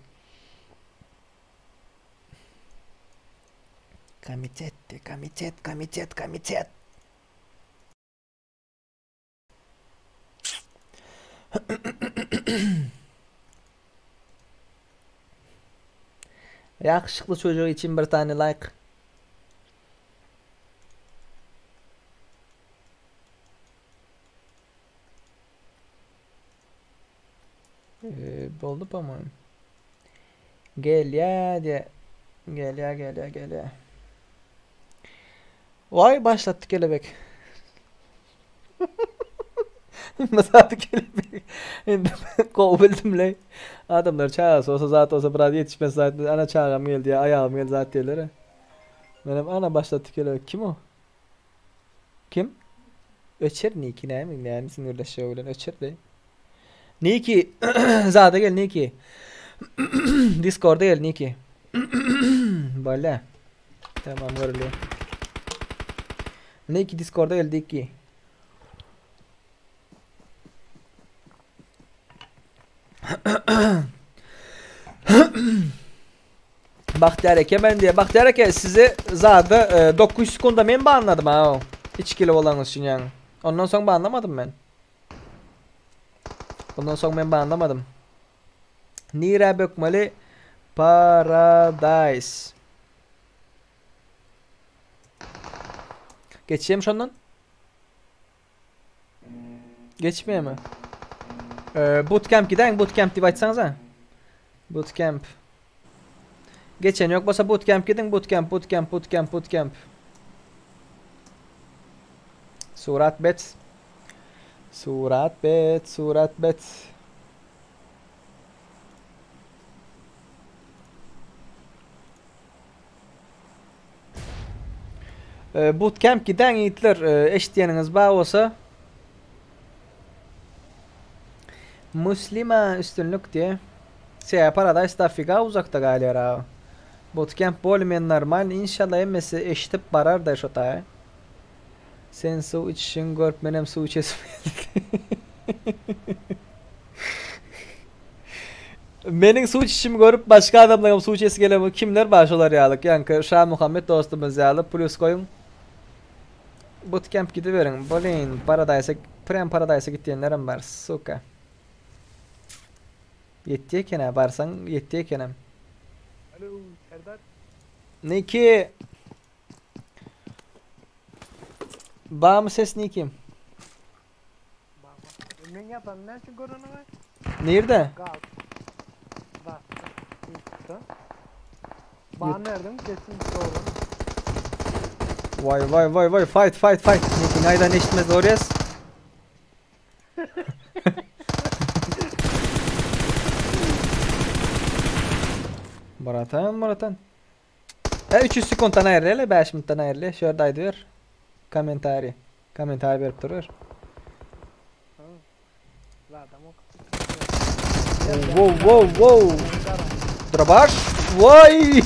Komitet, komitet, komitet, komitet. Yakışıklı çocuk için bir tane like. Ee, boldy po-moýmu. Gelýä diýe. Gelýä, gelýä, gelýä. Waý başlatdy kelebek. Mysady kelebek. Indi gowy bildim-leý. Adamlar çagasy bolsa zat bolsa biraz ýetişmez zat. Ana çagam geldi ýa aýalym geldi zat diýerler. Menem ana başlatdy kelebek. Kim o? Kim? Öçür Niki näme näme sinirleşýär bilen öçür de. Niki zada gel Niki. Discord'a gel Niki. Bolýa. Tamam görülýär. Niki Discord'a gel Niki. Bagtyýar eke men diýe. Bagtyýar eke sizi zada e, 9 sekunda men banladym ha. Içgili bolanyňyz üçin ýaňy. Ondan soň banlamadym men. Ondan soň men banlamadym. Nirä bökmeli? Paradise. Geçýem şondan. Geçmeýärmi? Ee, bootcamp gidäň, bootcamp diýip aýtsaňyza. Bootcamp. Geçen ýok bolsa bootcamp gidiň, bootcamp, bootcamp, bootcamp, bootcamp. Surat bet. Surat bet, surat bet. Bootcamp gidäň ýigitler, eşitýäniňiz bar bolsa. Muslima üstünlik diýe. Sebäbi Paradise dafiga uzakda galýar aga. Bootcamp boli men normal inşallah hemmesi eşidip barar da şo taýa. Sen suw içişiňi görüp menem suw içesim geldi. Meniň suw içişimi görüp başga adamlaryň suw içesi gelen kimler bar şolar ýalyk ýaňky Şamuhammet dostumyz ýaly plýus goýuň. Bootcamp gidiberiň. Blin, Paradise prem Paradise gitýänlerem bar, suka. Ýetdi eken-ä, barsaň ýetdi ekenem. Alo, Serdar. Niki. Barmy ses Niki? Men ýazan näçe göreniňi? Nirde? Gal. Bak. Ýutda. Bana verdim kesin doğru. Vay vay vay vay fight fight fight. Niki naýdan eşitmez doğruyas. Bratan bratan. E 300 sekuntdan aýryly, 5 minutdan aýryly. Şu ýerde aýdyber. Kommentariý. Kommentariý berip duruber. Zadam ok. Wow wow wow. Drabaş. Vay!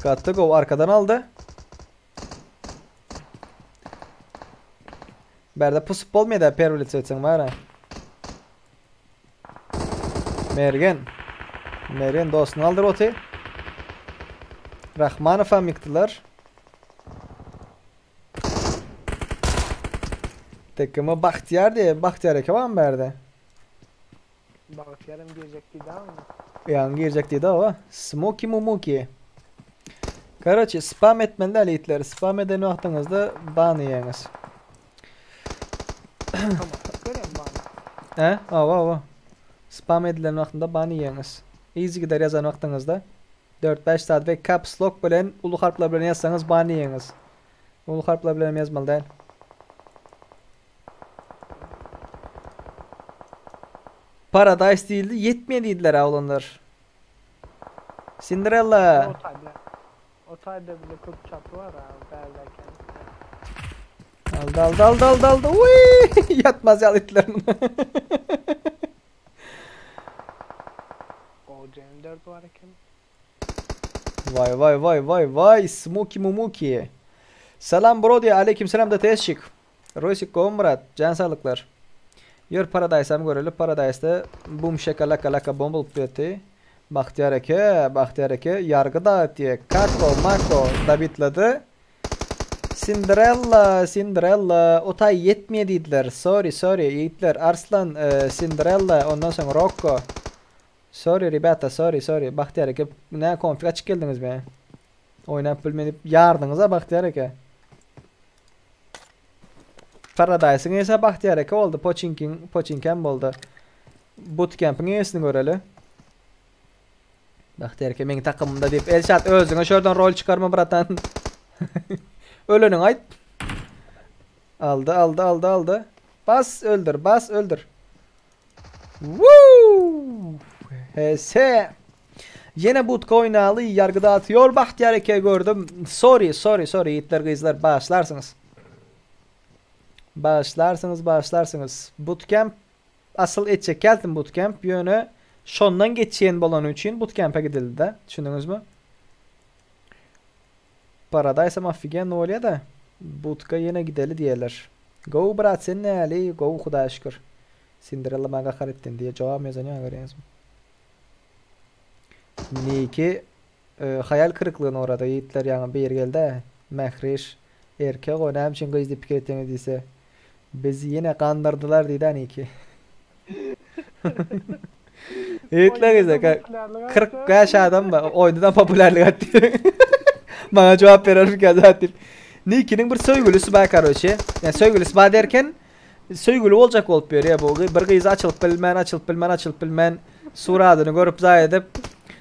Gaty gowy arkadan aldy. Bärde pusup bolmaýar da perwlit etseň bara. Mergen. Mergen dostuny aldyr oty. Rahmanow hem ýykdylar. Tekimi Bahtiyar diye Bahtiyar eke var mı berde? Bagtyýaram girjek diýdi ama. Ýaňy girjek diýdi o. Smoky Mumuki. Karoçi spam etmeli däl ýigitler. Spam eden wagtyňyzda ban iýeňiz. Görýän ban. He? Awa awa. Spam edilen wagtynda ban iýeňiz. Easy gider ýazan wagtyňyzda 4-5 saat we caps lock bilen uly harplar bilen ýazsaňyz ban iýeňiz. Uly harplar bilen hem ýazmaly däl. Paradise diýildi, ýetmeýär diýdiler oglanlar. Cinderella. O taýda. O taýda bile köp çapy bar ha, bärdäken. Aldy aldy aldy aldy aldy. Uy! Ýatmaz ýaly etdiler muny. O M4 bar eken. Vay vay vay vay vay Smoky Mumuki. Salam bro diýe aleyküm selam da tesçik. Roysik gowy Murat jan saglyklar. Ýör Paradise'am göreli Paradise'de bum şekalaka laka bomba bolup ýaty. Bagtyýar eke Bagtyýar eke ýargy dagytýa Kako mako dabitlady. Cinderella Cinderella o taý ýetmeýä diýdiler sorry sorry ýigitler Arslan Cinderella ondan soň Rokko Sorry rebata sorry sorry Bagtyýar eke nä konfig açyk geldiňizmi oýnap bilmedip ýardyňyza Bagtyýar eke Paradise'iň eýesi Bagtyýar eke boldy Poçinkiň Poçinkem boldy Bootcamp'iň eýesini göreli Bagtyýar eke meň takymymda diýip Elşat özüňe şörden rol çykarma bratan Öleniňi aýt Aldy aldy aldy aldy Bas öldür bas öldür Woo! HS. Ýene budka oýnaly, ýargyda atýor Bahtiyar eke gördüm. Sorry, sorry, sorry ýigitler gyzlar bagyşlarsyňyz. Bagyşlarsyňyz, bagyşlarsyňyz. Bootcamp asyl etjek geldim bootcamp ýöne şondan geçýän bolany üçin bootcamp'e gidildi-de. Düşündiňizmi? Paradise am ofigenno bolýa-da. Budka ýene gideli diýerler. Gowy brat sen näli? Gowy hudaýa şükür. Cinderella maňa gahar etdin diýe jogap ýazan ýa görýäňizmi? Niki haýal kyryklygyna ugrady ýigitler ýaňy biri geldi Mähriş erkek o näme üçin gyz diýip pikir etdiňiz diýse bizi ýene gandyrdylar diýdä Niki. Ýigitler gyzlar 45 adam bar oýundan populärlik atdy. Maňa jogap berermikä zat diýip. Nikiniň bir söýgülisi bar karoçe. Ýa söýgülisi bar derken söýgüli boljak bolup ýörýär bu. Bir gyz açylyp bilmän, açylyp bilmän, açylyp bilmän suradyny görüp zaý edip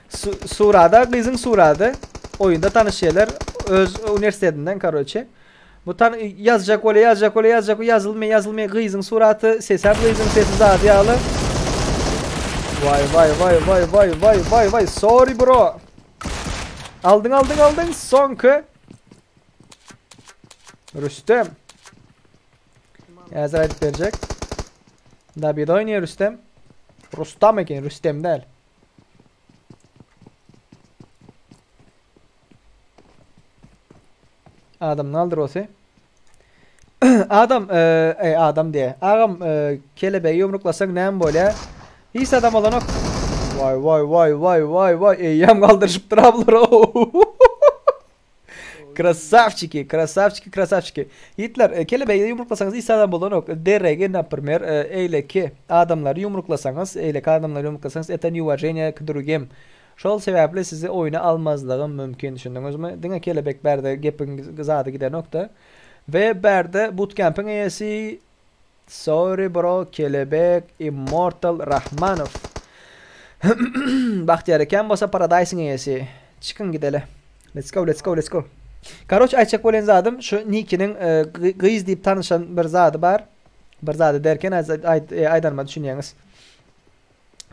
su surada gyzyň surady oýunda tanyşýarlar öz uniwersitetinden karoçe. Bu tan ýazjak bolýar, ýazjak bolýar, ýazjak bolýar, ýazylmaýar, ýazylmaýar. Gyzyň suraty, sesem gyzyň sesi zady ýaly. Waý, waý, waý, waý, waý, waý, waý, waý, sorry bro. Aldyň, aldyň, aldyň. Soňky. Rüstem. Häzir aýdyp berjek. Dabida oýnaýar Rüstem. Rustam eken, Rüstem däl. Adam naldyr olsa. Adam, e, ey adam diye. Agam e, kelebeği yumruklasaň näme bolýar? Hiç adam olanok. Vay vay vay vay vay vay. Eýýäm galdyryşypdyr ablar. Krasavçiki, krasavçiki, krasavçiki. Ýigitler, e, kelebeği yumruklasaňyz hiç adam bolanok. Deregi, например, e, eýleki adamlary yumruklasaňyz, eýleki adamlary yumruklasaňyz, это неуважение к другим. Şol sebäpli sizi oýuna almazlygym mümkin düşündiňizmi? Diňe kelebek bärde gepiň zady gidenokda. We bärde bootcampyň eýesi Sorry bro kelebek immortal Rahmanow. Bagtyýar eken bolsa Paradise'iň eýesi. Çykyň gideli. Let's go let's go let's go. Karoç aýtjak bolýan zadym şu Nikiniň gyz diýip tanyşan bir zady bar. Bir zady derken aýdanyma düşünýäňiz.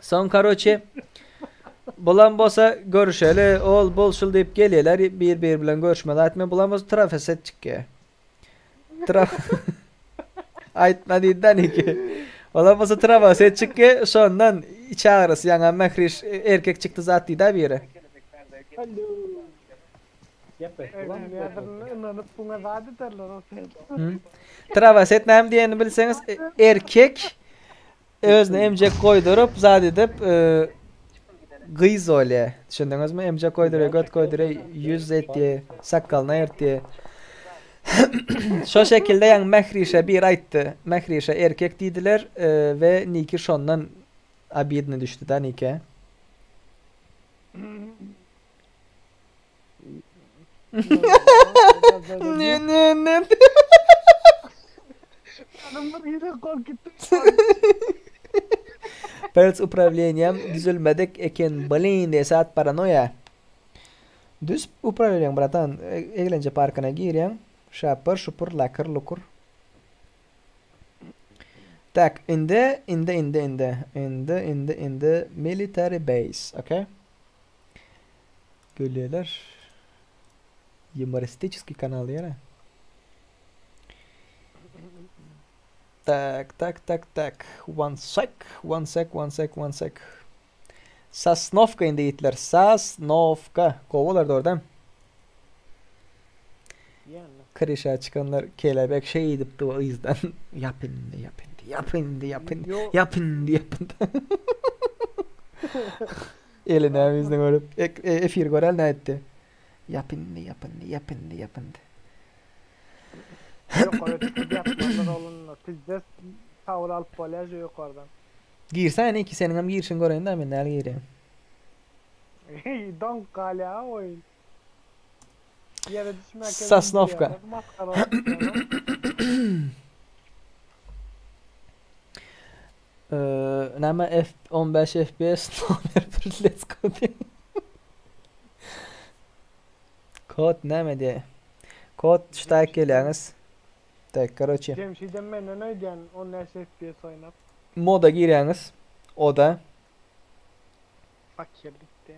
Soň karoçe bulam bolsa görüşeli ol bul şul diýip gelýärler bir bir bilen görüşmeli aýtma bulam bolsa trafeset çykýar. Traf Aýtma diýdi iki. Olam bolsa travaset çykdy, şondan iç agyrysy ýaňa Mähriş erkek çykdy zat diýdä biri. Ynanyp buňa zat ederler o Travaset näme diýenini bilseňiz, erkek özüne emjek goýduryp, zat edip, gyz bolýar. Düşündiňizmi? Emjek goýdurýar, göt goýdurýar, ýüz etýär, sakgalyny aýyrtýar. Şo şekilde ýaňy Mährişe biri aýtdy. Mährişe erkek diýdiler we Niki şondan obidny düşdi da Nike. Ne ne ne. Perc upravleniýam düzülmedik eken blin diýse at paranoýa. Düz upravleniýaň bratan eglenje parkyna girýäň şapyr şupur lakyr lukur. Tak indi indi indi indi indi indi indi military base okey. Gülýärler. Ýumoristiçeskiý kanal diýýär. Tak, tak, tak, tak. One sec, one sec, one sec, one sec. Sosnowka indi ýigitler. Sosnowka. Gowy bolardy orda. Krişa çykanlar kelebek şeýdip dur yzdan. Ýap indi, ýap indi, ýap indi, ýap indi, ýap indi, ýap indi. Eline ýüzüne görüp, efir görel nätdi. Ýap indi, ýap indi, ýap indi, ýap indi. Ýokary çykyp ýatmalylar oglanlar. Pizdes tawul alyp bolýar şu ýokardan. Girsene iki seniňem girişiňi göreýin-dä men näl girýän. Heý doňup galýa oýun. Ýere düşmäkä Sosnowka. Masgara bolýar. Näme F 15 FPS nomer 1 let's go diýen. Kod näme diýe? Kod ştaýk gelýäňiz. Tak, karoçe. Jemşidem menden öýdýän 15 FPS oýnap. Moda girýäňiz. Oda. Fakirlikde.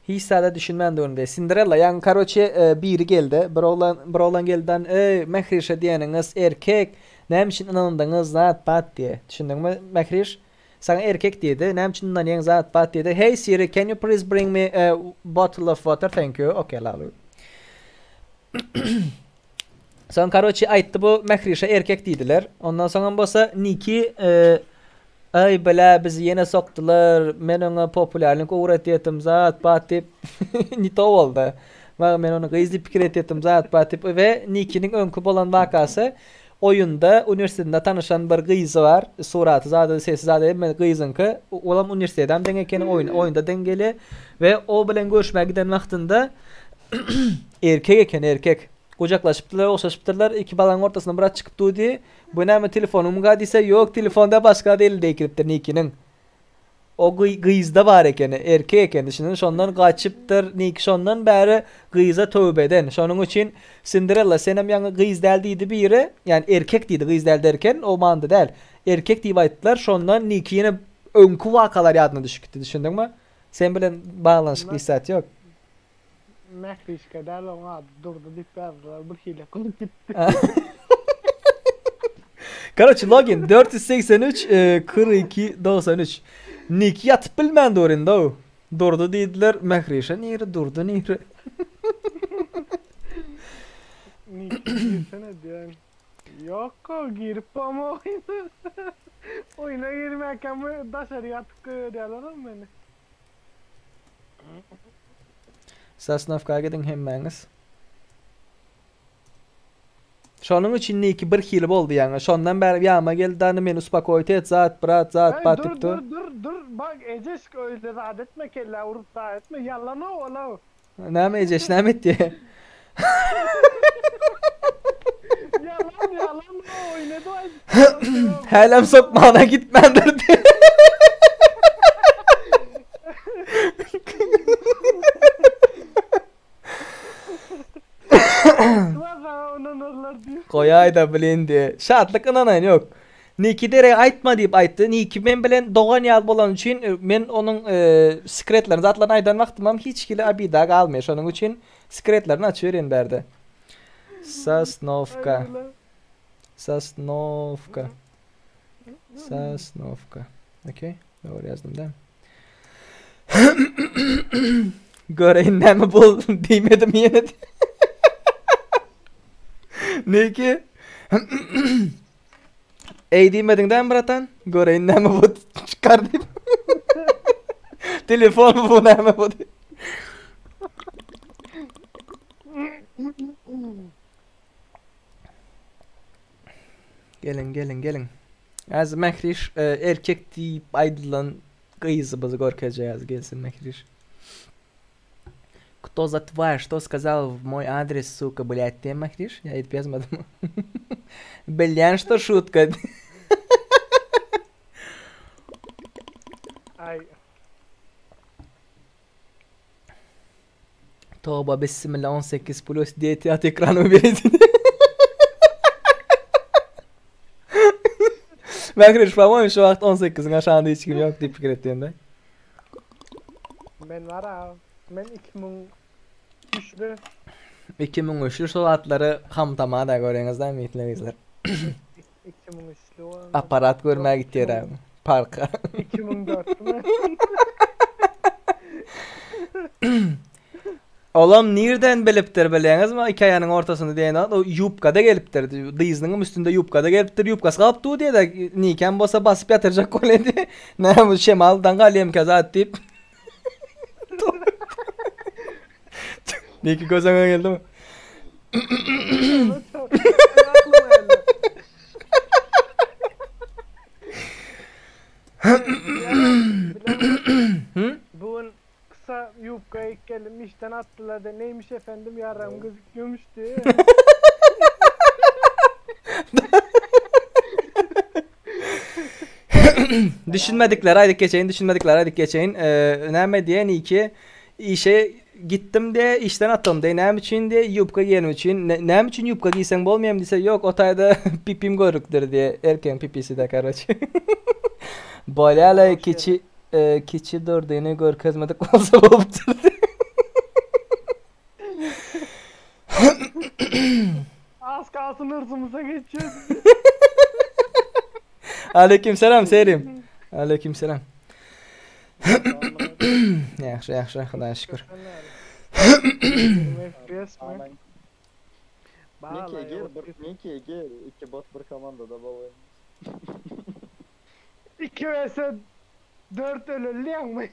Hiç zada düşünmän durun diýe. Cinderella ýaňy karoçe biri geldi. Bir oglan bir oglan geldi dan, "Eý, Mährişe diýeniňiz erkek. Näme üçin ynandyňyz zat bat diýe. Düşündiňmi Mähriş? Saňa erkek diýdi. Näme üçin ynanýaň zat bat diýdi. Hey Siri, can you please bring me a bottle of water? Thank you. Okay, lalu. Soň karoçe aýtdy bu Mährişe erkek diýdiler. Ondan soňam bolsa Niki e, Aý bela bizi ýene sokdular. Men oňa populýarlyk ugratýatym zat bat diýip ni to boldy. Maňa men ony gyz diýip pikir etýätim zat bat diýip we Nikiniň öňki bolan wakasy oýunda uniwersitetinde tanyşan bir gyzy bar. Suraty zady sesi zady hemme gyzyňky. Olam uniwersitetem deň ekeni oýun oýunda deň gelýär we o bilen görüşmäge giden wagtynda erkek eken erkek. Gujaklaşypdyrlar, ogşaşypdyrlar. Iki balaň ortasyndan biraz çykyp durdy. Bu näme telefonyňmyka diýse, ýok telefonda başga elinde ekilipdir Nikiniň. O gyzda bar ekeni, erkek ekeni. Şundan şondan gaçypdyr. Niki şondan bäri gyza töwbe eden. Şonuň üçin Cinderella senem ýaňy gyz däl diýdi biri. Ýani erkek diýdi, gyz däl derken o manyda däl. Erkek diýip aýtdylar. Şondan Niki ýene öňki wakalar ýadyna düşüp gitdi. Düşündiňmi? Sen bilen baglanyşykly hiç zat ýok. Mährişka däl oň ady Durdy diýip ýazdylar bir hile gyzyp gitdi. Karoçi login 483 42 93. Niki ýatyp bilmän dur indi ow. Durdy diýdiler Mährişe nire Durdy nire. Niki girsene diýen. Ýok girip bolma oýuna. Oýuna girmäkäm daşary ýatyp goýberýärler meni. Sosnowka gidiň hemmäňiz. Şonuň üçin Niki bir hili boldy ýaňy. Şondan bäri ýanyma geldi dany meni uspokoit et zat brat zat bat diýip dur. Dur dur dur bak Ejeşk öýle zat etme kellä urup zat etme ýalan o ol. Näme Ejeş näme etdi? Ýalan ýalan o oýnady aýdyp. Hälem sokmana gitmändir diýip. Goýaýda blin diýe. Şatlyk ynanaýyn ýok. Niki derek aýtma diýip aýtdy. Niki men bilen dogan ýaly bolany üçin e, men onuň e, sekretlerini zatlaryny aýdan wagtymam hiç hili abida galmaýar. Şonuň üçin sekretlerini açyberýän bärde. Sosnowka. Sosnowka. Sosnowka. Okey. Dogry ýazdym dämi? Göreýin näme bol diýmedim ýene. Niki? Eý diýmediň dämi bratan? Göreýin näme bu çykar diýip. Telefon bu näme bu diýip. Geliň, geliň, geliň. Az Mähriş e, erkek diýip aýdylan gyzymyzy görkezeceğiz. Gelsin Mähriş. Кто за тварь, что сказал в мой адрес, сука, блядь, ты Mähriş? Я aýdyp ýazmadym. Bilýän, что шутка. Ay Toba bismillah 18 plus DT at ekranymy beredi. Mähriş, по-моему, şu wagt 18-iň aşagynda hiç kim ýok diýip pikir etýän-de. Men var ha. Men 2003'lü. 2003'lü şol atlary hamtama-da görýäňiz-dä, mitli gyzlar. 2003'lü o. Apparat görmäge gitýär abi. Parka. 2004'lü mü? Olam nirden bilipdir bilýäňizmi? Iki aýanyň ortasynda diýen o ýubkada gelipdir. Dyzynyň üstünde ýubkada gelipdir. Ýubkasy galyp dur diýdi. Nikem bolsa basyp ýatyrjak bolýdy. Näme bu şemaldan galýamka zat diýip. Niki göz öňüne geldimi? Aklıma geldi. Hı? Bugün kısa yufka ilk geldim işten attılar da neymiş efendim yaram gözüküyormuş diye. Düşünmedikler aýdyp geçeýin, düşünmedikler aýdyp geçeýin. Ee, näme diýen iki işe gitdim diye işden atdym diye näme üçin diye ýubka giýenim üçin. Ne, näme üçin ýubka giýseň bolmaýam diýse ýok o taýda pipim görükdir diye erkegiň pipisi de karoç. Bolýala kiçi e, kiçi durdyny görkezmedik bolsa bolupdyr. Az kalsın hırzımıza geçiyoruz. Aleykümselam Selim. Aleykümselam. Ýagşy ýagşy Hudaýa şükür. FPS mi? Niki gir, bir, Niki gir, iki bot bir komandada bol oyun. 2 vs 4 ölürlüyen mi?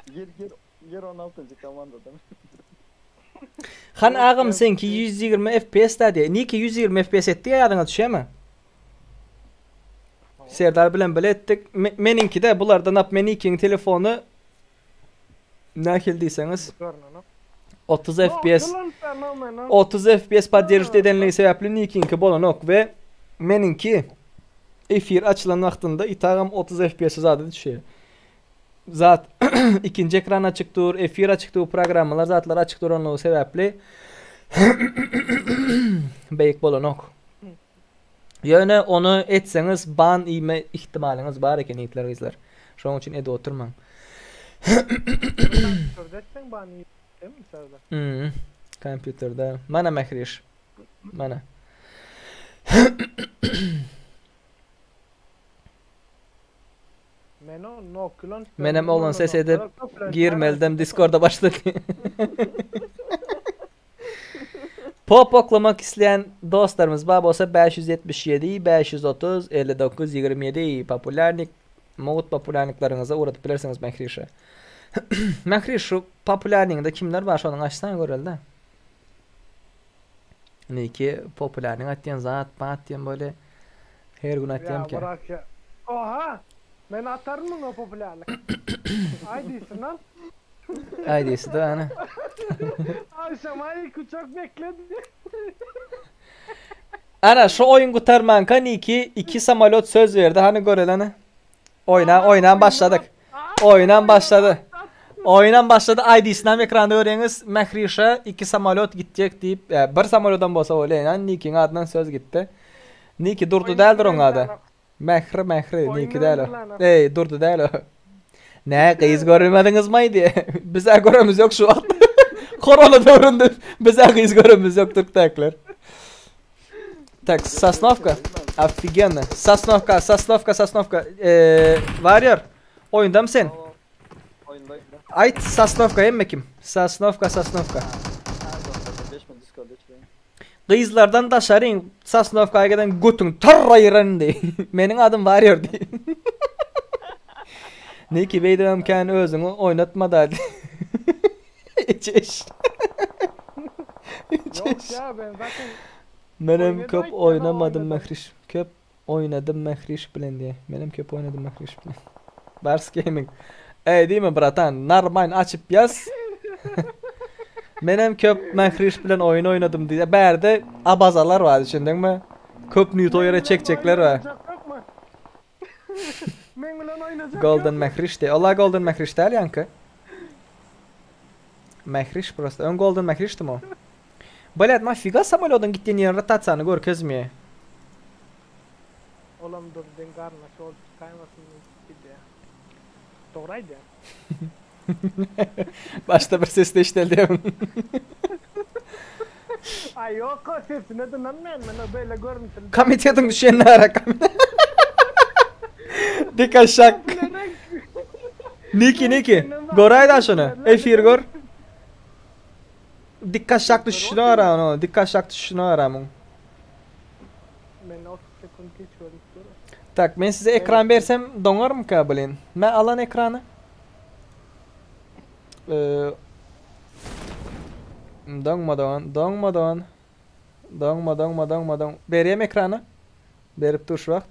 Gir gir, gir 16. komandada. Han agam seňki 120 FPS da diýe. Niki 120 FPS etdi ya ýadyňa düşýärmi? Serdar bilen bile etdik. Me- Meniňki de bulardan ap menikiň telefony nähili diýseňiz 30 FPS 30 FPS podдерживать edenligi sebäpli Nikiňki bolanok we meniňki efir açylan wagtynda itagam 30 FPS zada düşýär. Zat ikinji ekran açyk dur, efir açyk dur, programmalar zatlar açyk duranlygy sebäpli beýik bolanok. Ýöne ony etseňiz ban iýme ihtimalyňyz bar eken ýigitler gyzlar. Şonuň üçin edip oturmaň. Kompýuterde etseň ban iýip, değil mi Serdar? Hmm, kompýuterde. Mana Mähriş. Mana. Men o Nokilan Menem oglan ses edip girmelidem Discorda başlady. Pop oklamak isleýän dostlarymyz bar bolsa 577 530 59 27 populärnik mugt populärnikleriňizi ugradyp bilersiňiz Mährişe. Mähriş şu populärnigiňde kimler bar şonuň açsaň görelde. Niki populärnik atýan zat bat diýen böyle her gün atýan Ya ki. bırak ya. Oha! Men atarım mı o popülerlik? Ay değilsin lan. ID'si de ana. Akşam ay uçak bekledi. Ana şu oyun gutarmanka Niki iki samolot söz verdi. Hani görelene. Oyna oynan başladık. Oynan başladı. Oynan başladı. ID'sinden ekranda görýäňiz. Mährişe iki samolot gitjek diýip, e, bir samolotdan bolsa bolýan Nikiň adyndan söz gitdi. Niki durdy däldir oň ady. Mähri Mähri Niki däl o. Ey durdy däl o. Ne gyz görmediňiz mi diye. Bize göremiz yok şu an. Korona dövründe bize gyz göremiz yok Türkler. Tak, Sosnovka. Ofigenno. Sosnovka, Sosnovka, Sosnovka. Eee, Warrior. Oýundamy sen? Oýunda oýunda. Aýt, Sosnovka hemme kim? Sosnovka, Sosnovka. Gyzlardan daşaryň Sosnovka giden götüň tarraýryn diý. Meniň adym Warrior diý. Niki beýdibem kän özüňi oýnatma da diý. Ejeş. Yok ya ben zaten Menem Oýnady köp aýtýan, oýnamadym oýnadym. Mähriş. Köp oýnadym Mähriş bilen diýe. Menem köp oýnadym Mähriş bilen. Bars Gaming. Eý diýme bratan, narmaýn açyp ýaz. Menem köp Mähriş bilen oýun oýnadym diýe. Bärde abazalar bar düşündiňmi? Köp nüt o ýere çekjekler bar. Men bilen oýnajak Golden ýokmy? Mähriş diýe. Ola Golden Mähriş däl ýaňky. Mähriş prosta. Öň Golden Mährişdim o. Blýat, nafiga samolýodyň gitýän ýerini rotasiýany görkezmeýär. Olam Durdyň garyndaşy bolup çykaýmasyn diýip gidýär. Dogry aýdýan. Başda bir ses eşidildi. Aý ýok o sesine ynanmaýan men o beýle görüntüli. Komitetiň düşenini ara. Dik aşak. Niki Niki. Göräý da şuny. Efir gör. Dik aşak düşüşini ara onu. Dik aşak düşüşini ara muň. Men 30 sekund geç görüp dur. Tak men size ekran bersem doňarmyka blin. Men alan ekrany. Ee, doňma doňan, doňma doňan. Doňma doňma doňma doň. Berýem ekrany. Berip dur şu wagt.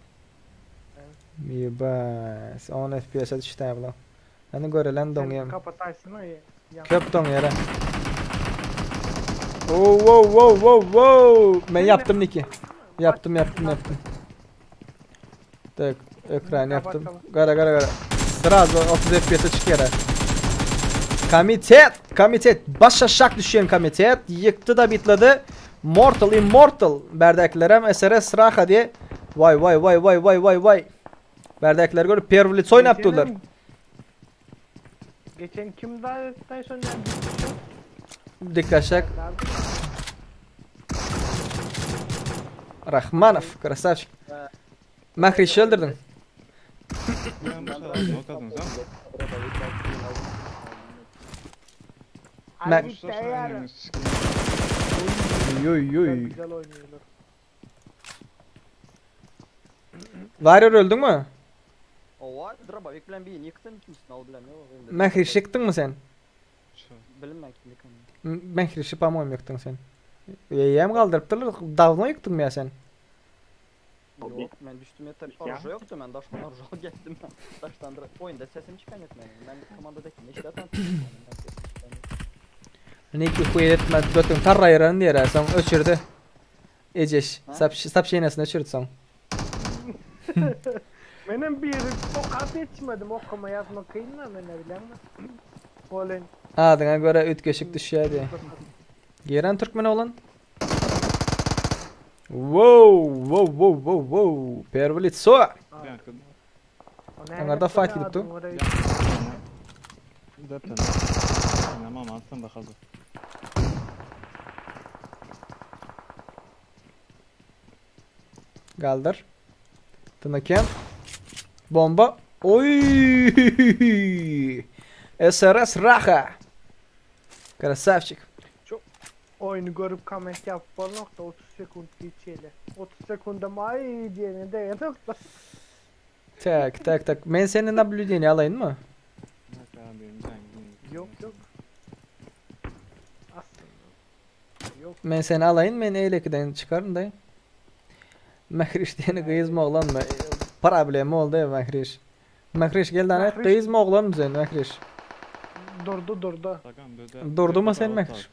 Ýebas, 10 FPS-e düşdi abla. Hany görelen doňýam. Kapataýsyna ýa. Köp doňýar. Oh, wow, wow, wow, wow. Men ýapdym Niki. Ýapdym, ýapdym, ýapdym. Tak, ekran ýapdym. Gara, gara, gara. Srazu 30 FPS-e çykýar. Komitet, komitet, baş aşak düşýän komitet ýykdy da bitledi. Mortal Immortal bärdäkilerem SRS Raha diýe. Waý, waý, waý, waý, waý, waý, waý. Bärdäkileri görüp perw lico oýnap durlar. Geçen kim daýy şondan Dikkaşak. Rahmanow, krasavçik. Mähriş öldürdün. Mä Yoy yoy. Güzel oynuyorlar. Warrior öldüň mi? Owa, drobovik bilen birini ýykdym, ikinjisini al bilen ýok. Endi. Mähriş ýykdyňmy sen? Bilinmän kimlik. Mährişi po-moýemu ýykdyň sen. Eýýäm galdyrypdyrlar, dawno ýykdyňmy ýa sen? Ýok, men düşdüm ýeter. Orujy ýokdy, men daşdan orujy alyp geldim. Daşdan dra oýunda sesim çykan ýok meniň. Men komandadaki neşe atan. Niki huý etme, götüň tarraýran diýer, soň öçürdi. Ejeş, sapşenesini öçürdi soň. Menem biri okap ýetişmedim, okama ýazma kyn-da mene bileňmi? Olen. Adyňa görä üýtgeşik düşýär diýe. Giren türkmen oglan. Wow, wow, wow, wow, wow. Perwy litso. Aňarda fight gidip dur. Galdyr. Tyneken. Bomba. Oy! SRS Raha. Krasavçik. Oýny görüp komment ýapyp bolnokda 30 sekund geçeli. 30 sekundam aý diýene degenokda. Tak, tak, tak. Men seni nablýudeniýe alaýynmy? Ýok, ýok. Aslynda. Ýok. Men seni alaýyn, men eýlekiden çykaryn daýy. Mähriş diýeni gyzmy oglanmy? Problema boldy Mähriş. Mähriş gel dana Mähriş- gyzmy oglanmy sen Mähriş? Durdy, durdy. Durdumy sen Mähriş?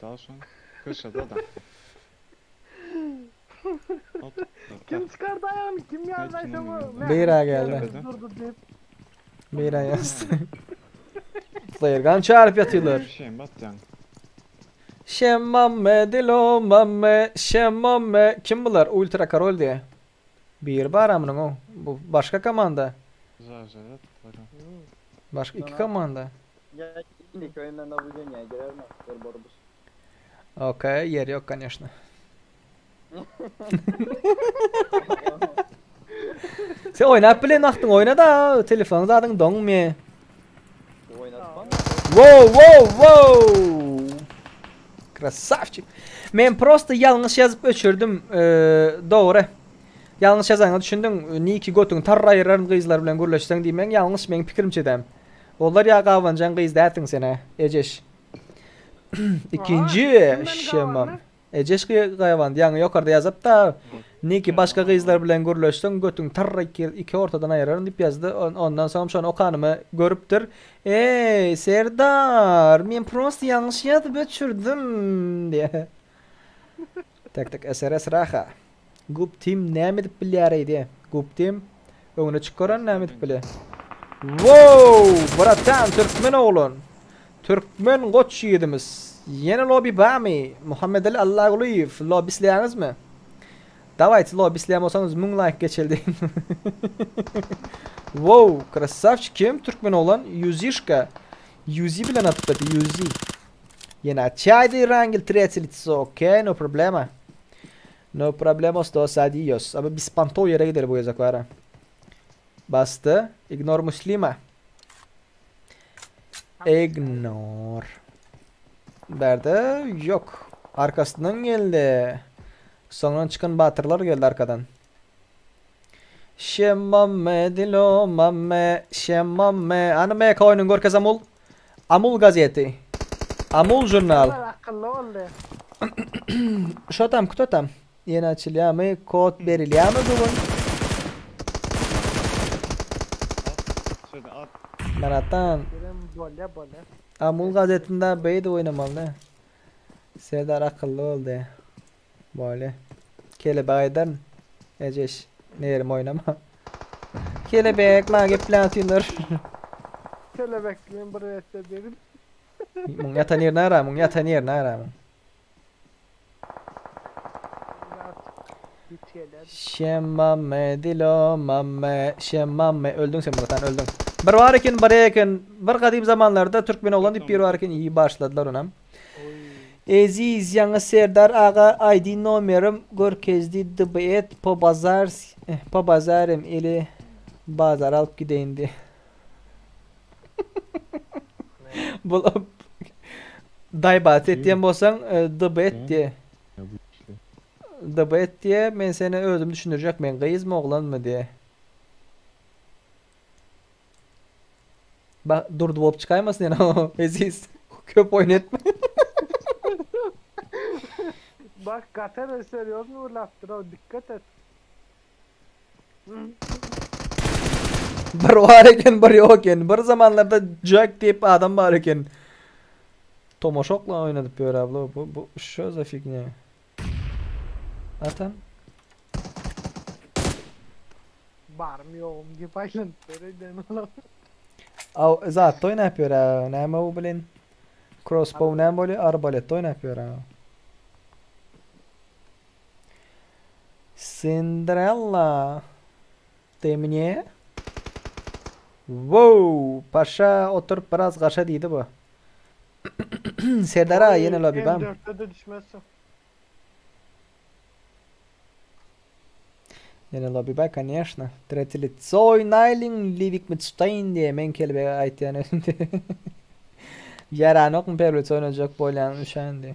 Kim çykardy aýagyny, kim ýazdy şoňa? Bira geldi. Durdy diýip. Bira ýazdy. Player çağırıp ýatyrlar. Şemmame dilomame şemmame kim bular? Ultra Karol diýe. Bir bar amynyň o. Bu başga komanda. Başga iki komanda. Ya indiki oýundan nablýudeniýä girermi? Bir borbus. Okey, ýer ýok конечно. Sen oýnap bilen wagtyň oýna da, telefon zadyň doňmy? Oýnatmam. Wow, wow, wow. Krasavçik. Men prosta ýalňyş ýazyp öçürdim. Dogry. Ýalňyş ýazanyňa düşündiň. Niki götüňi tarra aýyraryn gyzlar bilen gürleşseň diýmegiň ýalňyş meň pikirimçe däm. Olar ýa gabanjaň gyz dälsiň sen-ä, Ejeş. Ikinji şemam. Ejeş gaýabandy ýaňy ýokarda ýazypda Niki başga gyzlar bilen gürleşseň götüň tarra iki ortadan aýyraryn diýip ýazdy. Ondan soňam şony okanymy görüpdir. Eý, Serdar, men prosta ýalňyş ýazyp öçürdim diýe. Tak tak SRS Raha. Gup team näme edip bilýär eý diýe. Gup team öňüne çyk gören näme edip bilýär. Wow, bratan türkmen oglan. Türkmen goç ýigidimiz. Ýene lobi bamy? Muhammedali Allagulyýew lobi isleýäňizmi? Dawayt lobi isleýän bolsaňyz 1000 laýk geçeli diýin. Wow, krasavçik kim? Türkmen oglan Ýuzişka. Ýuzi bilen atyp berdi, Ýuzi. Ýene açýaýdy Rangel tretsi litso. Okey, no problema. No problemos dos adios. Ama biz panto ýere gideli bu gezek bara. Basdy. Ignore muslima. Ignore. Bärde yok. Arkasyndan geldi. Soňdan çykan batyrlar geldi arkadan. Şemamme dilomamme şemamme. Ana MK oýnuny görkez Amul. Amul gazeti. Amul jurnal. Akylly boldy. Şo tam, kto tam? Ýene açylýamy? Kod berilýämi bu gün? Maratan. Bolýa bolýa. Amul gazetinde beýdip oýnamaly da. Serdar akylly boldy. Bolýa. Kelebek aýdaryn. Ejeş. Nerim oýnama. Kelebek maňa geplän otyrlar. Kelebek bilen bir etse berin. Muň ýatan ýerini ara, muň ýatan ýerini ara muň. Şemame dilomame şemame öldüň sen bratan öldüň. Bir bar eken bir eken bir gadym zamanlarda türkmen oglan diýip bir bar eken iyi başladylar onam. Eziz ýaňy Serdar aga ID nomerim görkezdi DB et po bazar po bazarym ili bazara alyp gideýin diýe. Bul Daýbat etýän bolsaň DB et diýe. DB et diýe, men seni özüm düşündirjek men gyzmy oglanmy diýe. Bak durdy bolup çykaýmasyn ýene o Eziz. Köp oýun etme. Bak Gatara serýozny urlapdyr o dikkat et. Bir bar eken, bir ýok eken. Bir zamanlarda Jack diýip adam bar eken. Tomaşokla oýnadyp ýör abla. Bu bu şo za figня. Atam. Barym ýogum diýip aýlanyp ýör olam. Aw zatda oýnap ýör a. Näme bu bilen? Crossbow näme bolýar? Arbaletde oýnap ýör a. Cinderella. Ty mne? Wow! Paşa oturyp biraz gaşa diýdi bu. Serdar aga ýene lobby bam. M4-de düşmezsin. Ýene lobby ba, конечно. Третье лицо oýnaýlyň Livik Mitstein diýe men kelbege aýtýan özüm diýe. Ýaranokmy первое лицо oýnajak bolýan üşän diýe.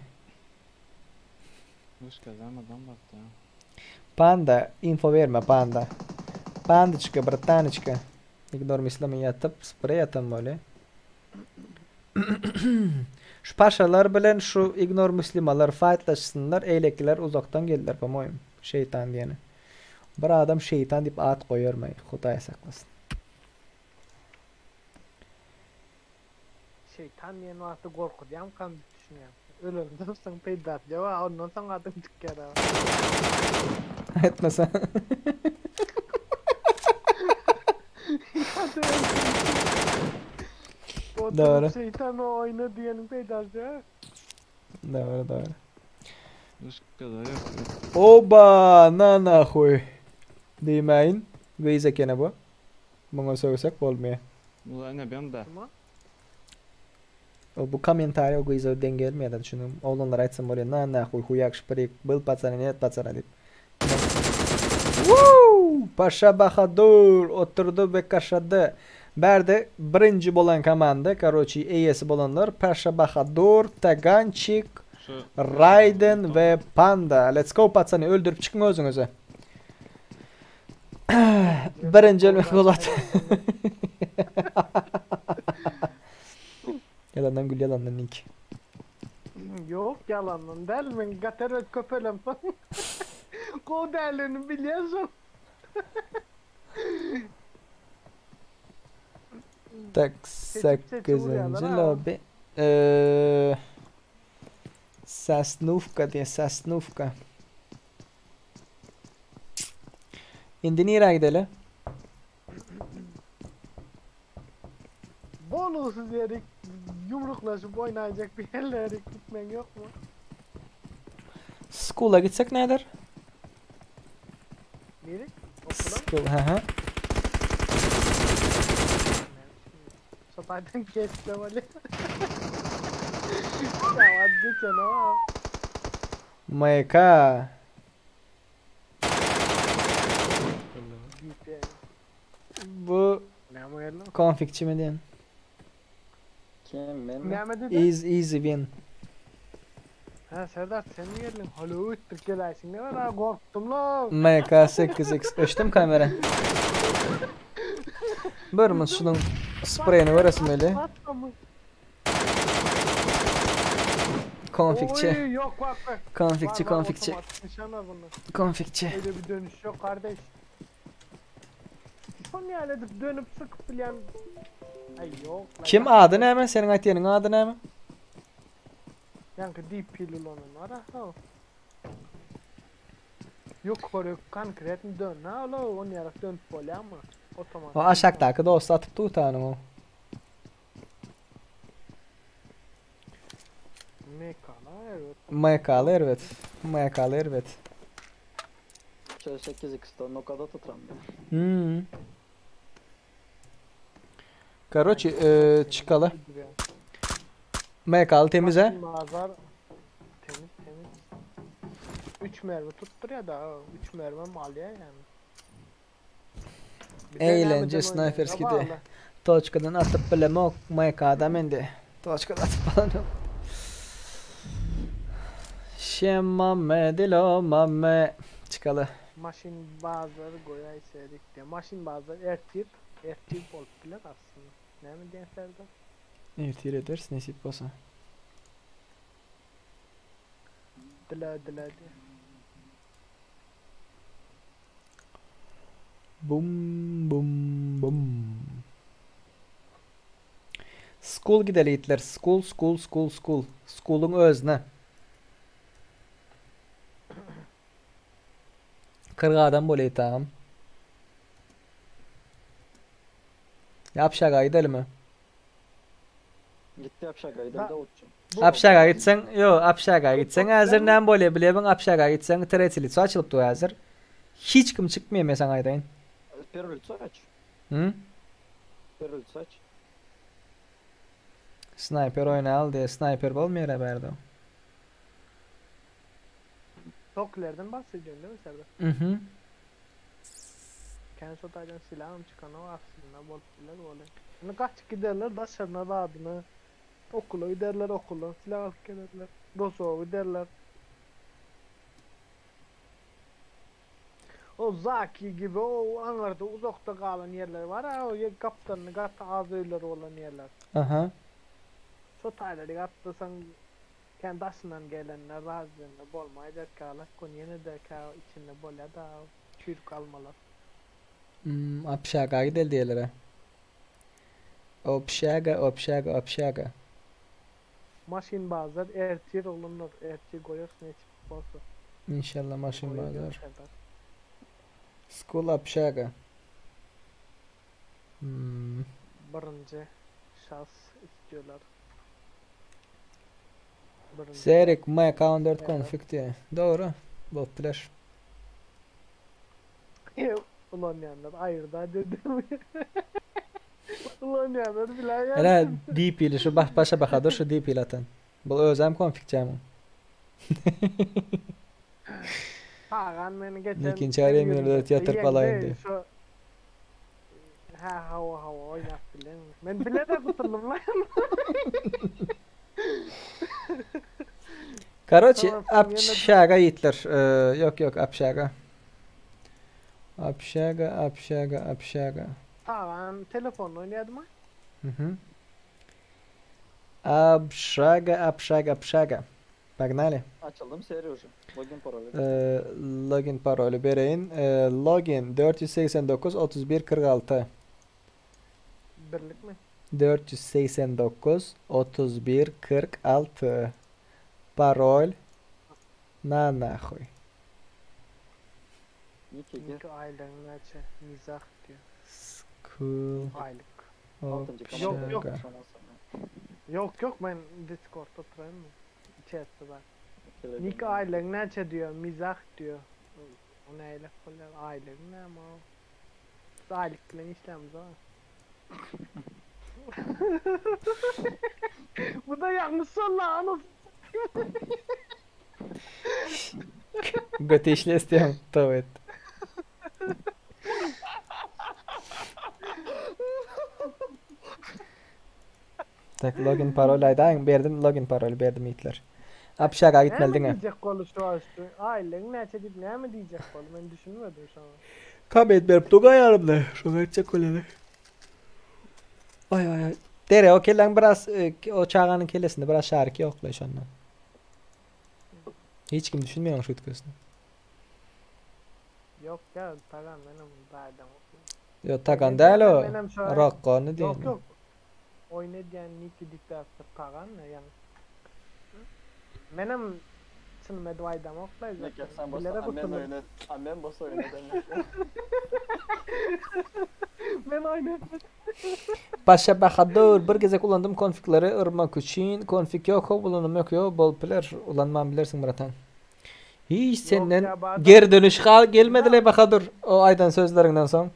Wyşkazam adam batdy. Panda, info berme panda. Pandaçka, brataniçka. Ignor mislimi ýatyp, sprey atan bolýa. Şu paşalar bilen şu ignor muslimalar faýtlaşsynlar, eýlekiler uzakdan geldiler, po-moýem. Şeýtan diýeni. Bir adam şeýtan diýip at goýarmaý, Hudaý saklasyn. Şeýtan diýen wagty gorkuzýamkam diýip düşünýän. Ölenden soň peýdasy ýok, a ondan soň adyň çykýar a. Aýtmasa. Dogry. Şeýtan o oýna diýeniň peýdasy ýok. Dogry, dogry. Oba, na nahuý. Diýmäýin. Gyz ekeni bu. Muňa sögsek bolmaýar. Ine bende. O bu kommentariý o gyza deň gelmeýär düşündim. Oglanlar aýtsam bolýar na nahuý huýak şprik byl pacana net pacana diýip. Woo! Paşa Bahadur oturdy we kaşady. Bärde birinji bolan komanda, karoçi eýesi bolanlar Paşa Bahadur, Tagançik, Raiden we Panda. Let's go patsany öldürip çykyň özüňizi. Birinji ölmek bolat. Yalandan gül yalandan nick. Yok yalandan däl men gaty erbet köpelemsoň. Gowy däldigini bilýän şol. Tak 8-nji lobby. Eee Sasnówka diýe Sasnówka. Indi nirä gideli? Bolgusyz ýerik ýumruklaşyp oýnaýjak bir ýerlerik gitmeň ýokmy? School'a gitsek näder? Nirek? Okula? School, hı hı. Şo taýdan geçse bolýar. Ýa wagt geçenok. MK. Bu Näme geldi? konfikçi mi diýen? Kim men mi? Näme dedi? Easy, easy win. Ha Serdar sen mi geldin? Halo ötdük geläýsiň ne var ha gorkdum la. MK 8X. Öçdüm kamera. Bir mun şunuň spreyini göresim geldi. Konfikçi. Oy yok bak bak. Konfikçi, Var, var, konfikçi. otomatik nişan var bunda. Konfikçi. Öyle bir dönüş yok kardeş. Son ýaly edip dönüp sıkıp bilen Ay yok. lan. Kim ady näme? Seniň aýtýanyň ady näme? Ýaňky DP-li olanam var ha. Yok konkret dön. Ha ola on ýarak dönüp bolýarmy? Otomatik. O aşakdaky dost atyp tutanyň o. Mekala evet. MK'ly erbet. MK'ly erbet. Şöyle 8 x'de nokada tuturam ben. Hmm. Karoçi e, çıkalı. MK'lı temiz he. Bazar temiz temiz. 3 mermi tuttur ya da 3 mermi mal ya yani. Bir de Eğlence nereden sniper oynayana skidi. bağlı. Toçkadan atyp bilemok MK'da mendi. Toçkadan atyp bilemok. Şemmame dilomame. Çıkalı. Maşin bazarı goýaý serik diye. Maşin bazarı ertir. Ertir bolup biler aslında. Näme diýen Serdar? Ertir ederiz nesip olsa. Dile dile diye. Bum bum bum. School gideli itler. School school school school. School'un özüne. 40 adam bolýar tamam. Yapşaga gidelim mi? Gitti yapşak gidelim de uçacağım. Apşaga gitsen, yo Apşaga gitsen hazır näme bolýar bilebin Apşaga gitsen tretili açylyp dur hazır. Hiç kim çykmaýar men sana aýdaýyn. Первый лицо aç. Hı? Первый лицо aç. Sniper oýna al diye sniper bolmaýar bärde. Toklerden bahsediyorsun değil mi Serdar? Mhm. Kendi sotaydan silahım çıkan o aslında bolup biler öyle. Bunu kaç giderler daşarına adını. Okula giderler okuldan silah alıp gelirler. Rosova giderler. O Zaki gibi o anlarda uzakta kalan yerler var ha o yer kaptanını kat az öyle olan yerler. Aha. Sotayları atlasan kendi daşından gelenler razı bolmayacak kala kon yine de ka içinde bol ya da çürük almalar. Hmm, Apşaga gidel diýerler. Opşaga, opşaga, opşaga. Maşin bazar ertir olunur. Ertir koyuyorsun hiç olsa. İnşallah maşyn Koyuyor bazar. Serdar. School Apşaga. Hmm. Birinci şans istiyorlar. Birinci. Serik MK14 Evet. config diye. Doğru. Botlar. Ulan yanlar hayır da dedim. Ulan yanlar bilen yani. Hele DP'li şu baş başa bakadır şu DP'li atan. Bu özem konfig canım. Tagan meni geçen Ikinji çärýegem 24 ýatyryp alaýyn diýip. Şo Hä hawa hawa oýnap bilen. Men bile-de gutuldym lan. Karoçi Tamam, sen ýene- apşaga ýitler. Ýok ýok apşaga. Apşaga apşaga apşaga. Tagan telefonda oýnaýardymy? Mhm. Apşaga apşaga apşaga. Погнали. Açyldym seri uje. Login paroly. Ee, login paroly bereýin. Ee, login 489 31 46. Birlikmi? 489 31 46. Parol na nahuý. Niki gir. Niki aýlygyň näçe? Mizah diýýär. School Aýlyk. Altyncı Yok, yok. общага. Ýok ýok men Discordda oturaýyn. Chatde bar. Niki aýlygyň näçe diýýär? Mizah diýýär. O näle bolýar? Aýlygyň näme o? Biz aýlyk bilen işlämiz ha. Bu da ýalňyş boldy anasy. Göte işle isleýän tow et. Tak login parol aýdaýyň berdim login parol berdim ýigitler. Apşaga gitmeli Näme diňe. diýjek boldy şu wagt? Aýlygyň näçe diýip näme diýjek boldy? Men düşünmedim şoňa. Comment berip dur gaýarymda. Şoňa aýtjak bolýar. Aý aý aý. Dere o kelläň biraz e, o çaganyň kellesinde biraz şarik ýokla şonda. Hiç kim düşünmeýär şu üýtgesine. Ýok ýa tagan menem daýdan. Ýo tagan däl o. Menem şo- Rokkony Ýok diýen. ýok. Oýun edýän Niki diktator tagan ne ýa. Menem çynyma edip aýdamok-la. Niki sen bosa Bilerek amen oturdum. oyun et. Amen bosa oyun edemez. Men oýun etmedim. Paşa Bahadur bir gezek ulandym konfigleri yrmak üçin. Konfig ýok ho ulanym ýok ýo bolup biler. Ulanman bilersiň bratan. Hiç senden ýa, Bahadur. geri dönüş gal gelmedi le Bahadur o aýdan sözleriňden soň.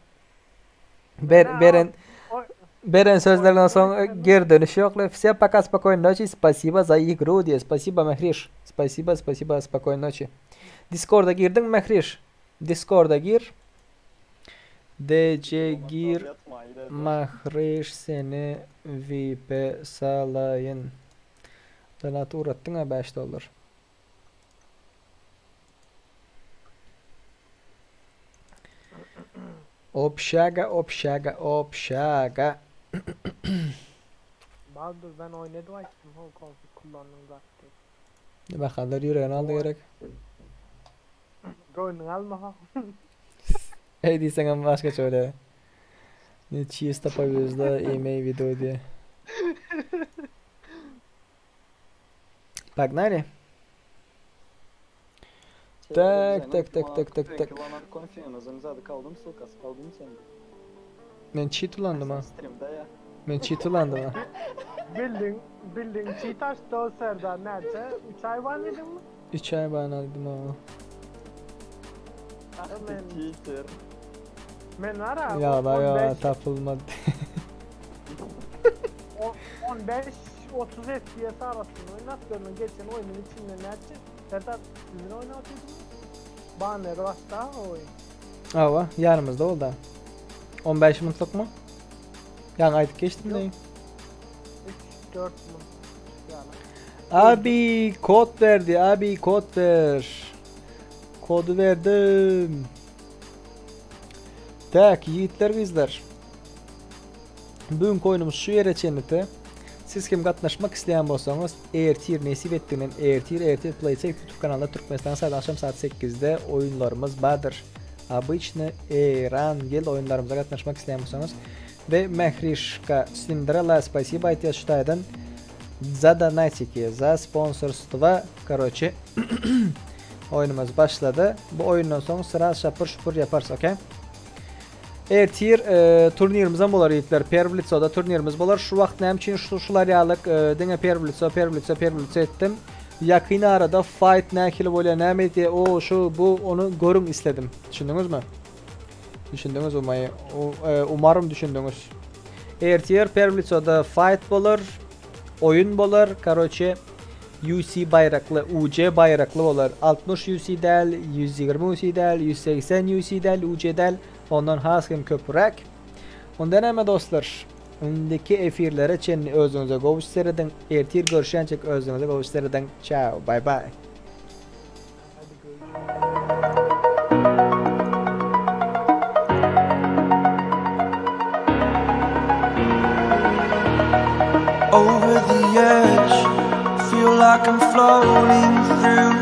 Ber, Men-ä beren o- beren sözlerinden soň Oý, geri dönüş ýok le. Все пока спокойной ночи. Спасибо за игру diýe. Спасибо Mehriş. Спасибо, спасибо, спокойной ночи. Discord'a girdiň Mehriş. Discord'a gir. DC gir. Yatma ileride. Mahriş seni VP salaýyn. Donat ugratdyň ha 5 dollar. Obşaga, obşaga, obşaga. Bahadur ben oýun edip aýtdym ho konfig kullandyň zat diýip. Bahadur ýüregini aldy gerek. Göwnüňi alma ha. Ey diýseňem başgaça öyle. Ne чисто повезло, имей в виду diýe. Погнали. Tak tak tak tak tak tak. Konfiyonuzun kaldım sen. Men cheat ulandym ha. Streamde ya. Men cheat ulandym ha. Bildin, bildin cheat açdy o Serdar näçe? 3 aý bar diýdiňmi? 3 aý ban aldym ha. Men- Cheater. Men var ha. Ya da ya 15 tapylmady. 15 30 FPS arasında oynatlarını geçen oyunun içinde näçe? Serdar sizin oynatıyordun mu? Banner bastı oyun. Awa, ýanymyzda boldy. 15 minutlyk mı? Ýaňy aýdyp geçdim Ýok. deýin. 3 4 mı? Yani. Abi kod verdi. Abi kod ver. Kodu verdim. Tak ýigitler gyzlar. Bugünkü oýnumyz şu ýere çenlidi. Siz kim gatnaşmak isleýän bolsaňyz, ertir nesip etdiginden ertir ertir PlaySafe YouTube kanalynda Türkmenistan saat akşam saat 8-de oýunlarymyz bardyr. Обычно Erangel oýunlarymyza gatnaşmak isleýän bolsaňyz we Mährişka Cinderella спасибо aýtýar şu taýdan za donatiki, za sponsorstvo. Короче, oýnumyz başlady. Bu oýundan soň sıra şapur şupur yaparys, okey? Ertir e, turnirimizem bolar ýigitler. Pervlitsoda turnirimiz bolar. Şu wagt näme üçin şu şular ýalyk e, diňe Pervlitso, Pervlitso, Pervlitso etdim. Ýakyn arada fight nähili bolýar, näme edýär, o şu bu onu görüň isledim. Düşündiňizmi? Düşündiňiz umaý. O, e, umarım düşündiňiz. Ertir Pervlitsoda fight bolar, oýun bolar. Короче, UC baýrakly, UC baýrakly bolar. 60 UC däl, 120 UC däl, 180 UC däl, UC däl, ondan has hem köpräk. Onda näme dostlar? Indiki efirlere çenli özüňize gowy serediň. Ertir görüşýänçek özüňize gowy serediň. Ciao, bye bye. Hadi görüşürüz. Over the edge, feel like I'm floating through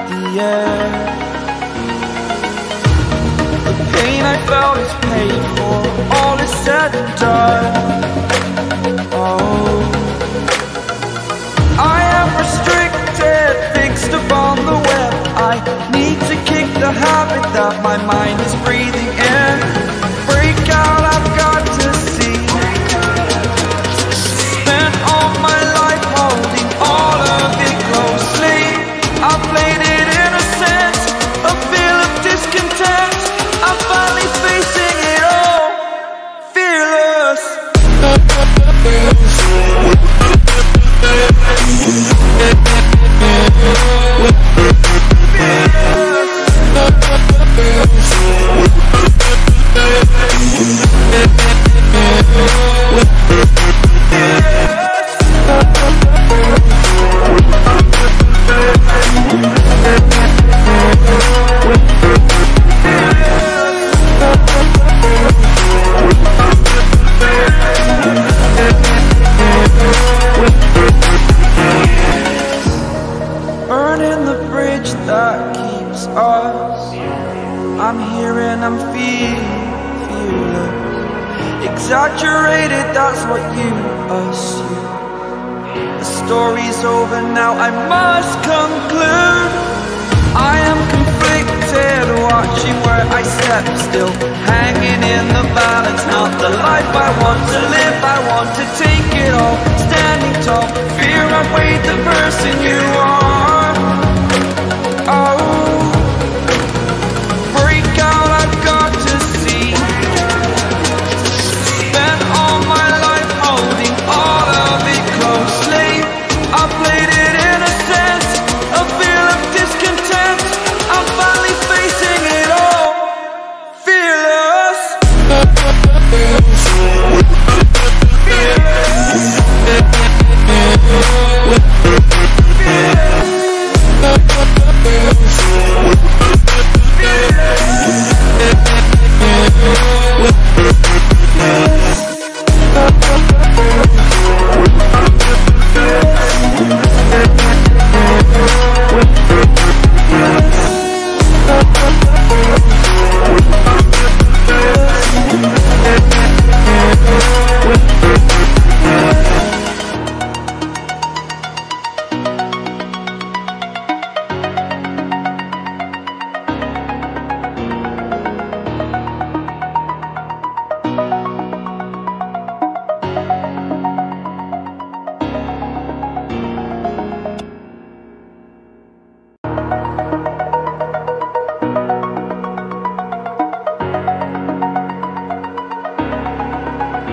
the air. The pain I felt is paid for, all is said and done. Oh, I am restricted, fixed upon the web. I need to kick the habit that my mind is breathing in. Break out, I've got to see. Spent all my life holding all of it closely. I played it innocent, a feel of discontent. I'm finally facing it all, fearless. Burning the bridge that keeps us. I'm here and I'm feeling fearless. Exaggerated, that's what you assume. The story's over now, I must conclude. I am conflicted, watching where I step still, hanging in the balance. Not the life I want to live, I want to take it all. Standing tall, fear outweighed the person you